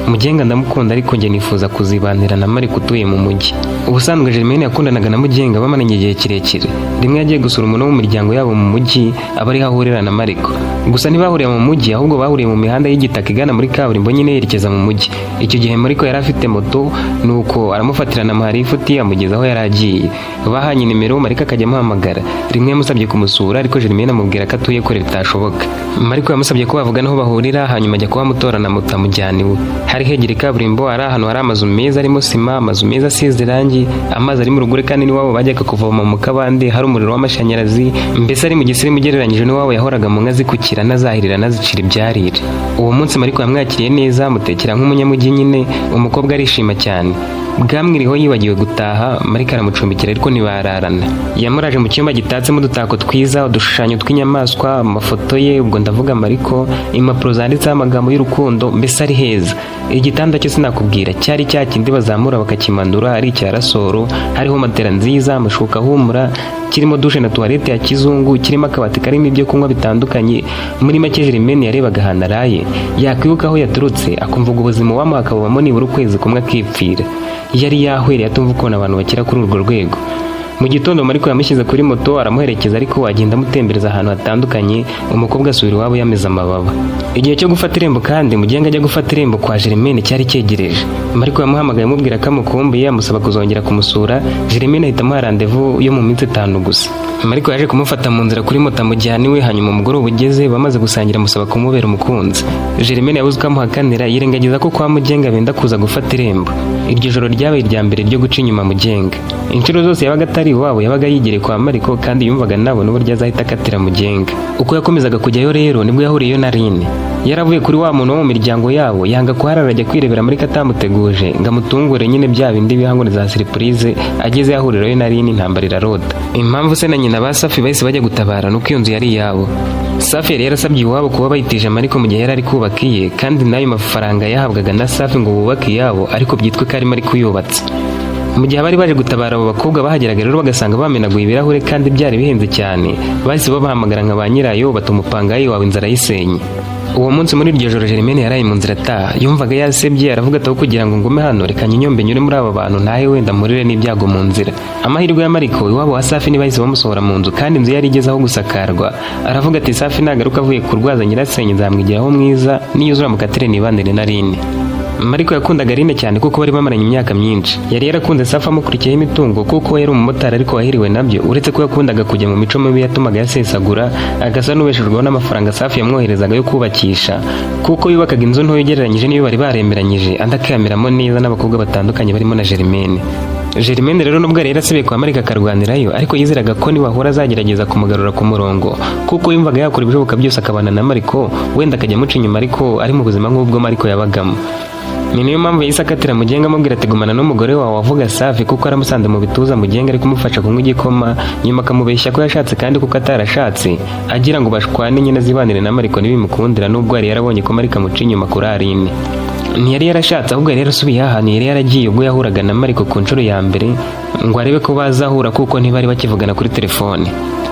Mugenga ndamukunda, ariko njye nifuza kuzibanira na Mariko utuye mu mujyi." Ubusanzwe Germaine yakundanaga na Mugenga bamaranye igihe kirekire. Rimwe yagiye gusura umuntu wo mu miryango yabo mu mujyi, aba ariho ahurira na Mariko. Gusa ntibahuriye mu mujyi, ahubwo bahuriye mu mihanda y'igitaka igana muri kaburimbo nyine yerekeza mu mujyi. Icyo gihe Mariko yari afite moto, nuko aramufatirana amuha lifuti amugeza aho yari agiye. Bahanye nimero, Mariko akajya amuhamagara. Rimwe yamusabye kumusura, ariko Germaine amubwira ko atuye kure bitashoboka. Mariko yamusabye ko bavugana aho bahurira, hanyuma ajya kuhamutora na moto amujyana iwe. Hari hegereye kaburimbo, ari ahantu hari amazu meza arimo sima, amazu meza asize irangi, amazi ari mu rugore kandi n'iwabo bajyaga kuvoma mu kabande, hari umuriro w'amashanyarazi, mbese ari mu gisirimu ugereranyije n'iwabo yahoraga mu nka zikukira anazahirira anazicira ibyarire. Uwo munsi Mariko yamwakiriye neza, amutekera nk'umunyamujyi nyine, umukobwa arishima cyane. Bwamwiriho yibagiwe gutaha, Mariko aramucumbikira ariko ntibararana. Yamuraje mu cyumba gitatsemo udutako twiza, udushushanyo tw'inyamaswa, amafoto ye, ubwo ndavuga Mariko, impapuro zanditseho amagambo y'urukundo, mbese ari heza. Igitanda cyo sinakubwira, cyari cya kindi bazamura bakakimanura, ari icya rasoro, hariho matera nziza, amashuka ahumura, kirimo douche na toilette ya kizungu, kirimo akabati karimo ibyo kunywa bitandukanye. Muri make Germaine yarebaga ahantu araye, yakwibuka aho yaturutse, akumva ubwo ubuzima wamuha akabubamo nibura ukwezi kumwe akipfira. Yari yahwereye atumva ukuntu abantu bakira kuri urwo rwego. Mu gitondo Mariko yamushyize kuri moto aramuherekeza, ariko agenda amutembereza ahantu hatandukanye, umukobwa asubira iwabo yameze amababa. Igihe cyo gufata irembo kandi Mugenga ajya gufata irembo kwa Germaine cyari cyegereje. Mariko yamuhamagaye amubwira ko amukumbuye, amusaba kuzongera kumusura. Germaine ahita amuha rendez-vous yo mu minsi 5 gusa. Mariko yaje kumufata mu nzira kuri moto amujyana iwe, hanyuma umugoroba ugeze bamaze gusangira amusaba kumubera umukunzi. Germaine yabuze uko amuhakanira, yirengagiza ko kwa Mugenga benda kuza gufata irembo. Iryo joro ryabaye irya mbere ryo guca inyuma Mugenga. Inshuro zose yabaga atari iwabo yabaga yigereye kwa Mariko, kandi yumvaga nabona uburyo azahita akatira Mugenga. Uko yakomezaga kujyayo rero nibwo yahuriyeyo na Aline. Yaravuye kuri wa muntu wo mu miryango yabo, yanga kuharara ajya kwirebera muri katamuteguje ngo amutungure nyine bya bindi bihango za surprise. Ageze yahurirayo na Aline, intambara irarota. Impamvu se na nyina ba Safi bahise bajya gutabara nuko iyo nzu yari iyabo. Safi yari yarasabye iwabo kuba bayitije Mariko mu gihe yari ari kubaka iye, kandi n'ayo mafaranga yahabwaga na Safi ngo bubake iyabo, ariko byitwe ko arimo ari kuyubatse. Mu gihe abari baje gutabara abo bakobwa bahageraga rero bagasanga bamenaguye ibirahure kandi byari bihenze cyane, bahise babahamagara nka ba nyirayo, batuma umupangayi wawe inzara ayisenye. Uwo munsi muri iryo joro Germaine yaraye mu nzira ataha, yumvaga yasebye, aravuga ati aho kugira ngo ngume hano reka nyinyombe nyure muri aba bantu ntahe wenda mpurire n'ibyago mu nzira. Amahirwe ya Mariko, iwabo wa Safi ntibahise bamusohora mu nzu, kandi inzu yari igeze aho gusakarwa. Aravuga ati Safi nagaruka avuye kurwaza nyirasenge nzamwigiraho mwiza, niyuzura mukatire nibanire na Aline. Mariko yakundaga Aline cyane kuko bari bamaranye imyaka myinshi. Yari yarakunze Safi amukurikiyeho imitungo kuko we yari umumotari ariko wahiriwe nabyo, uretse ko yakundaga kujya mu mico mibi yatumaga yasesagura, agasa n'ubeshejweho n'amafaranga Safi yamwoherezaga yo kubakisha, kuko yubakaga inzu ntoya ugereranyije n'iyo bari baremeranyije, andi akayameramo neza n'abakobwa batandukanye barimo na Germaine. Germaine rero nubwo yari yarasibiye kwa Mariko akarwanirayo, ariko yizeraga ko nibahura azagerageza kumugarura ku murongo, kuko yumvaga yakora ibishoboka byose akabana na Mariko, wenda akajya amuca inyuma ariko ari mu buzima nk'ubwo Mariko yabagamo. Ni niyo mpamvu yahise akatira Mugenga amubwira ati gumana n'umugore wawe wavuga Safi, kuko aramusanze mu bituza Mugenga ari kumufasha kunywa igikoma, nyuma akamubeshya ko yashatse kandi kuko atarashatse, agira ngo bashwane nyine azibanire na Mariko ntibimukundira, nubwo yari yarabonye ko Mariko amuca inyuma kuri Aline. Ntiyari yarashatse, ahubwo yari yarasubiye ahantu yari yaragiye ubwo yahuraga na Mariko ku nshuro ya mbere, ngo arebe ko bazahura kuko ntibari bakivugana kuri telefone.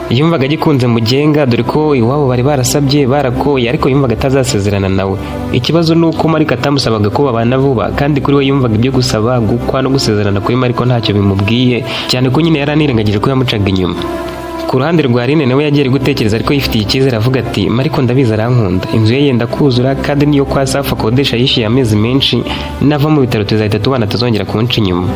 Yumvaga agikunze Mugenga, dore ko iwabo bari barasabye barakoye, ariko yumvaga atazasezerana nawe. Ikibazo ni uko Mariko atamusabaga ko babana vuba, kandi kuri we yumvaga ibyo gusaba, gukwa no gusezerana kuri Mariko ntacyo bimubwiye, cyane ko nyine yari anirengagije ko yamucaga inyuma. Ku ruhande rwa Aline nawe yagiye ari gutekereza ariko yifitiye icyizere, avuga ati Mariko ndabizi arankunda, inzu ye yenda kuzura kandi niyo kwa Safi akodesha yishyuye amezi menshi, nava mu bitaro tuzahita tubana tuzongera kunca inyuma.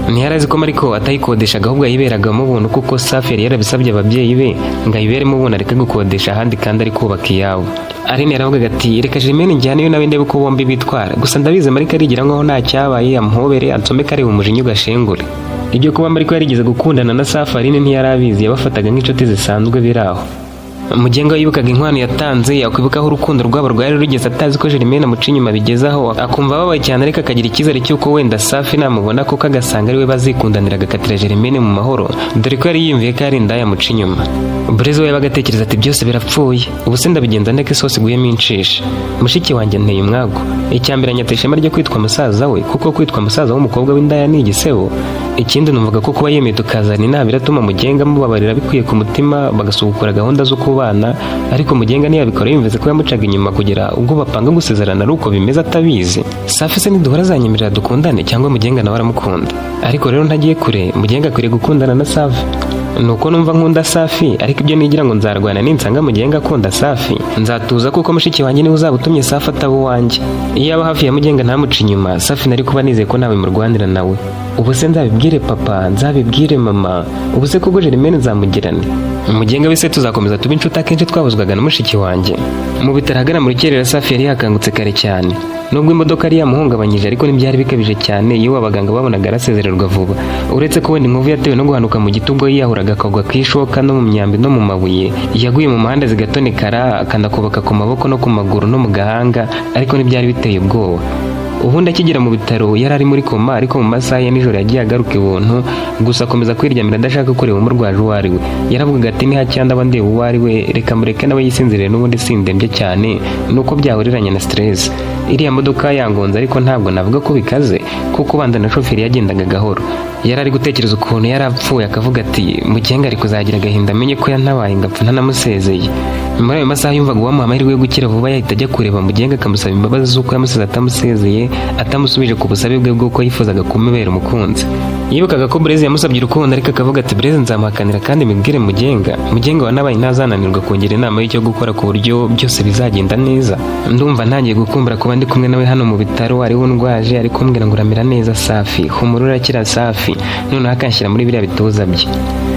Ntiyari azi ko Mariko atayikodeshaga ahubwo ayiberagamo ubuntu, kuko Safi yari yarabisabye ababyeyi be ngo ayiberemo ubuntu areke gukodesha ahandi kandi ari kubaka iyabo. Aline yaravugaga ati reka Germaine njyaneyo nawe ndebe uko bombi bitwara, gusa ndabizi Mariko arigira nkaho nta cyabaye, amuhobere ansomeke areba umujinya ugashengure. Ibyo kuba Mariko yarigeze gukundana na Safi Aline ntiyari abizi, yabafataga nk'inshuti zisanzwe biri aho. Mugenga yibukaga inkwano yatanze, yakwibuka aho urukundo rwabo rwari rugeze atazi ko Germaine amuca inyuma bigezaho, akumva ababaye cyane, ariko akagira icyizere cy'uko wenda Safi namubona koko agasanga ari we bazikundanira agakatira Germaine mu mahoro, dore ko yari yiyumviye ko ari indaya amuca inyuma. Burezi we yabaga atekereza ati byose birapfuye, ubu se ndabigenza ndeke isosi iguyemo inshishi. Mushiki wanjye nteye umwagu. Icya mbere anyata ishema ryo kwitwa musaza we, kuko kwitwa musaza w'umukobwa w'indaya ni igisebo. Ikindi numvaga ko kuba yemeye tukazana inama biratuma Mugenga mubabarira bikwiye ku mutima, bagasubukura gahunda zo kubana, ariko Mugenga ntiyabikora yumvise ko yamucaga inyuma kugera ubwo bapanga gusezerana ari uko bimeze atabizi. Safi se niduhora azanyemerera dukundane, cyangwa Mugenga nawe aramukunda? Ariko rero ntagiye kure, Mugenga akwiriye gukundana na Safi. Nuko numva nkunda Safi, ariko ibyo nigira ngo nzarwana ninsanga Mugenga akunda Safi, nzatuza kuko mushiki wanjye niwe uzaba utumye Safi ataba uwanjye. Iyo aba hafi ya Mugenga ntamuca inyuma, Safi nari kuba nizeye ko ntawe murwanira nawe. Ubu se nzabibwire papa, nzabibwire mama? Ubu se koko Germaine nzamugirane? Mugenga wese tuzakomeza tuba inshuti? Akenshi twabuzwaga na mushiki wanjye. Mu bitaro ahagana mu rukerera, Safi yari yakangutse kare cyane. Nubwo imodoka yari yamuhungabanyije, ariko ntibyari bikabije cyane. Iyo abaganga babonaga arasezererwa vuba, uretse ko wenda inkovu yatewe no guhanuka mu giti ubwo yiyahuraga akagwa ku ishoka no mu myambi no mu mabuye yaguye mu muhanda zigatonekara, akanakubaka ku maboko no ku maguru no mu gahanga, ariko ntibyari biteye ubwoba. Ubundi akigera mu bitaro yari ari muri koma, ariko mu masaha ya nijoro yagiye agaruka ibuntu, gusa akomeza kwiryamira adashaka kureba umurwaje uwo ari we. Yaravugaga ati: "Nihacyanda aba ndeba uwo ari we, reka mureke nawe yisinzirire, n'ubundi sindembye cyane, nuko byahuriranye na stress. Iriya modoka yangonze, ariko ntabwo navuga ko bikaze kuko ubanza na shoferi yagendaga gahoro." Yari ari gutekereza ukuntu yari apfuye, akavuga ati: "Mugenga ari kuzagira agahinda amenye ko yantabaye ngapfa ntanamusezeye." Muri ayo masaha yumvaga uwamuha amahirwe yo gukira vuba yahita ajya kureba Mugenga, akamusaba imbabazi z'uko yamusize atamusezeye, atamusubije ku busabe bwe bw'uko yifuzaga kumubera umukunzi. Yibukaga ko Bureze yamusabye urukundo, ariko akavuga ati: "Bureze nzamuhakanira kandi mbibwire Mugenga. Mugenga wanabaye ntazananirwa kungira inama y'icyo gukora ku buryo byose bizagenda neza. Ndumva ntangiye gukumbura kuba ndi kumwe nawe hano mu bitaro, ariwe undwaje, ari kumbwira ngo uramera neza Safi, humura urakira Safi, noneho akanshyira muri biriya bituza bye,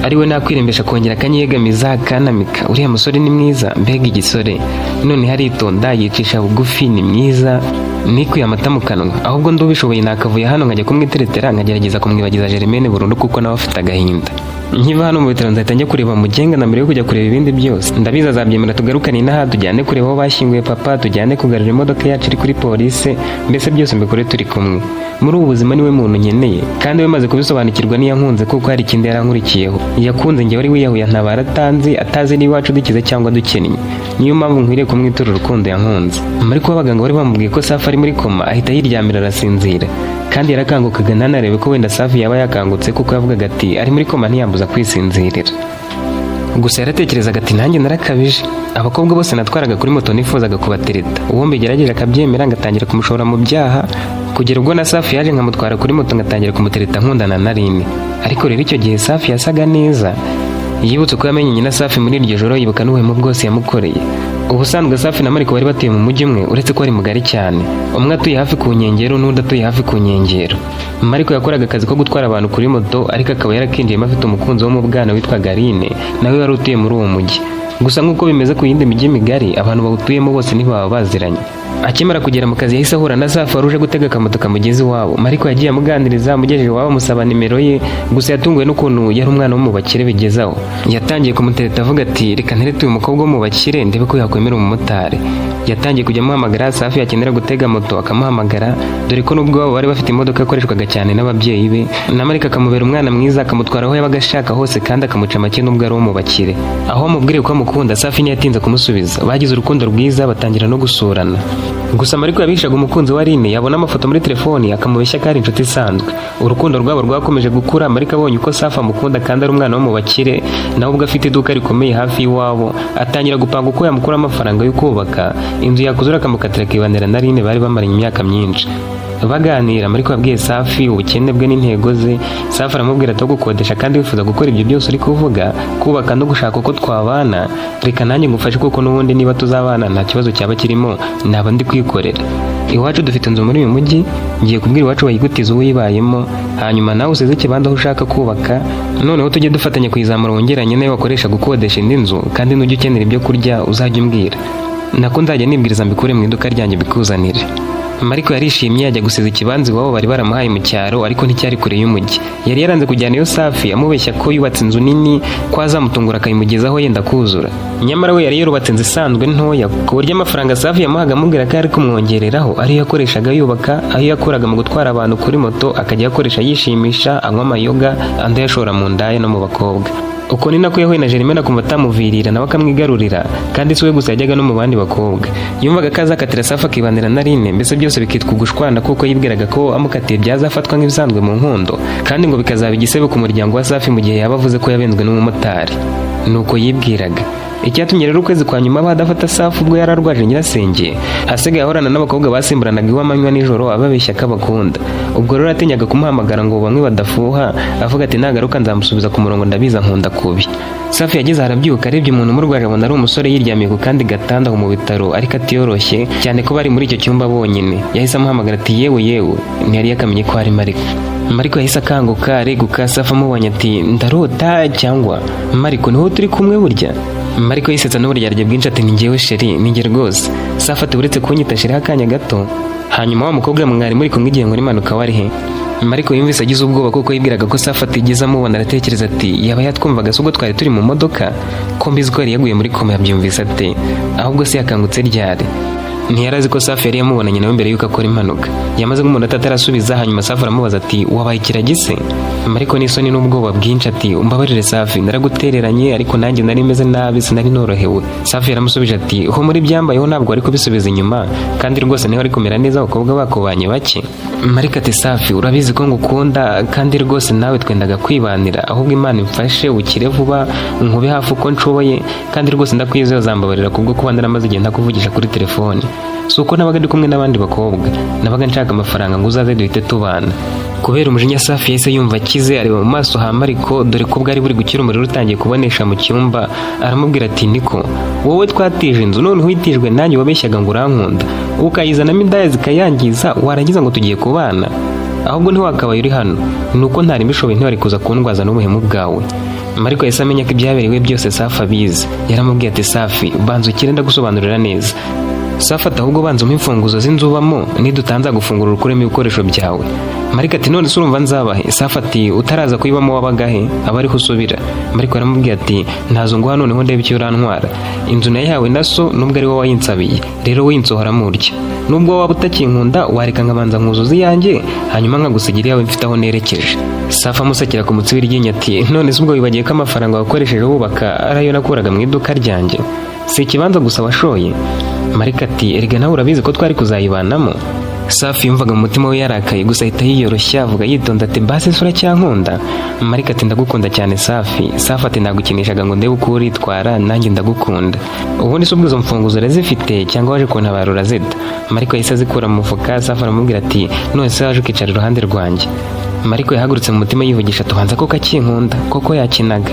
ariwe nakwirembesha, akongera akanyiyegamiza, akanamika. Uriya musore ni mwiza, mbega igisore! Noneho aritonda, yicisha bugufi, ni mwiza, nikuye amata mu kanwa. Ahubwo ndubishoboye nakavuye hano nkajya kumwiteretera, nkagerageza kumwibagiza Germaine burundu, kuko nawe afite agahinda. Nkiva hano mu bitaro nzahita njya kureba Mugenga na mbere yo kujya kureba ibindi byose. Ndabizi azabyemera, tugarukane inaha, tujyane kureba aho bashyinguye papa, tujyane kugarura imodoka yacu iri kuri polisi, mbese byose mbikore turi kumwe. Muri ubu buzima niwe muntu nkeneye, kandi we maze kubisobanukirwa niyankunze, kuko hari ikindi yarankurikiyeho. Yakunze njye wari wiyahuye ntabara atanzi, atazi niba iwacu dukize cyangwa dukennye. Niyo mpamvu nkwiriye kumwitura urukundo yankunze." Ariko abaganga bari bamubwiye ko Safi ari muri koma, ahita yiryamira arasinzira, kandi yarakangukaga ntanarebe ko wenda Safi yaba yakangutse, kuko yavugaga ati: "Ari muri koma ntiyambuza kwisinzirira." Gusa yaratekerezaga ati: "Nanjye narakabije. Abakobwa bose natwaraga kuri moto nifuzaga kubatereta, uwo mbigerageje akabyemera ngatangira kumushora mu byaha, kugera ubwo na Safi yaje nkamutwara kuri moto ngatangira kumutereta nkundana na Rini." Ariko rero icyo gihe Safi yasaga neza. Yibutse ko yamenye nyina Safi muri iryo joro, yibuka n'ubuhemu bwose yamukoreye. Ubusanzwe Safi na Mariko bari batuye mu mujyi umwe, uretse ko ari mugari cyane, umwe atuye hafi ku nkengero n'undi atuye hafi ku nkengero. Mariko yakoraga akazi ko gutwara abantu kuri moto, ariko akaba yarakinjiyemo afite umukunzi wo mu bwana witwa Garine, nawe wari utuye muri uwo mujyi. Gusa nk'uko bimeze ku yindi mijyi migari, abantu bawutuyemo bose ntibaba baziranye. Akimara kugera mu kazi yahise ahura na Safi wari uje gutega akamoto kamugeza iwabo. Mariko yagiye amuganiriza, amugejeje iwabo amusaba nimero ye. Gusa yatunguwe n'ukuntu yari umwana wo mu bakire bigezaho. Yatangiye kumutereta avuga ati: "Reka nterete uyu mukobwa wo mu bakire ndebe ko yakwemera umumotari." Yatangiye kujya amuhamagara, Safi yakenera gutega moto akamuhamagara, dore ko nubwo iwabo bari bafite imodoka yakoreshwaga cyane n'ababyeyi be, na Mariko akamubera umwana mwiza, akamutwara aho yabaga ashaka hose, kandi akamuca make nubwo ari uwo mu bakire. Aho amubwiriye ko amukunda, Safi ntiyatinze kumusubiza. Bagize urukundo rwiza, batangira no gusurana. Gusa Mariko yabihishaga umukunzi wa Aline, yabona amafoto muri telefoni akamubeshya ko ari inshuti isanzwe. Urukundo rwabo rwakomeje gukura. Mariko abonye uko Safi amukunda kandi ari umwana wo mu bakire, nawe ubwo afite iduka rikomeye hafi y'iwabo, atangira gupanga uko yamukuramo amafaranga yo kubaka inzu, yakuzura akamukatira akibanira na Aline bari bamaranye imyaka myinshi. Baganira, Mariko yabwiye Safi ubukene bwe n'intego ze. Safi aramubwira ati: "Gukodesha kandi wifuza gukora ibyo byose uri kuvuga, kubaka no gushaka uko twabana, reka nanjye ngufashe, kuko n'ubundi niba tuzabana nta kibazo cyaba kirimo, naba ndi kwikorera. Iwacu dufite inzu muri uyu mujyi, ngiye kubwira iwacu bayigutize uwibayemo, hanyuma nawe usize ikibanza aho ushaka kubaka, noneho tujye dufatanya kuyizamura, wongeranye nayo wakoresha gukodesha indi nzu. Kandi nujya ukenera ibyo kurya uzajya umbwira, nako nzajya nibwiriza mbikure mu iduka ryanjye mbikuzanire." Mariko yarishimye, ajya gusiza ikibanza iwabo bari baramuhaye mu cyaro, ariko nticyari kure y'umujyi. Yari yaranze kujyana iyo Safi, amubeshya ko yubatse inzu nini, ko azamutungura akayimugezaho yenda kuzura. Nyamara we yari yarubatse inzu isanzwe ntoya, ku buryo amafaranga Safi yamuhaga amubwira ko yari kumwongereraho ariyo yakoreshaga yubaka, ayo yakuraga mu gutwara abantu kuri moto akajya akoresha yishimisha, anywa amayoga, andi ayashora mu ndaya no mu bakobwa. Uko ni nako yahuye na Germaine, akumva atamuvirira nawe akamwigarurira. Kandi si we gusa, yajyaga no mu bandi bakobwa. Yumvaga ko azakatira Safi akibanira na Aline, mbese byose bikitwa ugushwana, kuko yibwiraga ko amukatiye byazafatwa nk'ibisanzwe mu nkundo, kandi ngo bikazaba igisebo ku muryango wa Safi mu gihe yaba avuze ko yabenzwe n'umumotari. Nuko yibwiraga. Icyatumye rero ukwezi kwa nyuma badafata Safi ubwo yari arwaje nyirasenge, asigaye ahorana n'abakobwa basimburanaga iwe amanywa nijoro, ababeshya ko abakunda. Ubwo rero atinyaga kumuhamagara ngo bamwe badafuha, avuga ati nagaruka nzamusubiza ku murongo, ndabiza nkunda kubi. Safi yageze arabyuka, arebye umuntu umurwaje abona ari umusore yiryamiye ku kandi gatanda aho mu bitaro, ariko atiyoroshye cyane ko bari muri icyo cyumba bonyine. Yahise amuhamagara ati yewe yewe. Ntiyari yakamenye ko ari Mariko. Mariko yahise akanguka areguka. Safi amubonye ati ndarota cyangwa Mariko niho turi kumwe burya? Mariko yisetsa n'uburyarya bwinshi ati ni njyewe chéri, ni njye rwose. Safi ati uretse kunyita chéri akanya gato, hanyuma wa mukobwa mwari muri kumwe igihe nkora impanuka wari he? Mariko yumvise agize ubwoba kuko yibwiraga ko Safi atigeze amubona. Aratekereza ati yaba yatwumvaga se ubwo twari turi mu modoka? Ko mbizi ko yari yaguye muri koma, yabyumvise ate? Ahubwo se yakangutse ryari? Ntiyari azi ko Safi yari yamubonanye nawe mbere y'uko akora impanuka. Yamaze nk'umunota atarasubiza. Hanyuma Safi aramubaza ati wabaye ikiragi se? Mariko n'isoni n'ubwoba bwinshi ati umbabarire Safi, naragutereranye, ariko nanjye nari meze nabi, sinari norohewe. Safi yaramusubije ati ho muri byambayeho ntabwo wari kubisubiza inyuma, kandi rwose niho ari kumera neza, abakobwa bakubanye bake. Mariko ati Safi, urabizi ko ngukunda, kandi rwose nawe twendaga kwibanira. Ahubwo Imana imfashe ukire vuba, nkube hafi uko nshoboye, kandi rwose ndakwizeye uzambabarira kubwo kuba naramaze igihe ntakuvugisha kuri telefone. Si uko nabaga ndi kumwe n'abandi bakobwa, nabaga nshaka amafaranga ngo uzaze duhite tubana. Kubera umujinya, Safi yahise yumva akize, areba mu maso ha Mariko, dore ko bwari buri gukira, umuriro utangiye kubonesha mu cyumba. Aramubwira ati niko wowe twatije inzu, none uhitijwe nanjye wabeshyaga ngo urankunda, ukayizanamo indaya zikayangiza, warangiza ngo tugiye kubana? Ahubwo ntiwakabaye uri hano, ni uko ntari mbishoboye, ntiwari kuza kundwaza n'ubuhemu bwawe. Mariko yahise amenya ko ibyabereye byose Safi abizi. Yaramubwiye ati Safi, banza ukire ndagusobanurira neza. Safi ati ahubwo banza umpe imfunguzo z'inzu ubamo, nidutanza gufungura ukuremo ibikoresho byawe. Mariko ati none se urumva nzabahe? Safi ati utaraza kuyibamo wabagahe? Aba ariho usubira. Mariko aramubwiye ati ntazo nguha, noneho ndebe icyo urantwara. Inzu nayihawe na so, nubwo ari wowe wayinsabiye, rero winsohora murya. Nubwo waba utakinkunda, wareka nkabanza nkuzuza iyanjye, hanyuma nkagusigira iyawe, mfite aho nerekeje. Safi amusekera ku mutsi w'iryinyo ati none se ubwo wibagiye ko amafaranga wakoresheje wubaka ariyo nakuraga mu iduka ryanjye? Si ikibanza gusa washoye. Mariko ati erega nawe urabizi ko twari kuzayibanamo. Safi yumvaga mu mutima we yarakaye, gusa ahita yiyoroshya, avuga yitonda ati basi se uracyankunda? Mariko ati ndagukunda cyane Safi. Safi ati nagukinishaga ngo ndebe uko uritwara, nanjye ndagukunda. Ubundi se ubwo izo mfunguzo urazifite cyangwa waje kuntabara urazita? Mariko yahise azikura mu mufuka. Safi aramubwira ati none se waje ukicara iruhande rwanjye? Mariko yahagurutse mu mutima yivugisha tubanza koko akinkunda koko yakinaga.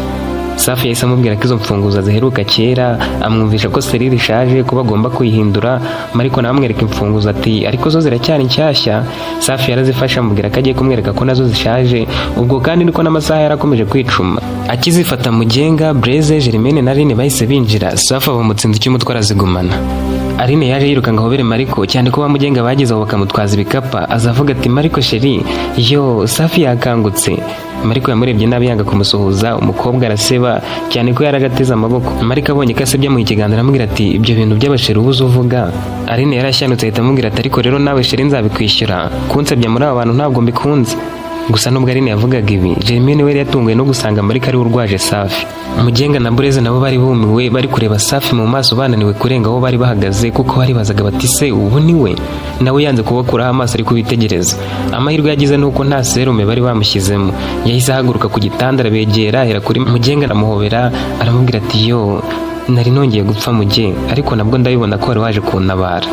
Safi yahise amubwira ko izo mfunguzo ziheruka kera, amwumvisha ko serire ishaje, ko bagomba kuyihindura. Mariko nawe amwereka imfunguzo ati ariko zo ziracyari nshyashya. Safi yarazifashe, amubwira ko agiye kumwereka ko nazo zishaje. Ubwo kandi niko n'amasaha yarakomeje kwicuma. Akizifata, Mugenga, Blaise, Germaine na Aline bahise binjira. Safi aba mutsinzi cy'umutwe arazigumana. Aline yaje yiruka ngo ahobere Mariko, cyane ko bamugenga bageze aho bakamutwaza ibikapa, azavuga ati Mariko chéri, yo Safi yakangutse. Mariko yamurebye nabi yanga kumusuhuza, umukobwa araseba cyane ko yaraje ateze amaboko. Mariko abonye ko asebye, amuha ikiganza, aramubwira ati ibyo bintu by'aba chéri ubuze uvuga. Aline yarashyanutse, ahita amubwira ati ariko rero nawe chéri nzabikwishyura, kunsebya muri aba bantu ntabwo mbikunze. Gusa nubwo Aline yavugaga ibi, Germaine we yari yatunguwe no gusanga Mariko ariwe urwaje Safi. Mugenga na Bureze nabo bari bumiwe, bari kureba Safi mu maso, bananiwe kurenga aho bari bahagaze, kuko baribazaga bati se ubu ni we? Nawe yanze kubakuraho amaso, ari kubitegereza. Amahirwe yagize nuko nta serume bari bamushyizemo. Yahise ahaguruka ku gitanda, arabegera, ahera kuri Mugenga, aramuhobera, aramubwira ati yo nari nongeye gupfa Muge, ariko nabwo ndabibona ko wari waje kuntabara.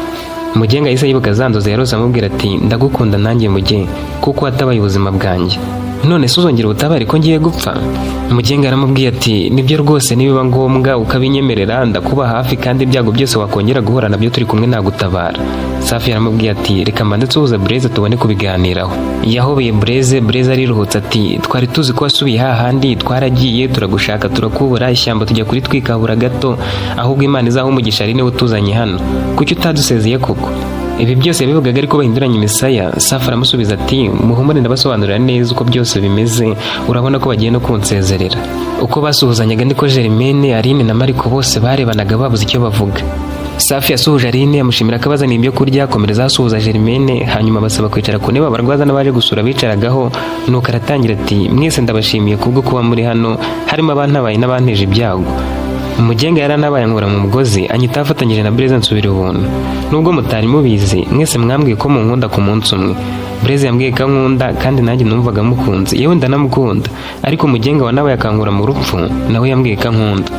Mugenga yahise yibuka za nzozi yarose, amubwira ati ndagukunda nanjye Muge, kuko watabaye ubuzima bwanjye. None se uzongera ubutabare ko ngiye gupfa? Mugenga aramubwiye ati nibyo rwose, nibiba ngombwa ukabinyemerera ndakuba hafi, kandi ibyago byose wakongera guhura nabyo turi kumwe nagutabara. Safi yaramubwiye ati reka mbanze nsuhuze Bureze tubone kubiganiraho. Yahobeye Bureze, Bureze ariruhutse ati twari tuzi ko wasubiye hahandi, twaragiye turagushaka turakubura, ishyamba tujya kuri twikabura gato. Ahubwo Imana izaha umugisha ari niwe utuzanye hano. Kuki utadusezeye koko? Ibi byose yabivugaga ariko bahinduranya imisaya. Safi aramusubiza ati muhumure, ndabasobanurira neza uko byose bimeze, urabona ko bagiye no kunsezerera. Uko basuhuzanyaga niko Germaine, Aline na Mariko bose barebanaga babuze icyo bavuga. Safi yasuhuje Aline, amushimira ko abazaniye ibyo kurya, akomereza asuhuza Germaine, hanyuma basaba kwicara ku ntebe abarwaza n'abaje gusura bicaragaho. Nuko aratangira ati mwese ndabashimiye kubwo kuba muri hano, harimo abantabaye n'abanteje ibyago. Mugenga yaranabaye ankura mu mugozi, anyita afatanyije na Blaise nsubira ubuntu. Nubwo mutari mubizi, mwese mwambwiye ko munkunda ku munsi umwe. Blaise yambwiye ko ankunda kandi nanjye numvaga mukunze, yewe ndanamukunda. Ariko Mugenga wanabaye akankura mu rupfu, nawe yambwiye ko ankunda.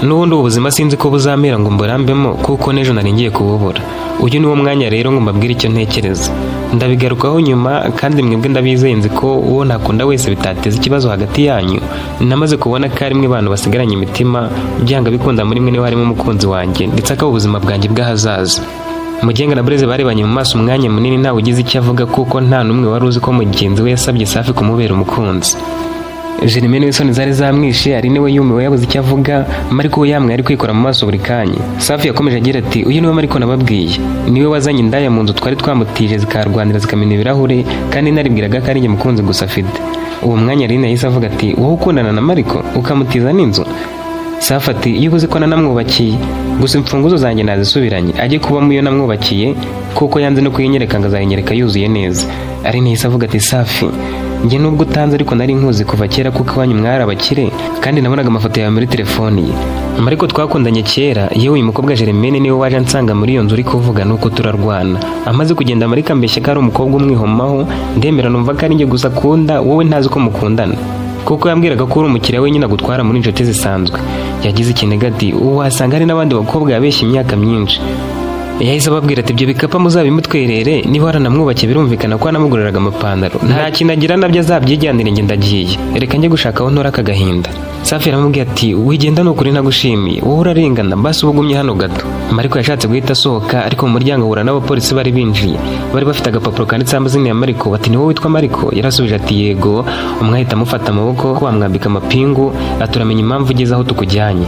N'ubundi ubu buzima sinzi ko buzamera ngo mburambemo, kuko n'ejo nari ngiye kububura. Uyu ni wo mwanya rero ngo mbabwire icyo ntekereza. Ndabigarukaho nyuma, kandi mwebwe ndabizeye, nzi ko uwo ntakunda wese bitateza ikibazo hagati yanyu. Namaze kubona ko ari mwe bantu basigaranye imitima, byanga bikunda muri mwe niba harimo umukunzi wanjye, ndetse akaba ubuzima bwanjye bw'ahazaza. Mugenga na Blaise barebanye mu maso umwanya munini, ntawe ugize icyo avuga, kuko nta n'umwe wari uzi ko mugenzi we yasabye Safi kumubera umukunzi. Germaine w'isoni zari zamwishe, ari niwe yumiwe yabuze icyo avuga. Mariko we yamwe ari kwikora mu maso buri kanya. Safi yakomeje agira ati: "Uyu niwe Mariko nababwiye, niwe wazanye indaya mu nzu twari twamutije, zikarwanira zikamena ibirahure, kandi naribwiraga ko ari njye mukunzi gusa afite." Uwo mwanya Aline yahise avuga ati: "Wowe ukundana na Mariko ukamutiza n'inzu?" Safi ati: "Iyo uzi ko nanamwubakiye, gusa imfunguzo zanjye nazisubiranye, ajye kubamo iyo namwubakiye, kuko yanze no kuyinyereka ngo azayinyereka yuzuye neza." Aline yahise avuga ati: "Safi, njye nubwo utanze ariko nari nkuzi kuva kera, kuko iwanyu mwari abakire, kandi nabonaga amafoto yawe muri telefoni ye. Mariko twakundanye kera, yewe uyu mukobwa Germaine niwe waje ansanga muri iyo nzu uri kuvuga, nuko turarwana. Amaze kugenda, Mariko ambeshya ko ari umukobwa umwihomaho, ndemera numva ko ari njye gusa akunda, wowe ntazi ko mukundana, kuko yambwiraga ko uri umukiriya we nyine agutwara muri inshuti zisanzwe." Yagize ikiniga ati: "Ubu wasanga hari n'abandi bakobwa yabeshye imyaka myinshi." Yahise ababwira ati: "Ibyo bikapa muzabimutwerere, niba waranamwubakiye birumvikana ko wanamuguriraga amapantaro. Nta kintu agira nabyo azabyijyanire, njye ndagiye, reka njye gushaka aho ntora aka gahinda." Safi yaramubwiye ati: "Wigenda, ni ukuri ntagushimiye, wowe urarengana, basi uba ugumye hano gato." Mariko yashatse guhita asohoka, ariko mu muryango ahura n'abapolisi bari binjiye, bari bafite agapapuro kanditseho amazina ya Mariko. Bati: "Ni wowe witwa Mariko?" Yarasubije ati: "Yego." Umwe ahita amufata amaboko ko bamwambika amapingu, aturamenya impamvu ugeze aho tukujyanye.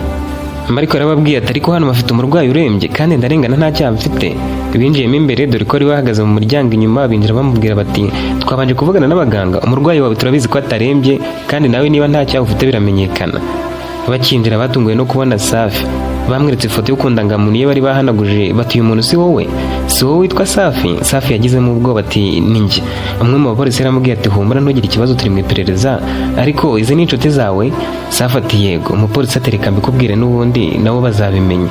Mariko yarababwiye ati: "Ariko hano bafite umurwayi urembye kandi ndarengana, nta cyaha mfite." Binjiyemo imbere, dore ko wari bahagaze mu muryango inyuma, binjira bamubwira bati: "Twabanje kuvugana n'abaganga, umurwayi wawe turabizi ko atarembye, kandi nawe niba nta cyaha ufite biramenyekana." Bakinjira batunguwe no kubona Safi. Bamweretse ifoto yo ku ndangamuntu ye bari bahanaguje, bati: "Uyu muntu si wowe? Si wowe witwa Safi?" Safi yagizemo ubwoba ati: "Ni njye." Umwe mu bapolisi yaramubwiye ati: "Humura, ntugire ikibazo, turi mu iperereza, ariko izi ni inshuti zawe?" Safi ati: "Yego." Umupolisi atereka mbikubwire, n'ubundi nabo bazabimenya.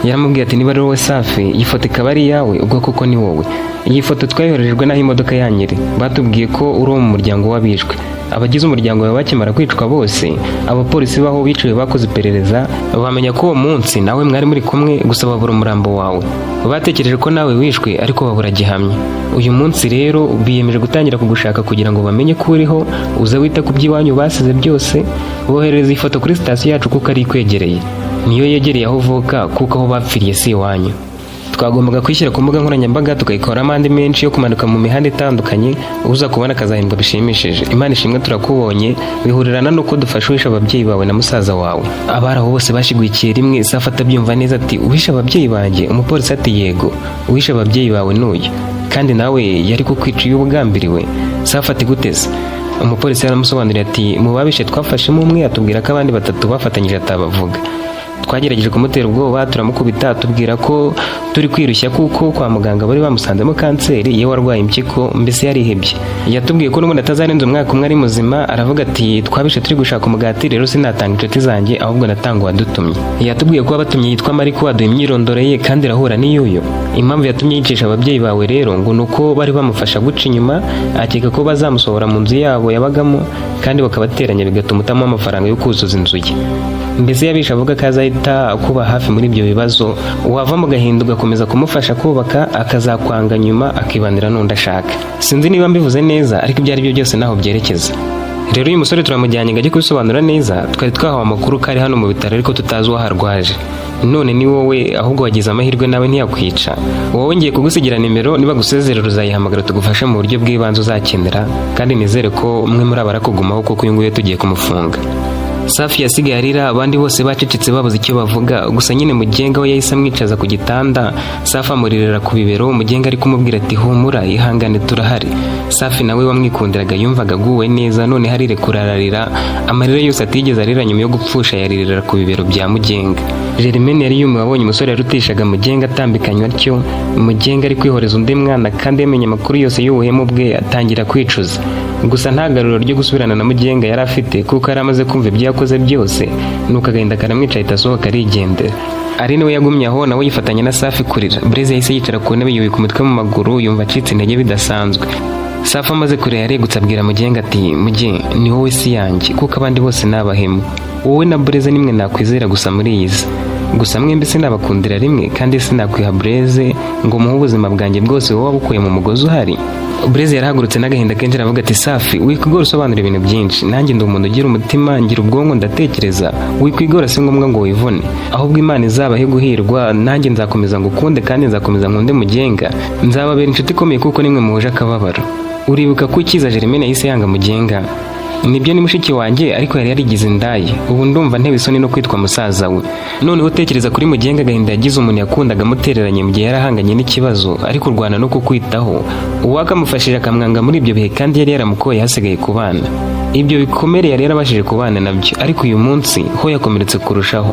Yaramubwiye ati: "Niba ari wowe Safi, iyi foto ikaba ari iyawe, ubwo koko ni wowe. Iyi foto twayoherejwe n'aho imodoka yanyiri, batubwiye ko uri uwo mu muryango w'abishwe. Abagize umuryango wawe bakimara kwicwa bose, abapolisi baho biciwe bakoze iperereza, bamenya ko uwo munsi nawe mwari muri kumwe, gusa babura umurambo wawe. Batekereje ko nawe wishwe, ariko babura gihamya. Uyu munsi rero biyemeje gutangira kugushaka kugira ngo bamenye ko uriho, uze wite ku by'iwanyu basize byose. Boherereza ifoto kuri sitasiyo yacu kuko ari ikwegereye, niyo yegereye aho uvuka, kuko aho bapfiriye si iwanyu. Twagombaga kwishyira ku mbuga nkoranyambaga, tukayikoramo andi menshi yo kumanuka mu mihanda itandukanye, uza kubona akazahembwa bishimishije. Imana ishimwe turakubonye, bihurirana n'uko dufasha uwishe ababyeyi bawe na musaza wawe." Abari aho bose bashigukiye rimwe. Safi atabyumva neza ati: "Uwishe ababyeyi banjye?" Umupolisi ati: "Yego, uwishe ababyeyi bawe n'uyu, kandi nawe yari kukwica iyo ubugambiriwe." Safi ati: "Guteze?" Umupolisi yaramusobanuriye ati: "Mu babishe twafashemo umwe, atubwira ko abandi batatu bafatanyije atabavuga. Twagerageje kumutera ubwoba, turamukubita, tubwira ko turi kwirushya, kuko kwa muganga bari bamusanzemo kanseri, iyo warwaye impyiko, mbese yarihebye. Yatubwiye ko n'ubundi atazarenza umwaka umwe ari muzima. Aravuga ati: 'Twabishe turi gushaka umugati, rero sinatanga inshuti zanjye, ahubwo natanga uwadutumye.' Yatubwiye ko wabatumye yitwa Mariko, aduha imyirondoro ye kandi irahura n'iy'uyu. Impamvu yatumye yicisha ababyeyi bawe rero ngo ni uko bari bamufasha guca inyuma, akeka ko bazamusohora mu nzu yabo yabagamo kandi bakabateranya, bigatuma utamuha amafaranga yo kuzuza inzu ye. Mbese yabishe avuga ko azahita kuba hafi muri ibyo bibazo, wava mu gahinda ugakomeza kumufasha kubaka, akazakwanga nyuma akibanira n'undi ashaka. Sinzi niba mbivuze neza, ariko ibyo ari byo byose naho byerekeza. Rero uyu musore turamujyanye ngo ajye kubisobanura neza. Twari twahawe amakuru ko ari hano mu bitaro, ariko tutazi uwo aharwaje. None ni wowe, ahubwo wagize amahirwe nawe ntiyakwica. Wowe ngiye kugusigira nimero, niba gusezerera uzayihamagara tugufashe mu buryo bw'ibanze uzakenera, kandi nizere ko umwe muri aba arakugumaho, kuko uyu nguyu tugiye kumufunga." Safi yasigaye arira, abandi bose bacecetse babuze icyo bavuga. Gusa nyine Mugenga we yahise amwicaza ku gitanda, Safi amuririra ku bibero. Mugenga ari kumubwira ati: "Humura, ihangane, turahari." Safi nawe wamwikundiraga yumvaga aguwe neza, none harirekura ararira amarira yose atigeze arira nyuma yo gupfusha, yaririra ku bibero bya Mugenga. Germaine yari yumiwe abonye umusore yarutishaga Mugenga atambikanywa atyo. Mugenga ari kwihoreza undi mwana, kandi yamenye amakuru yose y'ubuhemu bwe, atangira kwicuza. Gusa nta garuriro ryo gusubirana na Mugenga yari afite, kuko yari amaze kumva ibyo yakoze byose, nuko agahinda karamwica, ahita asohoka arigendera. Ari niwe yagumye aho, nawe yifatanya na Safi kurira. Blaise yahise yicara ku ntebe, yubika umutwe mu maguru, yumva acitse intege bidasanzwe. Safi amaze kurira yaregutse, abwira Mugenga ati: "Muge, ni wowe si yanjye, kuko abandi bose ni abahemu. Wowe na Blaise nimwe nakwizera gusa muri iyi si. Gusa mwembi sinabakundira rimwe, kandi sinakwiha Blaise ngo muhe ubuzima bwanjye bwose wowe wabukuye mu mugozi uhari." Blaise yarahagurutse n'agahinda kenshi, aravuga ati: "Safi, wikwigora usobanura ibintu byinshi. Nanjye ndi umuntu ugira umutima, ngira ubwonko, ndatekereza. Wikwigora, si ngombwa ngo wivune. Ahubwo Imana izabahe guhirwa. Nanjye nzakomeza ngukunde, kandi nzakomeza nkunde Mugenga. Nzababera inshuti ikomeye, kuko nimwe muhuje akababaro. Uribuka ko ukiza Germaine yahise yanga Mugenga? Nibyo, ni mushiki wanjye, ariko yari yarigize indaya. Ubu ndumva ntewe isoni no kwitwa musaza we. Noneho utekereza kuri Mugenga, agahinda yagize umuntu yakundaga amutereranye mu gihe yari ahanganye n'ikibazo, ariko urwana no kukwitaho, uwakamufashije akamwanga muri ibyo bihe kandi yari yaramukoye hasigaye ku bana. Ibyo bikomere yari yarabashije kubana nabyo, ariko uyu munsi ho yakomeretse kurushaho.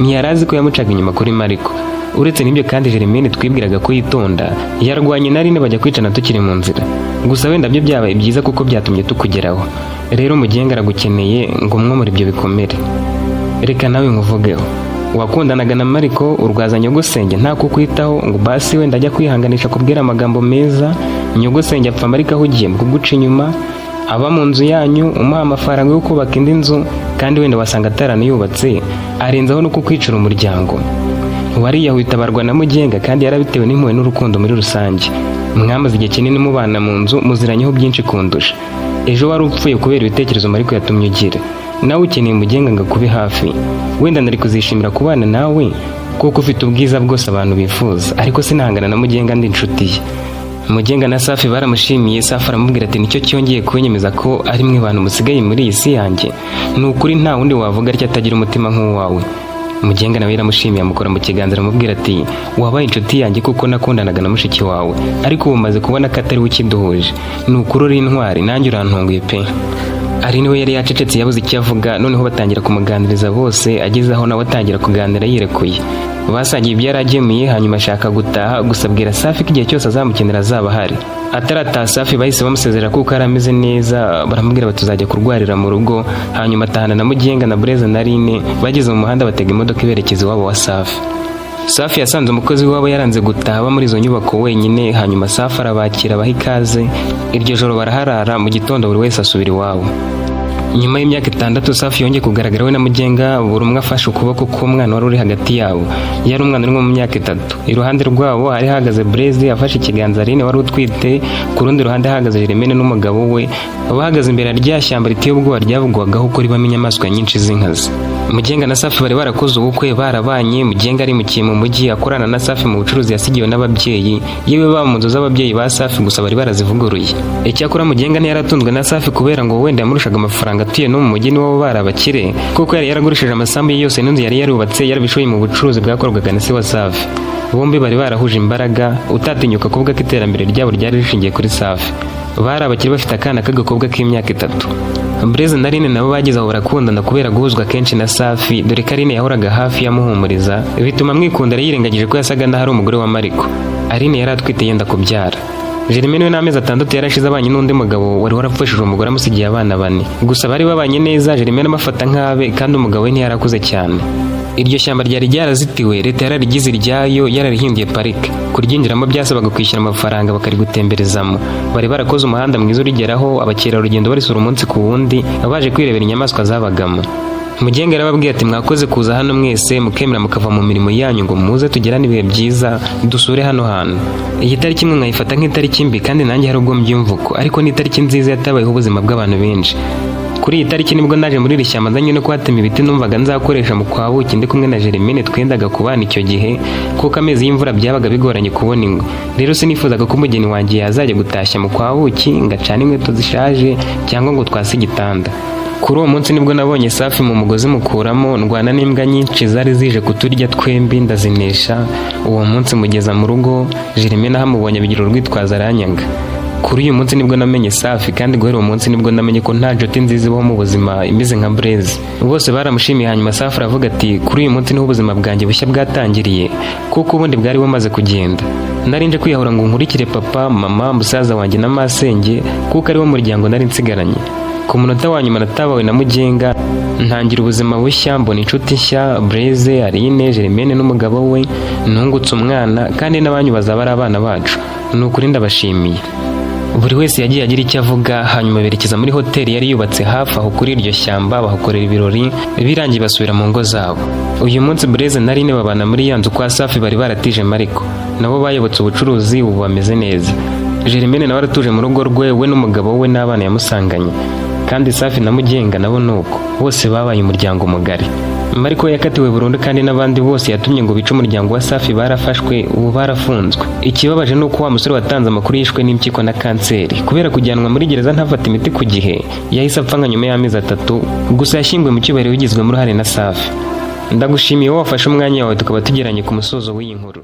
Ntiyari azi ko yamucaga inyuma kuri Mariko. Uretse n'ibyo kandi, Germaine twibwiraga ko yitonda yarwanye na Aline bajya kwicana tukiri mu nzira. Gusa wenda byo byabaye byiza, kuko byatumye tukugeraho. Rero Mugenga aragukeneye ngo umwomore ibyo bikomere. Reka nawe nkuvugeho. Wakundanaga na Mariko, urwaza nyogosenge nta kukwitaho, ngo basi wenda ajya kwihanganisha kubwira amagambo meza. Nyogosenge apfa Mariko ahugiye mu kuguca inyuma, aba mu nzu yanyu, umuha amafaranga yo kubaka indi nzu, kandi wenda wasanga ataranayubatse, arenzaho no kukwicira umuryango. Wariyahuye utabarwa na Mugenga, kandi yarabitewe n'impuhwe n'urukundo muri rusange. Mwamaze igihe kinini mubana mu nzu, muziranyeho byinshi kundusha. Ejo wari upfuye kubera ibitekerezo Mariko yatumye ugira. Nawe ukeneye Mugenga ngo akube hafi. Wenda nari kuzishimira kubana nawe, kuko ufite ubwiza bwose abantu bifuza, ariko sinahangana na Mugenga ndi inshuti ye." Mugenga na Safi baramushimiye. Safi aramubwira ati: "Nicyo cyongeye kunyemeza ko ari mwe bantu musigaye muri iyi si yanjye. Ni ukuri nta wundi wavuga atya atagira umutima nk'uwawe." Mugenga nawe yaramushimiye, amukora mu kiganza, aramubwira ati: "Wabaye inshuti yanjye kuko nakundanaga na mushiki wawe, ariko ubu maze kubona ko atari we ukiduhuje. Ni ukuri uri intwari, nanjye urantunguye pe." Ari niwe yari yacecetse, yabuze icyo avuga. Noneho batangira kumuganiriza bose, ageze aho nawe atangira kuganira yirekuye. Basangiye ibyo yari agemuye, hanyuma ashaka gutaha, gusa abwira Safi ko igihe cyose azamukenera azaba ahari. Atarataha, Safi bahise bamusezerera kuko yari ameze neza, baramubwira bati: "Tuzajya kurwarira mu rugo." Hanyuma atahana na Mugenga na Bureza na Rine. Bageze mu muhanda, batega imodoka iberekeza iwabo wa Safi. Safi yasanze umukozi wabo yaranze gutaha, aba muri izo nyubako wenyine. Hanyuma Safi arabakira, abaha ikaze. Iryo joro baraharara, mu gitondo buri wese asubira iwabo. Nyuma y'imyaka 6, Safi yongeye kugaragara we na Mugenga, buri umwe afashe ukuboko k'umwana wari uri hagati yabo. Yari umwana uri mu myaka 3. Iruhande rwabo hari hahagaze Blaise afashe ikiganza Aline wari utwite, ku rundi ruhande hahagaze Germaine n'umugabo we, bahagaze imbere ya rya shyamba riteye ubwoba ryavugwagaho ko ribamo inyamaswa nyinshi z'inkazi. Mugenga na Safi bari barakoze ubukwe, barabanye. Mugenga arimukiye mu mujyi, akorana na Safi mu bucuruzi yasigiwe n'ababyeyi, yewe baba mu nzu z'ababyeyi ba Safi, gusa bari barazivuguruye. Icyakora Mugenga ntiyaratunzwe na Safi kubera ngo wenda yamurushaga amafaranga, atuye no mu mujyi nibo bari abakire, kuko yari yaragurishije amasambu ye yose n'inzu yari yarubatse, yarabishoye mu bucuruzi bwakorwaga na se wa Safi. Bombi bari barahuje imbaraga, utatinyuka kuvuga ko iterambere ryabo ryari rishingiye kuri Safi. Bari abakire, bafite akana k'agakobwa k'imyaka 3. Blaise na Aline nabo bageze aho barakundana kubera guhuzwa kenshi na Safi, dore ko Aline yahoraga hafi yamuhumuriza, bituma amwikundira yirengagije ko yasaga n'aho ari umugore wa Mariko. Aline yari atwite yenda kubyara. Jeremy we n'amezi 6 yarashize abanye n'undi mugabo wari warapfushije umugore, amusigiye abana bane. Gusa bari babanye neza, Jeremy amufata nk'abe, kandi umugabo we ntiyarakuze cyane. Iryo shyamba ryari ryarazitiwe, leta yararigize iryayo, yararihinduye parike. Kuryinjiramo byasabaga kwishyura amafaranga bakarigutemberezamo. Bari barakoze umuhanda mwiza urigeraho, abakerarugendo barisura umunsi ku wundi, baje kwirebera inyamaswa zabagamo. Mugenga yarababwiye ati: "Mwakoze kuza hano mwese, mukemera mukava mu mirimo yanyu ngo muze tugirane ibihe byiza, dusure hano hantu. Iyi tariki imwe mwayifata nk'itariki mbi, kandi nanjye hari ubwo mbyumva uko, ariko ni itariki nziza yatabayeho ubuzima bw'abantu benshi. Kuri iyi tariki nibwo naje muri iri shyamba nzanye no kuhatema ibiti numvaga nzakoresha mu kwa buki ndi kumwe na Jeremine twendaga kubana icyo gihe, kuko amezi y'imvura byabaga bigoranye kubona ingwe. Rero sinifuzaga ko umugeni wanjye yazajya gutashya mu kwa buki ngo acane inkweto zishaje cyangwa ngo twase igitanda. Kuri uwo munsi nibwo nabonye Safi mu mugozi mukuramo, ndwana n'imbwa nyinshi zari zije kuturya twembi, ndazinesha. Uwo munsi mugeza mu rugo. Jeremine ahamubonye abigira urwitwazo, aranyanga. Kuri uwo munsi nibwo naje kumenya ko Safi yari Kuri uyu munsi nibwo namenye Safi, kandi guhera uwo munsi nibwo namenye ko nta nshuti nziza ibaho mu buzima imeze nka Blaise. Bose baramushimiye. Hanyuma Safi aravuga ati: "Kuri uyu munsi niho ubuzima bwanjye bushya bwatangiriye, kuko ubundi bwari bumaze kugenda. Nari nje kwiyahura ngo nkurikire papa, mama, musaza wanjye na masenge, kuko ariwo muryango nari nsigaranye. Ku munota wa nyuma natabawe na Mugenga, ntangira ubuzima bushya, mbona inshuti nshya, Blaise, Aline, Germaine n'umugabo we. Nungutse umwana, kandi n'abanyu bazaba ari abana bacu. Ni ukuri ndabashimiye." Buri wese yagiye agira icyo avuga, hanyuma berekeza muri hoteli yari yubatse hafi aho kuri iryo shyamba, bahakorera ibirori, birangiye basubira mu ngo zabo. Uyu munsi Blaise na Aline babana muri ya nzu kwa Safi bari baratije Mariko. Nabo bayobotse ubucuruzi, ubu bameze neza. Germaine nawe aratuje mu rugo rwe, we n'umugabo we n'abana yamusanganye, kandi Safi na Mugenga nabo nuko, bose babaye umuryango mugari. Mariko yakatiwe burundu, kandi n'abandi bose yatumye ngo bice umuryango wa Safi barafashwe, ubu barafunzwe. Ikibabaje ni uko wa musore watanze amakuru yishwe n'impyiko na kanseri kubera kujyanwa muri gereza ntafate imiti ku gihe. Yahise apfa nka nyuma y'amezi 3. Gusa yashyinguwe mu cyubahiro bigizwemo uruhare na Safi. Ndagushimiye wowe wafashe umwanya wawe tukaba tugeranye ku musozo w'iyi nkuru.